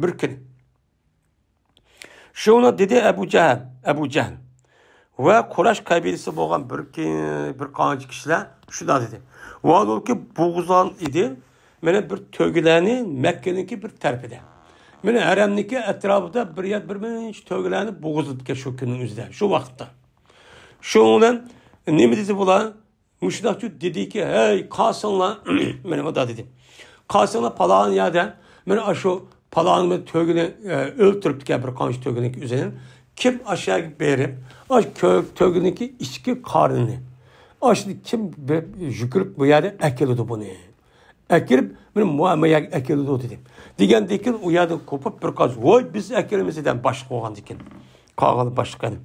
بىر كۈنى. شۇڭا دېدى ئەبۇ جەھىل، ئەبۇ جەھىل ۋە قۇرەش قەبىلىسى بولغان بىر كى-، بىر قانچە كىشىلەر شۇنداق دېدى. ۋاھالۇكى بوغۇزلان ئىدى. مانا بىر تۆگىلەرنى مەككىنىڭكى بىر تەرىپىدە. مانا ھەرەمنىڭكى ئەتراپىدا بىر يەر بىر مۇنچە تۆگىلەرنى بوغۇزلىدىكەن شۇ كۈننىڭ ئۆزىدە، شۇ ۋاقىتتا. شۇنىڭ بىلەن نېمە دېدى بۇلار؟ مۇشۇنداقچۇ دېدىكى، ھەي، قالساڭلار، مانا مۇنداق دېدى. قالساڭلار پالان يەردە، مانا ئاشۇ پالان بىر تۆگىنى، ئە، ئۆلتۈرۈپتىكەن بىر قانچە تۆگىنىڭكى ئۆزىنى. كىم ئاشۇ يەرگە بېرىپ، ئاشۇ كۆ-، تۆگىنىڭكى ئىچكى قارنىنى، ئاشۇنى كىم بېرىپ يۈگۈرۈپ بۇ يەردە ئەكېلىدۇ بۇنى؟ ئەكىرىپ، مانا مۇ-، مۇ يەرگە ئەكېلىدۇ دېدى. دېگەندىكىن ئۇ يەردىن قوپۇپ بىر قاز، ۋاي، بىز ئەكىرىمىز دېدى باشلىق بولغاندىكىن. قالغان باشلىق ئەدى.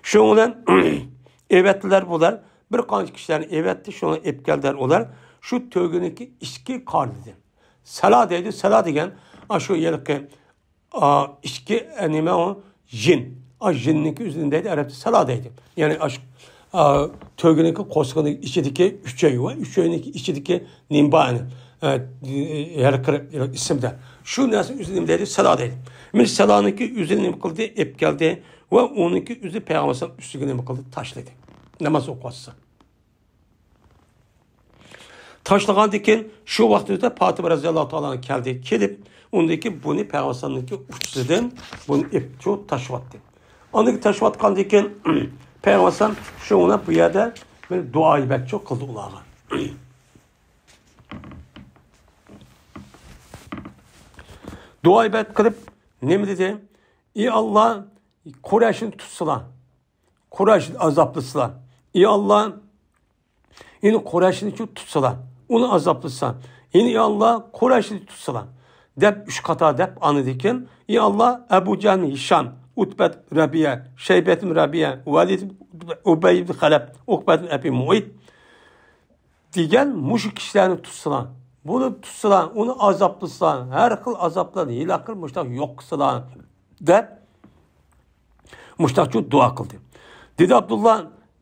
شۇنىڭ بىلەن ئەۋەتتىلەر بۇلار. بىر قانچە كىشىلەرنى ئەۋەتتى، شۇنى ئېلىپ كەلدىلەر ئۇلار. شۇ تۆگىنىڭكى ئىچكى قارنىدىن. سەلا دەيدۇ، سەلا دېگەن، ئاشۇ ھېلىقى، ئا، ئىچكى، ئە، نېمە ئۇ؟ ژىن. ئا، ژىننىڭكى ئۆزىنى دەيدۇ، ئەرەبچە سەلا دەيدۇ. يەنى ئاشۇ، ئا، تۆگىنىڭكى قورسىقىنىڭ ئىچىدىكى ئۈچەي ۋە ئۈچەينىڭكى ئىچىدىكى نېمە بار ئەنە، ئە، ھېلىقى ئىسىمدە. شۇ نەرسە ئۆزىنى نېمە دەيدۇ؟ سەلا دەيدۇ. مانا سەلانىڭكى ئۆزىنى نېمە قىلدى؟ ئېلىپ كەلدى ۋە ئۇنىڭكى ئۆزى پەيغەمبەر ئەلەيھىسسالام ئۈستىگە نېمە قىلدى؟ تاشلىدى. ناماز ئوقۇۋاتسا. تاشلىغاندىن كېيىن شۇ ۋاقىتتا پاتىمە رەزىياللاھۇ تائالا ئانھا كەلدى. كېلىپ، ئۇندىن كېيىن بۇنى پەيغەمبەر ئەلەيھىسسالامنىڭكى ئۇچىسىدىن بۇنى ئېلىپ چىقىپ تاشلىۋەتتى. ئاندىن كېيىن تاشلىۋەتكەندىن كېيىن پەيغەمبەر ئەلەيھىسسالام شۇنىڭ بىلەن بۇ يەردە بىر دۇئا ئىبادەتچۇ قىلدى ئۇلارغا. دۇئا ئىبادەت قىلىپ نېمە دېدى؟ ئى ئاللا، قۇرەيشنى تۇتسىلا. قۇرەيشنى ئازابلىسىلا. ئى ئاللا، يەنى قۇرەيشنى تۇتسىلا. ئۇنى ئازابلىسا. يەنى ئى ئاللا، قۇرەيشنى تۇتسىلا. دەپ ئۈچ قاتا دەپ ئاندىن كېيىن، ئى ئاللا، ئەبۇ جەھل، ھىشام، ئۇتبەت، رەبىئە، شەيبەت، رەبىئە، ۋەلىد، ئۇبەي ئىبن خەلەپ، ئۇقبەت، ئەبى مۇئەيت، دېگەن مۇشۇ كىشىلەرنى تۇتسىلا، بۇنى تۇتسىلا، ئۇنى ئازابلىسىلا، ھەر خىل ئازابلارنى ھېلىقى مۇشۇنداق يوق قىلسىلا، دەپ مۇشۇنداقچۇ دۇئا قىلدى. دېدى ئابدۇللا،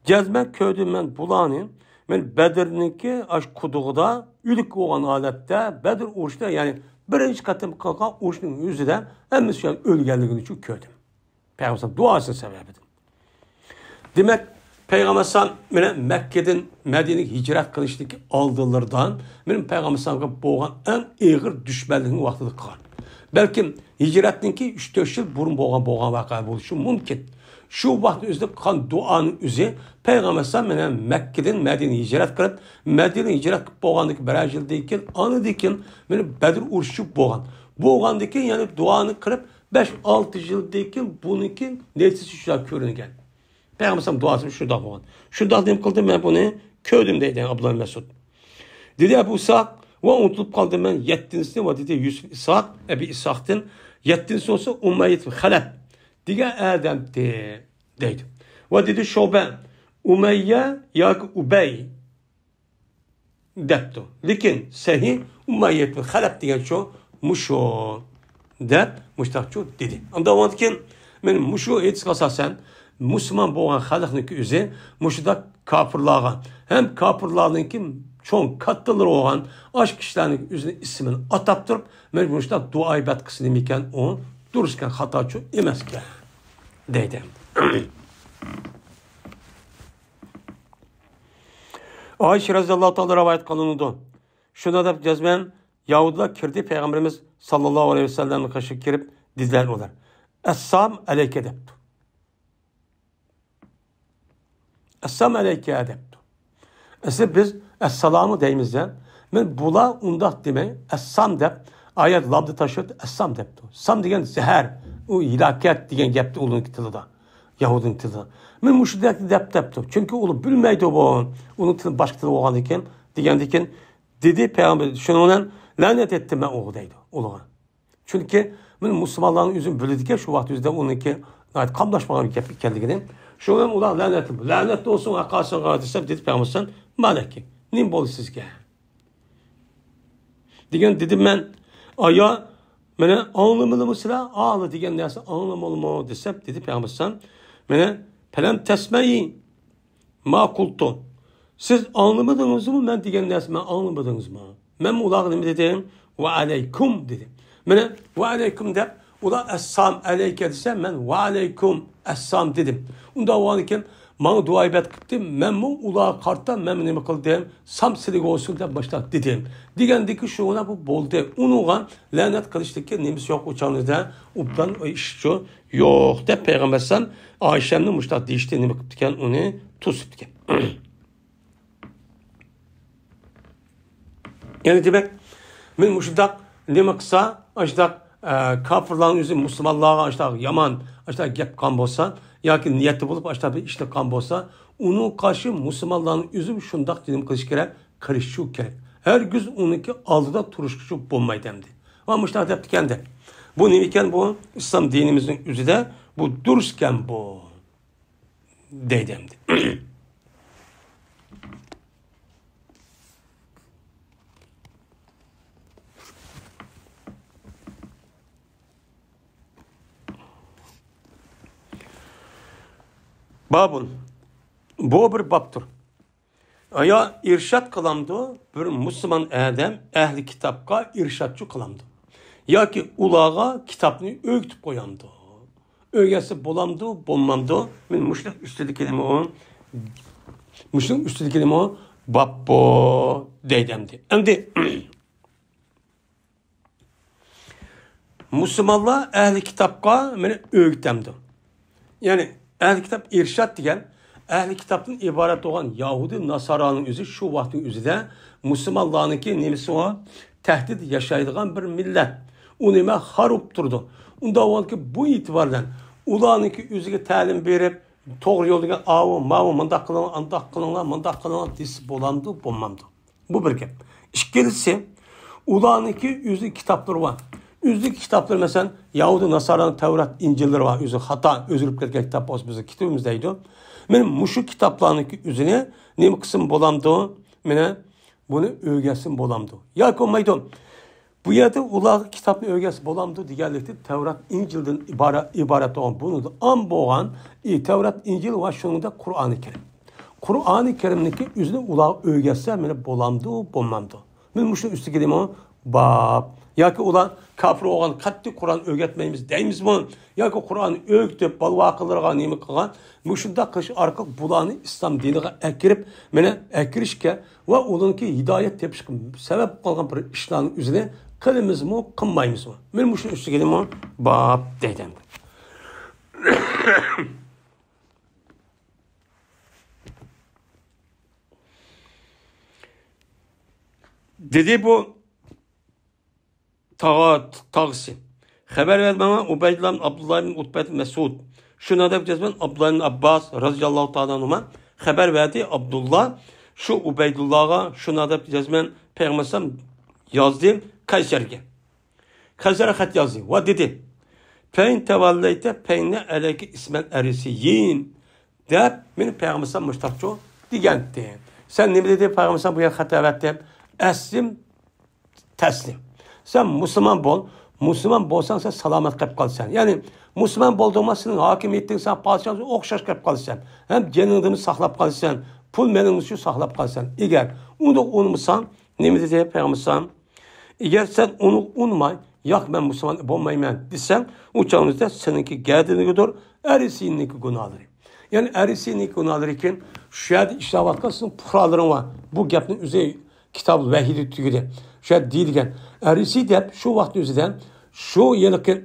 جەزمەن كۆردۈم مەن بۇلارنى، مەن بەدرنىڭكى ئاشۇ قۇدۇقىدا ئۆلۈك بولغان ھالەتتە، بەدر ئۇرۇشىدا، يەنى بىرىنچى قېتىم قىلغان ئۇرۇشنىڭ ئۆزىدە ھەممىسى شۇ ئۆلگەنلىكىنى شۇ كۆردۈم. پەيغەمبەر دۇئاسىنىڭ سەۋەبىدىن. دېمەك، پەيغەمبەر ئەلەيھىسسالام مانا مەككىدىن مەدىنىگە ھىجرەت قىلىشتىكى ئالدىلىرىدا مانا پەيغەمبەر ئەلەيھىسسالامغا بولغان ئەڭ ئېغىر دۈشمەنلىكنىڭ ۋاقتىدا قىلغان. بەلكىم ھىجرەتتىن كېيىن ئۈچ تۆت يىل بۇرۇن بولغان، بولغان ۋەقە بولۇشى مۇمكىن. شۇ ۋاقىتنىڭ ئۆزىدە قىلغان دۇئانىڭ ئۆزى پەيغەمبەر ئەلەيھىسسالام مانا مەككىدىن مەدىنىگە ھىجرەت قىلىپ، مەدىنىگە ھىجرەت قىلىپ بولغاندىن كېيىن بىرەر يىلدىن كېيىن، ئاندىن كېيىن مانا بەدر ئۇرۇشى بولغان. بولغاندىن كېيىن يەنە دۇئانى قىلىپ، بەش-ئالتە يىلدىن كېيىن بۇنىڭكى نەتىجىسى شۇنداق كۆرۈنگەن. پەيغەمبەر ئەلەيھىسسالام دۇئاسى شۇنداق بولغان. شۇنداق نېمە قىلدىم، مەن بۇنى كۆردۈم دەيدۇ ئابدۇللا مەسئۇد. دېدى ئەبۇ ئىسھاق، ۋە ئۇنتۇلۇپ قالدىم مەن يەتتىنچىسىنى، ۋە دېدى يۈسۈپ ئىسھاق، ئەبى ئىسھاقتىن، يەتتىنچىسى بولسا ئۇمەييە خەلەپ دېگەن ئادەمتى دەيدۇ. ۋە دېدى شۇبە، ئۇمەييە ياكى ئۇبەي دەپتۇ. لېكىن سەھىھ ئۇمەييە خەلەپ دېگەن شۇ، مۇشۇ دەپ مۇشتاقچۇ دېدى. ئاندىن كېيىن مەن مۇشۇ ھەدىسكە ئاساسەن مۇسۇلمان بولغان خەلقنىڭكى ئۆزى مۇشۇنداق كاپىرلارغا ھەم كاپىرلارنىڭكى چوڭ كاتتىلىرى بولغان ئاشۇ كىشىلەرنىڭ ئۆزىنىڭ ئىسمىنى ئاتاپ تۇرۇپ، مەن مۇشۇنداق دۇئا ئىبادەت قىلسا نېمىكەن، ئۇ دۇرۇسكەن، خاتاچۇ ئەمەسكەن دەيدۇ. ئائىشە رەزىياللاھۇ تائالا رىۋايەت قىلىنىدۇ. شۇنداق دەپ جەزمەن يەھۇدىيلار كىردى، پەيغەمبىرىمىز ساللاللاھۇ ئەلەيھى ۋەسەللەمنىڭ قېشىغا كىرىپ دېدىلەر ئۇلار. ئەسسالامۇ ئەلەيكە دەپتۇ. ئەسسالامۇ ئەلەيكە دەپتۇ. ئەسلى بىز ئەسسالامۇ دەيمىز دە. مەن بۇلار ئۇنداق دېمەي، ئەسسام دەپ، ئايەت لامدا تاشلاپ ئەسسام دەپتۇ. سام دېگەن زەھەر، ئۇ ھېلاكەت دېگەن گەپتە ئۇنىڭ تىلىدا. يەھۇدىينىڭ تىلىدا. مەن مۇشۇنداق دەپ دەپتۇ. چۈنكى ئۇلار بىلمەيدۇ بۇ. ئۇنىڭ تىلى باشقا تىل بولغاندىكىن، دېگەندىكىن، دېدى پەيغەمبەر، شۇنىڭ بىلەن لەنەت ئېيتتىم مەن ئۇغا دەيدۇ، ئۇلىغا. چۈنكى مەن مۇسۇلمانلارنىڭ ئۆزىنى بىلىدىكەن، شۇ ۋاقىت ئۆزىدە ئۇنىڭكى ناھايىتى قاملاشمىغان گەپ ئىكەنلىكىنى. شۇڭا مەن ئۇلار لەنەت، لەنەت بولسۇن ئاقاسىغا دېسەم، دېدى پەيغەمبەر ئەلەيھىسسالام، مالەككى، نېمە بولدى سىزگە؟ دېگەن دېدىم مەن، ئايا، مانا ئاڭلىمىدىمۇ سىلەر؟ ئالا دېگەن نەرسە ئاڭلىمىلىمۇ دېسەم، دېدى پەيغەمبەر ئەلەيھىسسالام، مانا، پەلەم تەسمەي ما قۇلتۇ. سىز ئاڭلىمىدىڭىزمۇ مەن دېگەن نەرسە، مەن ئاڭلىمىدىڭىزمۇ؟ مەنمۇ ئۇلارغا نېمە دېدىم؟ ۋەئەلەيكۇم دېدىم. مانا، ۋەئەلەيكۇم دەپ، ئۇلار ئەسسام ئەلەيكە دېسە، مەن ۋەئەلەيكۇم ئەسسام دېدىم. ئۇنداق بولغاندىكىن، ماڭا دۇئا ئىبادەت قىپتۇ، مەنمۇ ئۇلارغا قارىتا، مەنمۇ نېمە قىلدىم؟ سام سىلىگە بولسۇن دەپ باشلاپ دېدىم. دېگەندىكى شۇ بۇ بولدى. ئۇنىڭغا لەنەت قىلىشتىكى نېمىسى يوق، ئۇ چاغنىدا ئوبدان ئىش شۇ يوق دەپ پەيغەمبەر ئەلەيھىسسالام ئائىشەمنى مۇشۇنداق دېيىشتى، نېمە قىپتىكەن، ئۇنى توسۇپتىكەن. يەنى دېمەك، مەن مۇشۇنداق نېمە قىلسا، ئاشۇنداق، ئە، كاپىرلارنىڭ ئۆزى مۇسۇلمانلارغا ئاشۇنداق يامان، ئاشۇنداق گەپ قىلغان بولسا، ياكى نىيەتتە بولۇپ ئاشۇنداق بىر ئىشنى قىلغان بولسا، ئۇنىڭغا قارشى مۇسۇلمانلارنىڭ ئۆزى شۇنداق نېمە قىلىشى كېرەك، قىلىشى كېرەك. ھەرگىز ئۇنىڭكى ئالدىدا تۇرۇشقا بولمايدۇ ئەمدى. ۋە مۇشۇنداق دەپتىكەن دە. بۇ نېمە ئىكەن بۇ؟ ئىسلام دىنىمىزنىڭ ئۆزىدە بۇ دۇرۇسكەن بۇ. دەيدۇ ئەمدى. بابۇن. بۇ بىر بابتۇر. ئايا ئىرشاد قىلامدۇ؟ بىر مۇسۇلمان ئادەم ئەھلى كىتابقا ئىرشادچۇ قىلامدۇ؟ ياكى ئۇلارغا كىتابنى ئۆگىتىپ قويامدۇ؟ ئۆگەتسە بولامدۇ، بولمامدۇ؟ مەن مۇشۇنىڭ ئۈستىدىكىنىمۇ، مۇشۇنىڭ ئۈستىدىكىنىمۇ باببۇ دەيدۇ ئەمدى. ئەمدى مۇسۇلمانلار ئەھلى كىتابقا مېنى ئۆگىتەمدۇ؟ يەنى ئەھلى كىتاب ئىرشاد دېگەن ئەھلى كىتابتىن ئىبارەت بولغان يەھۇدىي ناسارانىڭ ئۆزى شۇ ۋاقىتنىڭ ئۆزىدە مۇسۇلمانلارنىڭكى نېمىسى ئۇ؟ تەھدىت ياشايدىغان بىر مىللەت. ئۇ نېمە خار بولۇپ تۇرىدۇ. ئۇنداق بولغاندىكىن بۇ ئېتىبار بىلەن ئۇلارنىڭكى ئۆزىگە تەلىم بېرىپ، توغرا يول دېگەن ئاۋۇ، ماۋۇ، مۇنداق قىلىڭلار، ئانداق قىلىڭلار، مۇنداق قىلىڭلار دېسە بولامدۇ، بولمامدۇ؟ بۇ بىر گەپ. ئىككىنچىسى، ئۇلارنىڭكى ئۆزى كىتابلىرى بار. ئۆزىدىكى كىتابلىرى، مەسىلەن، يەھۇدىي ناسارانىڭ تەۋرات، ئىنجىللىرى بار. ئۆزى خاتا، ئۆزگىرىپ كەتكەن كىتاب بولسا بىزنىڭ كىتابىمىز دەيدۇ. مانا مۇشۇ كىتابلارنىڭكى ئۆزىنى نېمە قىلسىمۇ بولامدۇ؟ مانا بۇنى ئۆگەتسىمۇ بولامدۇ؟ ياكى بولمايدۇ. بۇ يەردە ئۇلارغا كىتابنى ئۆگەتسە بولامدۇ دېگەنلىكتە، تەۋرات، ئىنجىلدىن ئىبارەت، ئىبارەت بولغان، بۇنىڭدا ئام بولغان، ئى، تەۋرات، ئىنجىل ۋە شۇنىڭدەك قۇرئانى كەرىم. قۇرئانى كەرىمنىكى ئۆزىنى ئۇلارغا ئۆگەتسە، مانا بولامدۇ، بولمامدۇ؟ مانا مۇشۇنىڭ ئۈستىگە دېمە باب. ياكى ئۇلار كاپىر بولغان، قەتئىي قۇرئان ئۆگەتمەيمىز دەيمىزمۇ؟ ياكى قۇرئان ئۆگىتىپ، بالا-ۋاقىلىرىغا نېمە قىلغان؟ مۇشۇنداق قىلىش ئارقىلىق بۇلارنى ئىسلام دىنىغا ئەكىرىپ، مانا ئەكىرىشكە ۋە ئۇنىڭكى ھىدايەت تېپىشقا سەۋەب قىلغان بىر ئىشلارنىڭ ئۆزىنى قىلىمىزمۇ، قىلمايمىزمۇ؟ مانا مۇشۇنىڭ ئۈستىگە دېمە باب دەيدۇ. دېدى بۇ تاغا-، تاغىسى. خەۋەر بەردى ماڭا ئۇبەيدۇللا ئىبن ئابدۇللا ئىبن ئۇتبە ئىبن مەسئۇد. شۇنى دەپ جەزمەن ئابدۇللا ئىبن ئابباس رازىياللاھۇ تائالا ئەنھۇما خەۋەر بەردى ئابدۇللا شۇ ئۇبەيدۇللاغا، شۇنى دەپ جەزمەن پەيغەمبەر ئەلەيھىسسالام يازدى قەيسەرگە. قەيسەرگە خەت يازدى ۋە دېدى، «فەئىن تەۋەللەيتە فەئىننە ئەلەيكە ئىسمەن ئەرىسىيين» دەپ، مېنى پەيغەمبەر ئەلەيھىسسالام مۇشتاقچۇ دېگەنتى. سەن نېمە دېدى پەيغەمبەر ئەلەيھىسسالام بۇ يەرگە خەت ئەۋەتتى؟ ئەسلىم تەسلىم. سەن مۇسۇلمان بول. مۇسۇلمان بولساڭ، سەن سالامەت قېلىپ قالىسەن. يەنى مۇسۇلمان بولدۇڭما، سېنىڭ ھاكىمىيىتىڭ، سەن پادىشاھىڭ ئوخشاش قېلىپ قالىسەن. ھەم جېنىڭنىمۇ ساقلاپ قالىسەن، پۇل مېلىڭنى شۇ ساقلاپ قالىسەن. ئەگەر ئۇنى ئۇنىمىساڭ، نېمە دېدى پەيغەمبەر ئەلەيھىسسالام؟ ئەگەر سەن ئۇنى ئۇنىماي، «ياق، مەن مۇسۇلمان بولمايمەن» دېسەڭ، ئۇ چاغدا سېنىڭكى گەدىنىڭكىدۇر، ئەرىسىنىڭكى گۇناھلىرى. يەنى ئەرىسىنىڭكى گۇناھلىرى كېيىن شۇ يەردە ئىشلەۋاتقان سېنىڭ پۇقرالىرىڭ بار. بۇ گەپنى ئۆزى كىتاب ۋەھىيدە تۈگىدى. شۇ يەردە دېيىلگەن. ئەرىسى دەپ شۇ ۋاقىتنىڭ ئۆزىدە شۇ ھېلىقى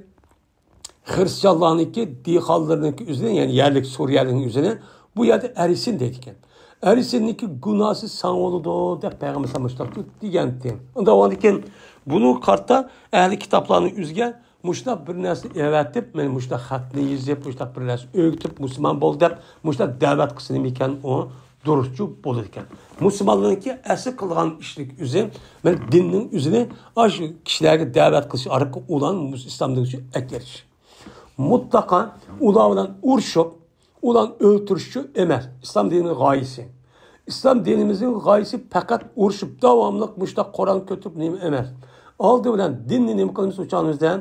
خىرىستىيانلارنىڭكى دېھقانلىرىنىڭكى ئۆزىنى، يەنى يەرلىك سۇرىيەلىكنىڭ ئۆزىنى بۇ يەردە ئەرىسىن دەيدىكەن. ئەرىسىننىڭكى گۇناھسى ساڭا بولىدۇ دەپ پەيغەمبەر ئەلەيھىسسالام مۇشۇنداق دېگەنتى. ئۇنداق بولغاندىكىن بۇنىڭغا قارىتا ئەھلى كىتابلارنىڭ ئۆزىگە مۇشۇنداق بىر نەرسە ئەۋەتىپ، مانا مۇشۇنداق خەتنى يېزىپ، مۇشۇنداق بىر نەرسە ئۆگىتىپ، مۇسۇلمان بول دەپ مۇشۇنداق دەۋەت قىلسا نېمىكەن ئۇ؟ دۇرۇسچۇ بولىدىكەن. مۇسۇلمانلارنىڭكى ئەسلى قىلغان ئىشلىك ئۆزى، مەن دىننىڭ ئۆزىنى ئاشۇ كىشىلەرگە دەۋەت قىلىش ئارقىلىق ئۇلارنى ئىسلام دىنىغا ئەكىرىش. مۇتلەقا ئۇلار بىلەن ئۇرۇشۇپ، ئۇلارنى ئۆلتۈرۈشچۇ ئەمەس ئىسلام دىنىنىڭ غايىسى. ئىسلام دىنىمىزنىڭ غايىسى پەقەت ئۇرۇشۇپ، داۋاملىق مۇشۇنداق قورال كۆتۈرۈپ نېمە ئەمەس. ئالدى بىلەن دىننى نېمە قىلىمىز؟ ئۇ چاغنىمىزدا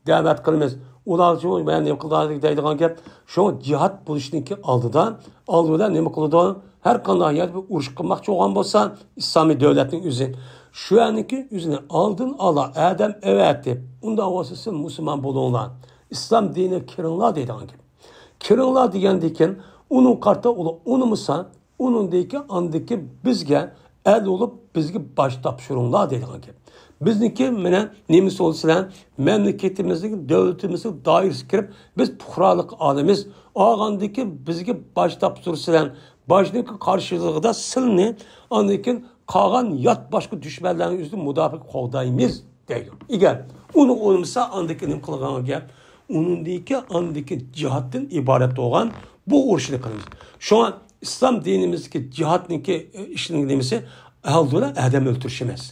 دەۋەت قىلىمىز. ئۇلارچۇ مەن نېمە قىلىدۇ دەيدىغان گەپ. شۇڭا جىھاد بولۇشنىڭكى ئالدىدا، ئالدى بىلەن نېمە قىلىدۇ؟ ھەر قانداق يەردە بىر ئۇرۇش قىلماقچى بولغان بولسا، ئىسلامىي دۆلەتنىڭ ئۆزى، شۇ يەرنىڭكى ئۆزىنى ئالدىن ئالا ئادەم ئەۋەتىپ، ئۇنداق بولسا سىز مۇسۇلمان بولۇڭلار، ئىسلام دىنىگە كىرىڭلار دەيدىغان گەپ. كىرىڭلار دېگەندىن كېيىن، ئۇنىڭ قارىتا ئۇلار ئۇنىمىسا، ئۇنىڭدىن كېيىن ئاندىن كېيىن بىزگە ئەل بولۇپ، بىزگە باش تاپشۇرۇڭلار دەيدىغان گەپ. بىزنىڭكى مانا نېمىسى بولسىلەر، مەملىكىتىمىزنىڭ، دۆلىتىمىزنىڭ دائىرىسىگە كىرىپ، بىز پۇقرالىق ئالىمىز. ئالغاندىن كېيىن بىزگە باش تاپشۇرسىلەر، باشنىڭ قارشىلىقىدا سىلنى، ئاندىن كېيىن قالغان يات باشقا دۈشمەنلەرنىڭ ئۆزىدىن مۇداپىئە قوغدايمىز دەيدۇ. ئېگەر ئۇنى ئۇنىمىسا، ئاندىن كېيىن نېمە قىلغان گەپ؟ ئۇنىڭدىن كېيىن ئاندىن كېيىن جىھادتىن ئىبارەت بولغان بۇ ئۇرۇشنى قىلىمىز. شۇڭا ئىسلام دىنىمىزدىكى جىھادنىڭكى، ئە، ئىشىنىڭ نېمىسى ئالدى بىلەن ئادەم ئۆلتۈرۈش ئەمەس.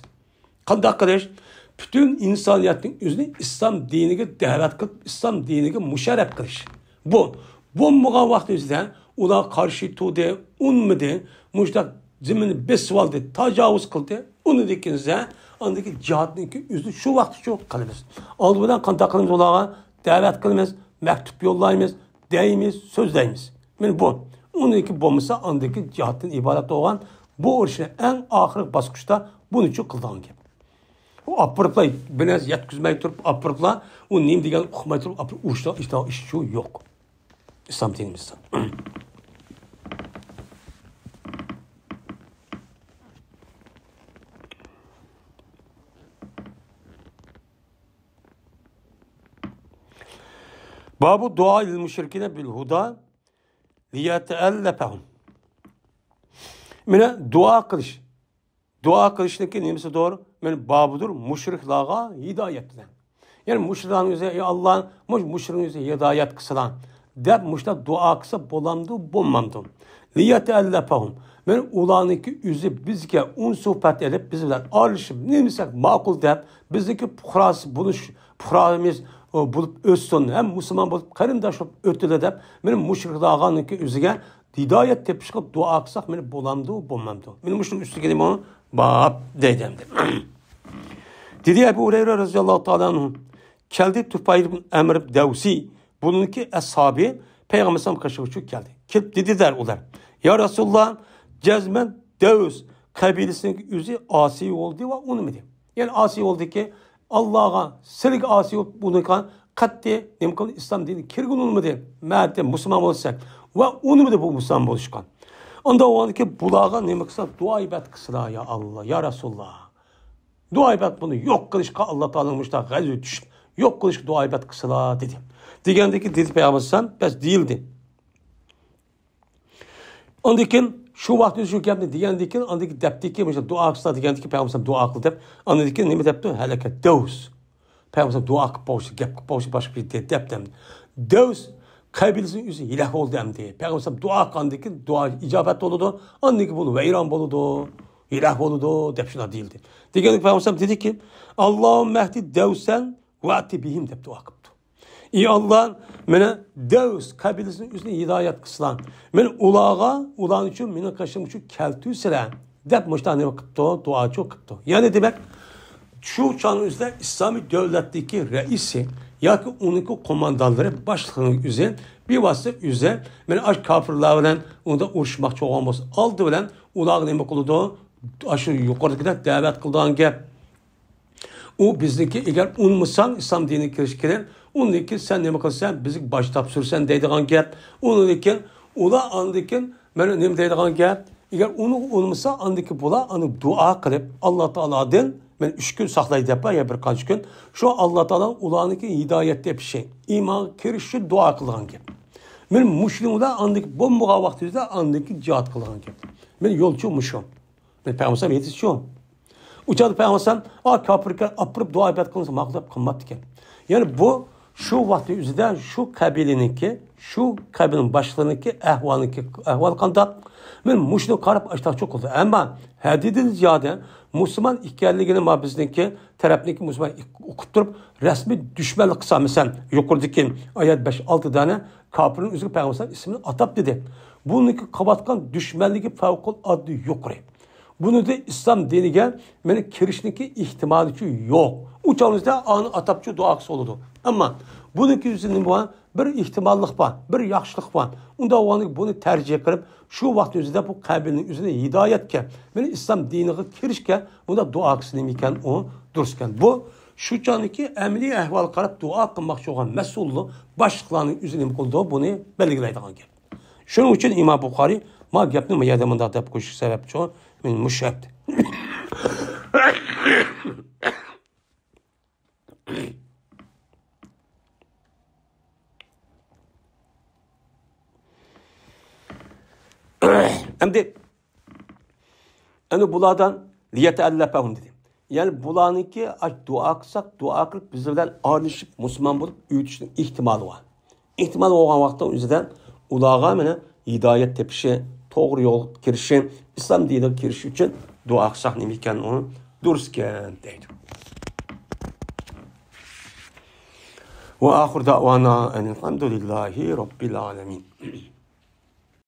قانداق قىلىش؟ پۈتۈن ئىنسانىيەتنىڭ ئۆزىنى ئىسلام دىنىگە دەۋەت قىلىپ، ئىسلام دىنىگە مۇشەررەپ قىلىش. بۇ بولمىغان ۋاقتى ئۆزىدە ئۇلار قارشى تۇردى، ئۇنىمىدى، مۇشۇنداق زېمىننى بېسىۋالدى، تاجاۋۇز قىلدى. ئۇنىڭدىن كېيىن ئاندىكى جىھادنىڭكى ئۆزىنى شۇ ۋاقىتقىچە قىلىمىز. ئالدى بىلەن قانداق قىلىمىز؟ ئۇلارغا دەۋەت قىلىمىز، مەكتۇپ يوللايمىز، دەيمىز، سۆزلەيمىز. مانا بۇ. ئۇنىڭكى بولمىسا، ئاندىكى جىھادتىن ئىبارەت بولغان بۇ ئۇرۇشنى ئەڭ ئاخىرقى باسقۇچتا بۇنىچۇ قىلىدىغان گەپ. ئۇ ئاپىرىپلا، بىر نەرسە يەتكۈزمەي تۇرۇپ ئاپىرىپلا، ئۇ نېمە دېگەننى ئۇقماي تۇرۇپ ئاپىرىپ ئۇرۇشتا ئىش يوق. ئىسلام دىنىمىزدا. بابۇ دۇئا لىل مۇشرىكىنە بىل ھۇدا لىيەتەللەفەھۇم. مانا دۇئا قىلىش. دۇئا قىلىشنىڭكى نېمىسىدۇر؟ مانا بابىدۇر مۇشرىكلارغا ھىدايەت بىلەن. يەنى مۇشرىكلارنىڭ ئۆزى، ئەي ئاللا، مۇشۇ مۇشرىكنىڭ ئۆزى ھىدايەت قىلسىلا دەپ مۇشۇنداق دۇئا قىلسا بولامدۇ، بولمامدۇ؟ لىيەتەللەفەھۇم. مانا ئۇلارنىڭكى ئۆزى بىزگە ئۇنسۇپەت ئېلىپ، بىز بىلەن ئارىلىشىپ، نېمە دېسەك ماقۇل دەپ، بىزنىڭكى پۇقراسى بولۇش، پۇقرامىز، ئە، بولۇپ ئۆتسۇن، ھەم مۇسۇلمان بولۇپ، قېرىنداش بولۇپ ئۆتىلى دەپ، مانا مۇشرىكلارنىڭكى ئۆزىگە ھىدايەت تېپىشقا دۇئا قىلساق، مانا بولامدۇ، بولمامدۇ؟ مانا مۇشۇنىڭ ئۈستىگە نېمە بار دەيدۇ ئەمدى. دېدى ئەبۇ ھۇرەيرە رەزىياللاھۇ تائالا ئەنھۇ، كەلدى تۇفايل ئىبن ئەمر دەۋسى، بۇنىڭكى ئەسھابى پەيغەمبەر ئەلەيھىسسالام قېشىغا چۈشۈپ كەلدى. كېلىپ دېدى دەر ئۇلار، يا رەسۇلاللا، جەزمەن دەۋس قەبىلىسىنىڭ ئۆزى ئاسىي بولدى ۋە ئۇنىمىدى. يەنى ئاسىي بولدىكى، ئاللاغا، سىلىگە ئاسىي بولۇپ، بۇنىڭغا قەتئىي نېمە قىلدى؟ ئىسلام دىنىگە كىرگىلى ئۇنىمىدى. مەدە مۇسۇلمان بولساق ۋە ئۇنىمىدى بۇ مۇسۇلمان بولۇشقا. ئاندا ئۇنىڭدىكى بۇلارغا نېمە قىلسا، دۇئا ئىبادەت قىلسىلا، يا ئاللا، يا رەسۇلاللا. دۇئا ئىبادەت بۇنى يوق قىلىشقا، ئاللا تائالانىڭ مۇشۇنداق غەزىۋى چۈشۈپ، يوق قىلىشقا دۇئا ئىبادەت قىلسىلا، دېدى. دېگەندىكى دېدى پەيغەمبەر ئەلەيھىسسالام، بەس دېيىلدى. ئاندىن كېيىن شۇ ۋاقىتتا شۇ گەپنى دېگەندىن كېيىن، ئاندىن كېيىن دەپتىكى، مۇشۇ دۇئا قىلسا دېگەندىن كېيىن پەيغەمبەر دۇئا قىل دەپ، ئاندىن كېيىن نېمە دەپتۇ؟ ھەلەكە دەۋس. پەيغەمبەر دۇئا قىلىپ بولسا، گەپ قىلىپ بولسا، باشقا بىر دەپ دەمدى. دەۋس قەبىلىسىنىڭ ئۆزى ھىلاك بولدى ئەمدى. پەيغەمبەر دۇئا قىلغاندىن كېيىن دۇئا ئىجابەت بولىدۇ، ئاندىن كېيىن بۇ ۋەيران بولىدۇ، ھىلاك بولىدۇ دەپ شۇنداق دېيىلدى. دېگەندىن پەيغەمبەر دېدىكى، اللهم اهد دوسا وأت بهم دەپ دۇئا قىپتۇ. ئى ئاللا، مانا دەۋس قەبىلىسىنىڭ ئۆزىنى ھىدايەت قىلسىلا. مانا ئۇلارغا، ئۇلار ئۈچۈن مېنىڭ قېشىم ئۈچۈن كەلتۈرسىلە دەپ مۇشۇنداق نېمە قىپتۇ، دۇئاچۇ قىپتۇ. يەنى دېمەك، شۇ چاغنىڭ ئۆزىدە ئىسلامىي دۆلەتتىكى رەئىسى ياكى ئۇنىڭكى قوماندانلىرى باشلىقىنىڭ ئۆزى بىۋاسىتە ئۆزى مانا ئاشۇ كاپىرلار بىلەن ئۇندا ئۇرۇشماقچى بولغان بولسا، ئالدى بىلەن ئۇلارغا نېمە قىلىدۇ؟ ئاشۇ يۇقىرىدىكىدەك دەۋەت قىلىدىغان گەپ. ئۇ بىزنىڭكى، ئەگەر ئۇنىمىساڭ ئىسلام دىنىگە كىرىشكىنى، ئۇندىن كېيىن سەن نېمە قىلىسەن، بىزگە باش تاپشۇرىسەن دەيدىغان گەپ. ئۇنىڭدىن كېيىن ئۇلار ئاندىن كېيىن مانا نېمە دەيدىغان گەپ؟ ئەگەر ئۇنى ئۇنىمىسا، ئاندىن كېيىن بۇلار ئاندىن دۇئا قىلىپ، ئاللا تائالادىن مانا ئۈچ كۈن ساقلاي دەپ بار يا بىر قانچە كۈن، شۇ ئاللا تائالا ئۇلارنىڭكى ھىدايەت تېپىشى، ئىمانغا كىرىشى دۇئا قىلغان گەپ. مانا مۇشۇنىڭ بىلەن ئاندىن كېيىن بولمىغان ۋاقتىمىزدا ئاندىن كېيىن جىھاد قىلغان گەپ. مانا يولچۇ مۇشۇ. مانا پەيغەمبەر ئېيتىشىچۇ. ئۇ چاغدا پەيغەمبەر ئا كاپىرغا ئاپىرىپ دۇئا ئىبادەت قىلمىسا ماقۇل دەپ قىلماپتىكەن. يەنى بۇ شۇ ۋاقىتنىڭ ئۆزىدە شۇ قەبىلىنىڭكى، شۇ قەبىلىنىڭ باشلىرىنىڭكى ئەھۋالىنىڭكى، ئەھۋالى قانداق؟ مەن مۇشۇنى قاراپ ئاشتاقچى قىلدىم. ئەمما ھەددىدىن زىيادە مۇسۇلمان ئىكەنلىكىنى ما بىزنىڭكى تەرەپنىڭكى مۇسۇلمان ئۇقۇپ تۇرۇپ، رەسمىي دۈشمەنلىك قىلسا، مەسىلەن، يۇقىرىدىكى ئايەت بەش ئالتە دانە كاپىرنىڭ ئۆزىگە پەيغەمبەر ئىسمىنى ئاتاپ دېدى. بۇنىڭكى قىلىۋاتقان دۈشمەنلىكى پەۋقۇلئاددە يۇقىرى. بۇنىڭدا ئىسلام دىنىگە مېنى كىرىشنىڭكى ئېھتىمالىچۇ يوق. ئۇ چاغنىڭدا ئانى ئاتاپچۇ دۇئا قىلسا بولىدۇ. ئەمما بۇنىڭكى يۈزىدىن بار بىر ئېھتىماللىق بار، بىر ياخشىلىق بار. ئۇنداق بولغاندىكىن بۇنى تەرجىھ قىلىپ، شۇ ۋاقىت ئۆزىدە بۇ قەبىلىنىڭ ئۆزىنى ھىدايەتكە، مېنى ئىسلام دىنىغا كىرىشكە بۇنداق دۇئا قىلسا نېمە ئىكەن، ئۇ دۇرۇس ئىكەن. بۇ شۇ چاغدىكى ئەمەلىي ئەھۋالغا قاراپ دۇئا قىلماقچى بولغان مەسئۇللۇق باشلىقلارنىڭ ئۆزى نېمە قىلىدۇ، بۇنى بەلگىلەيدىغان گەپ. شۇنىڭ ئۈچۈن ئىمام بۇخارىي ما گەپنى ما يەردە مۇنداق دەپ قويۇشى سەۋەبچۇ، مېنى مۇشۇ ھەپتە. ئەمدى ئەنە بۇلاردىن لىيەتەئەللەفەھۇم دېدى. يەنى بۇلارنىڭكى ئاش دۇئا قىلساق، دۇئا قىلىپ بىز بىلەن ئارىلىشىپ مۇسۇلمان بولۇپ ئۆتۈشنىڭ ئېھتىمالى بار. ئېھتىمال بولغان ۋاقىتتا ئۆزىدە ئۇلارغا مانا ھىدايەت تېپىشى، توغرا يولغا كىرىشى، ئىسلام دىنىغا كىرىشى ئۈچۈن دۇئا قىلساق نېمە ئىكەن، ئۇ دۇرۇس ئىكەن دەيدۇ. وآخر دعوانا أن الحمد لله رب العالمين.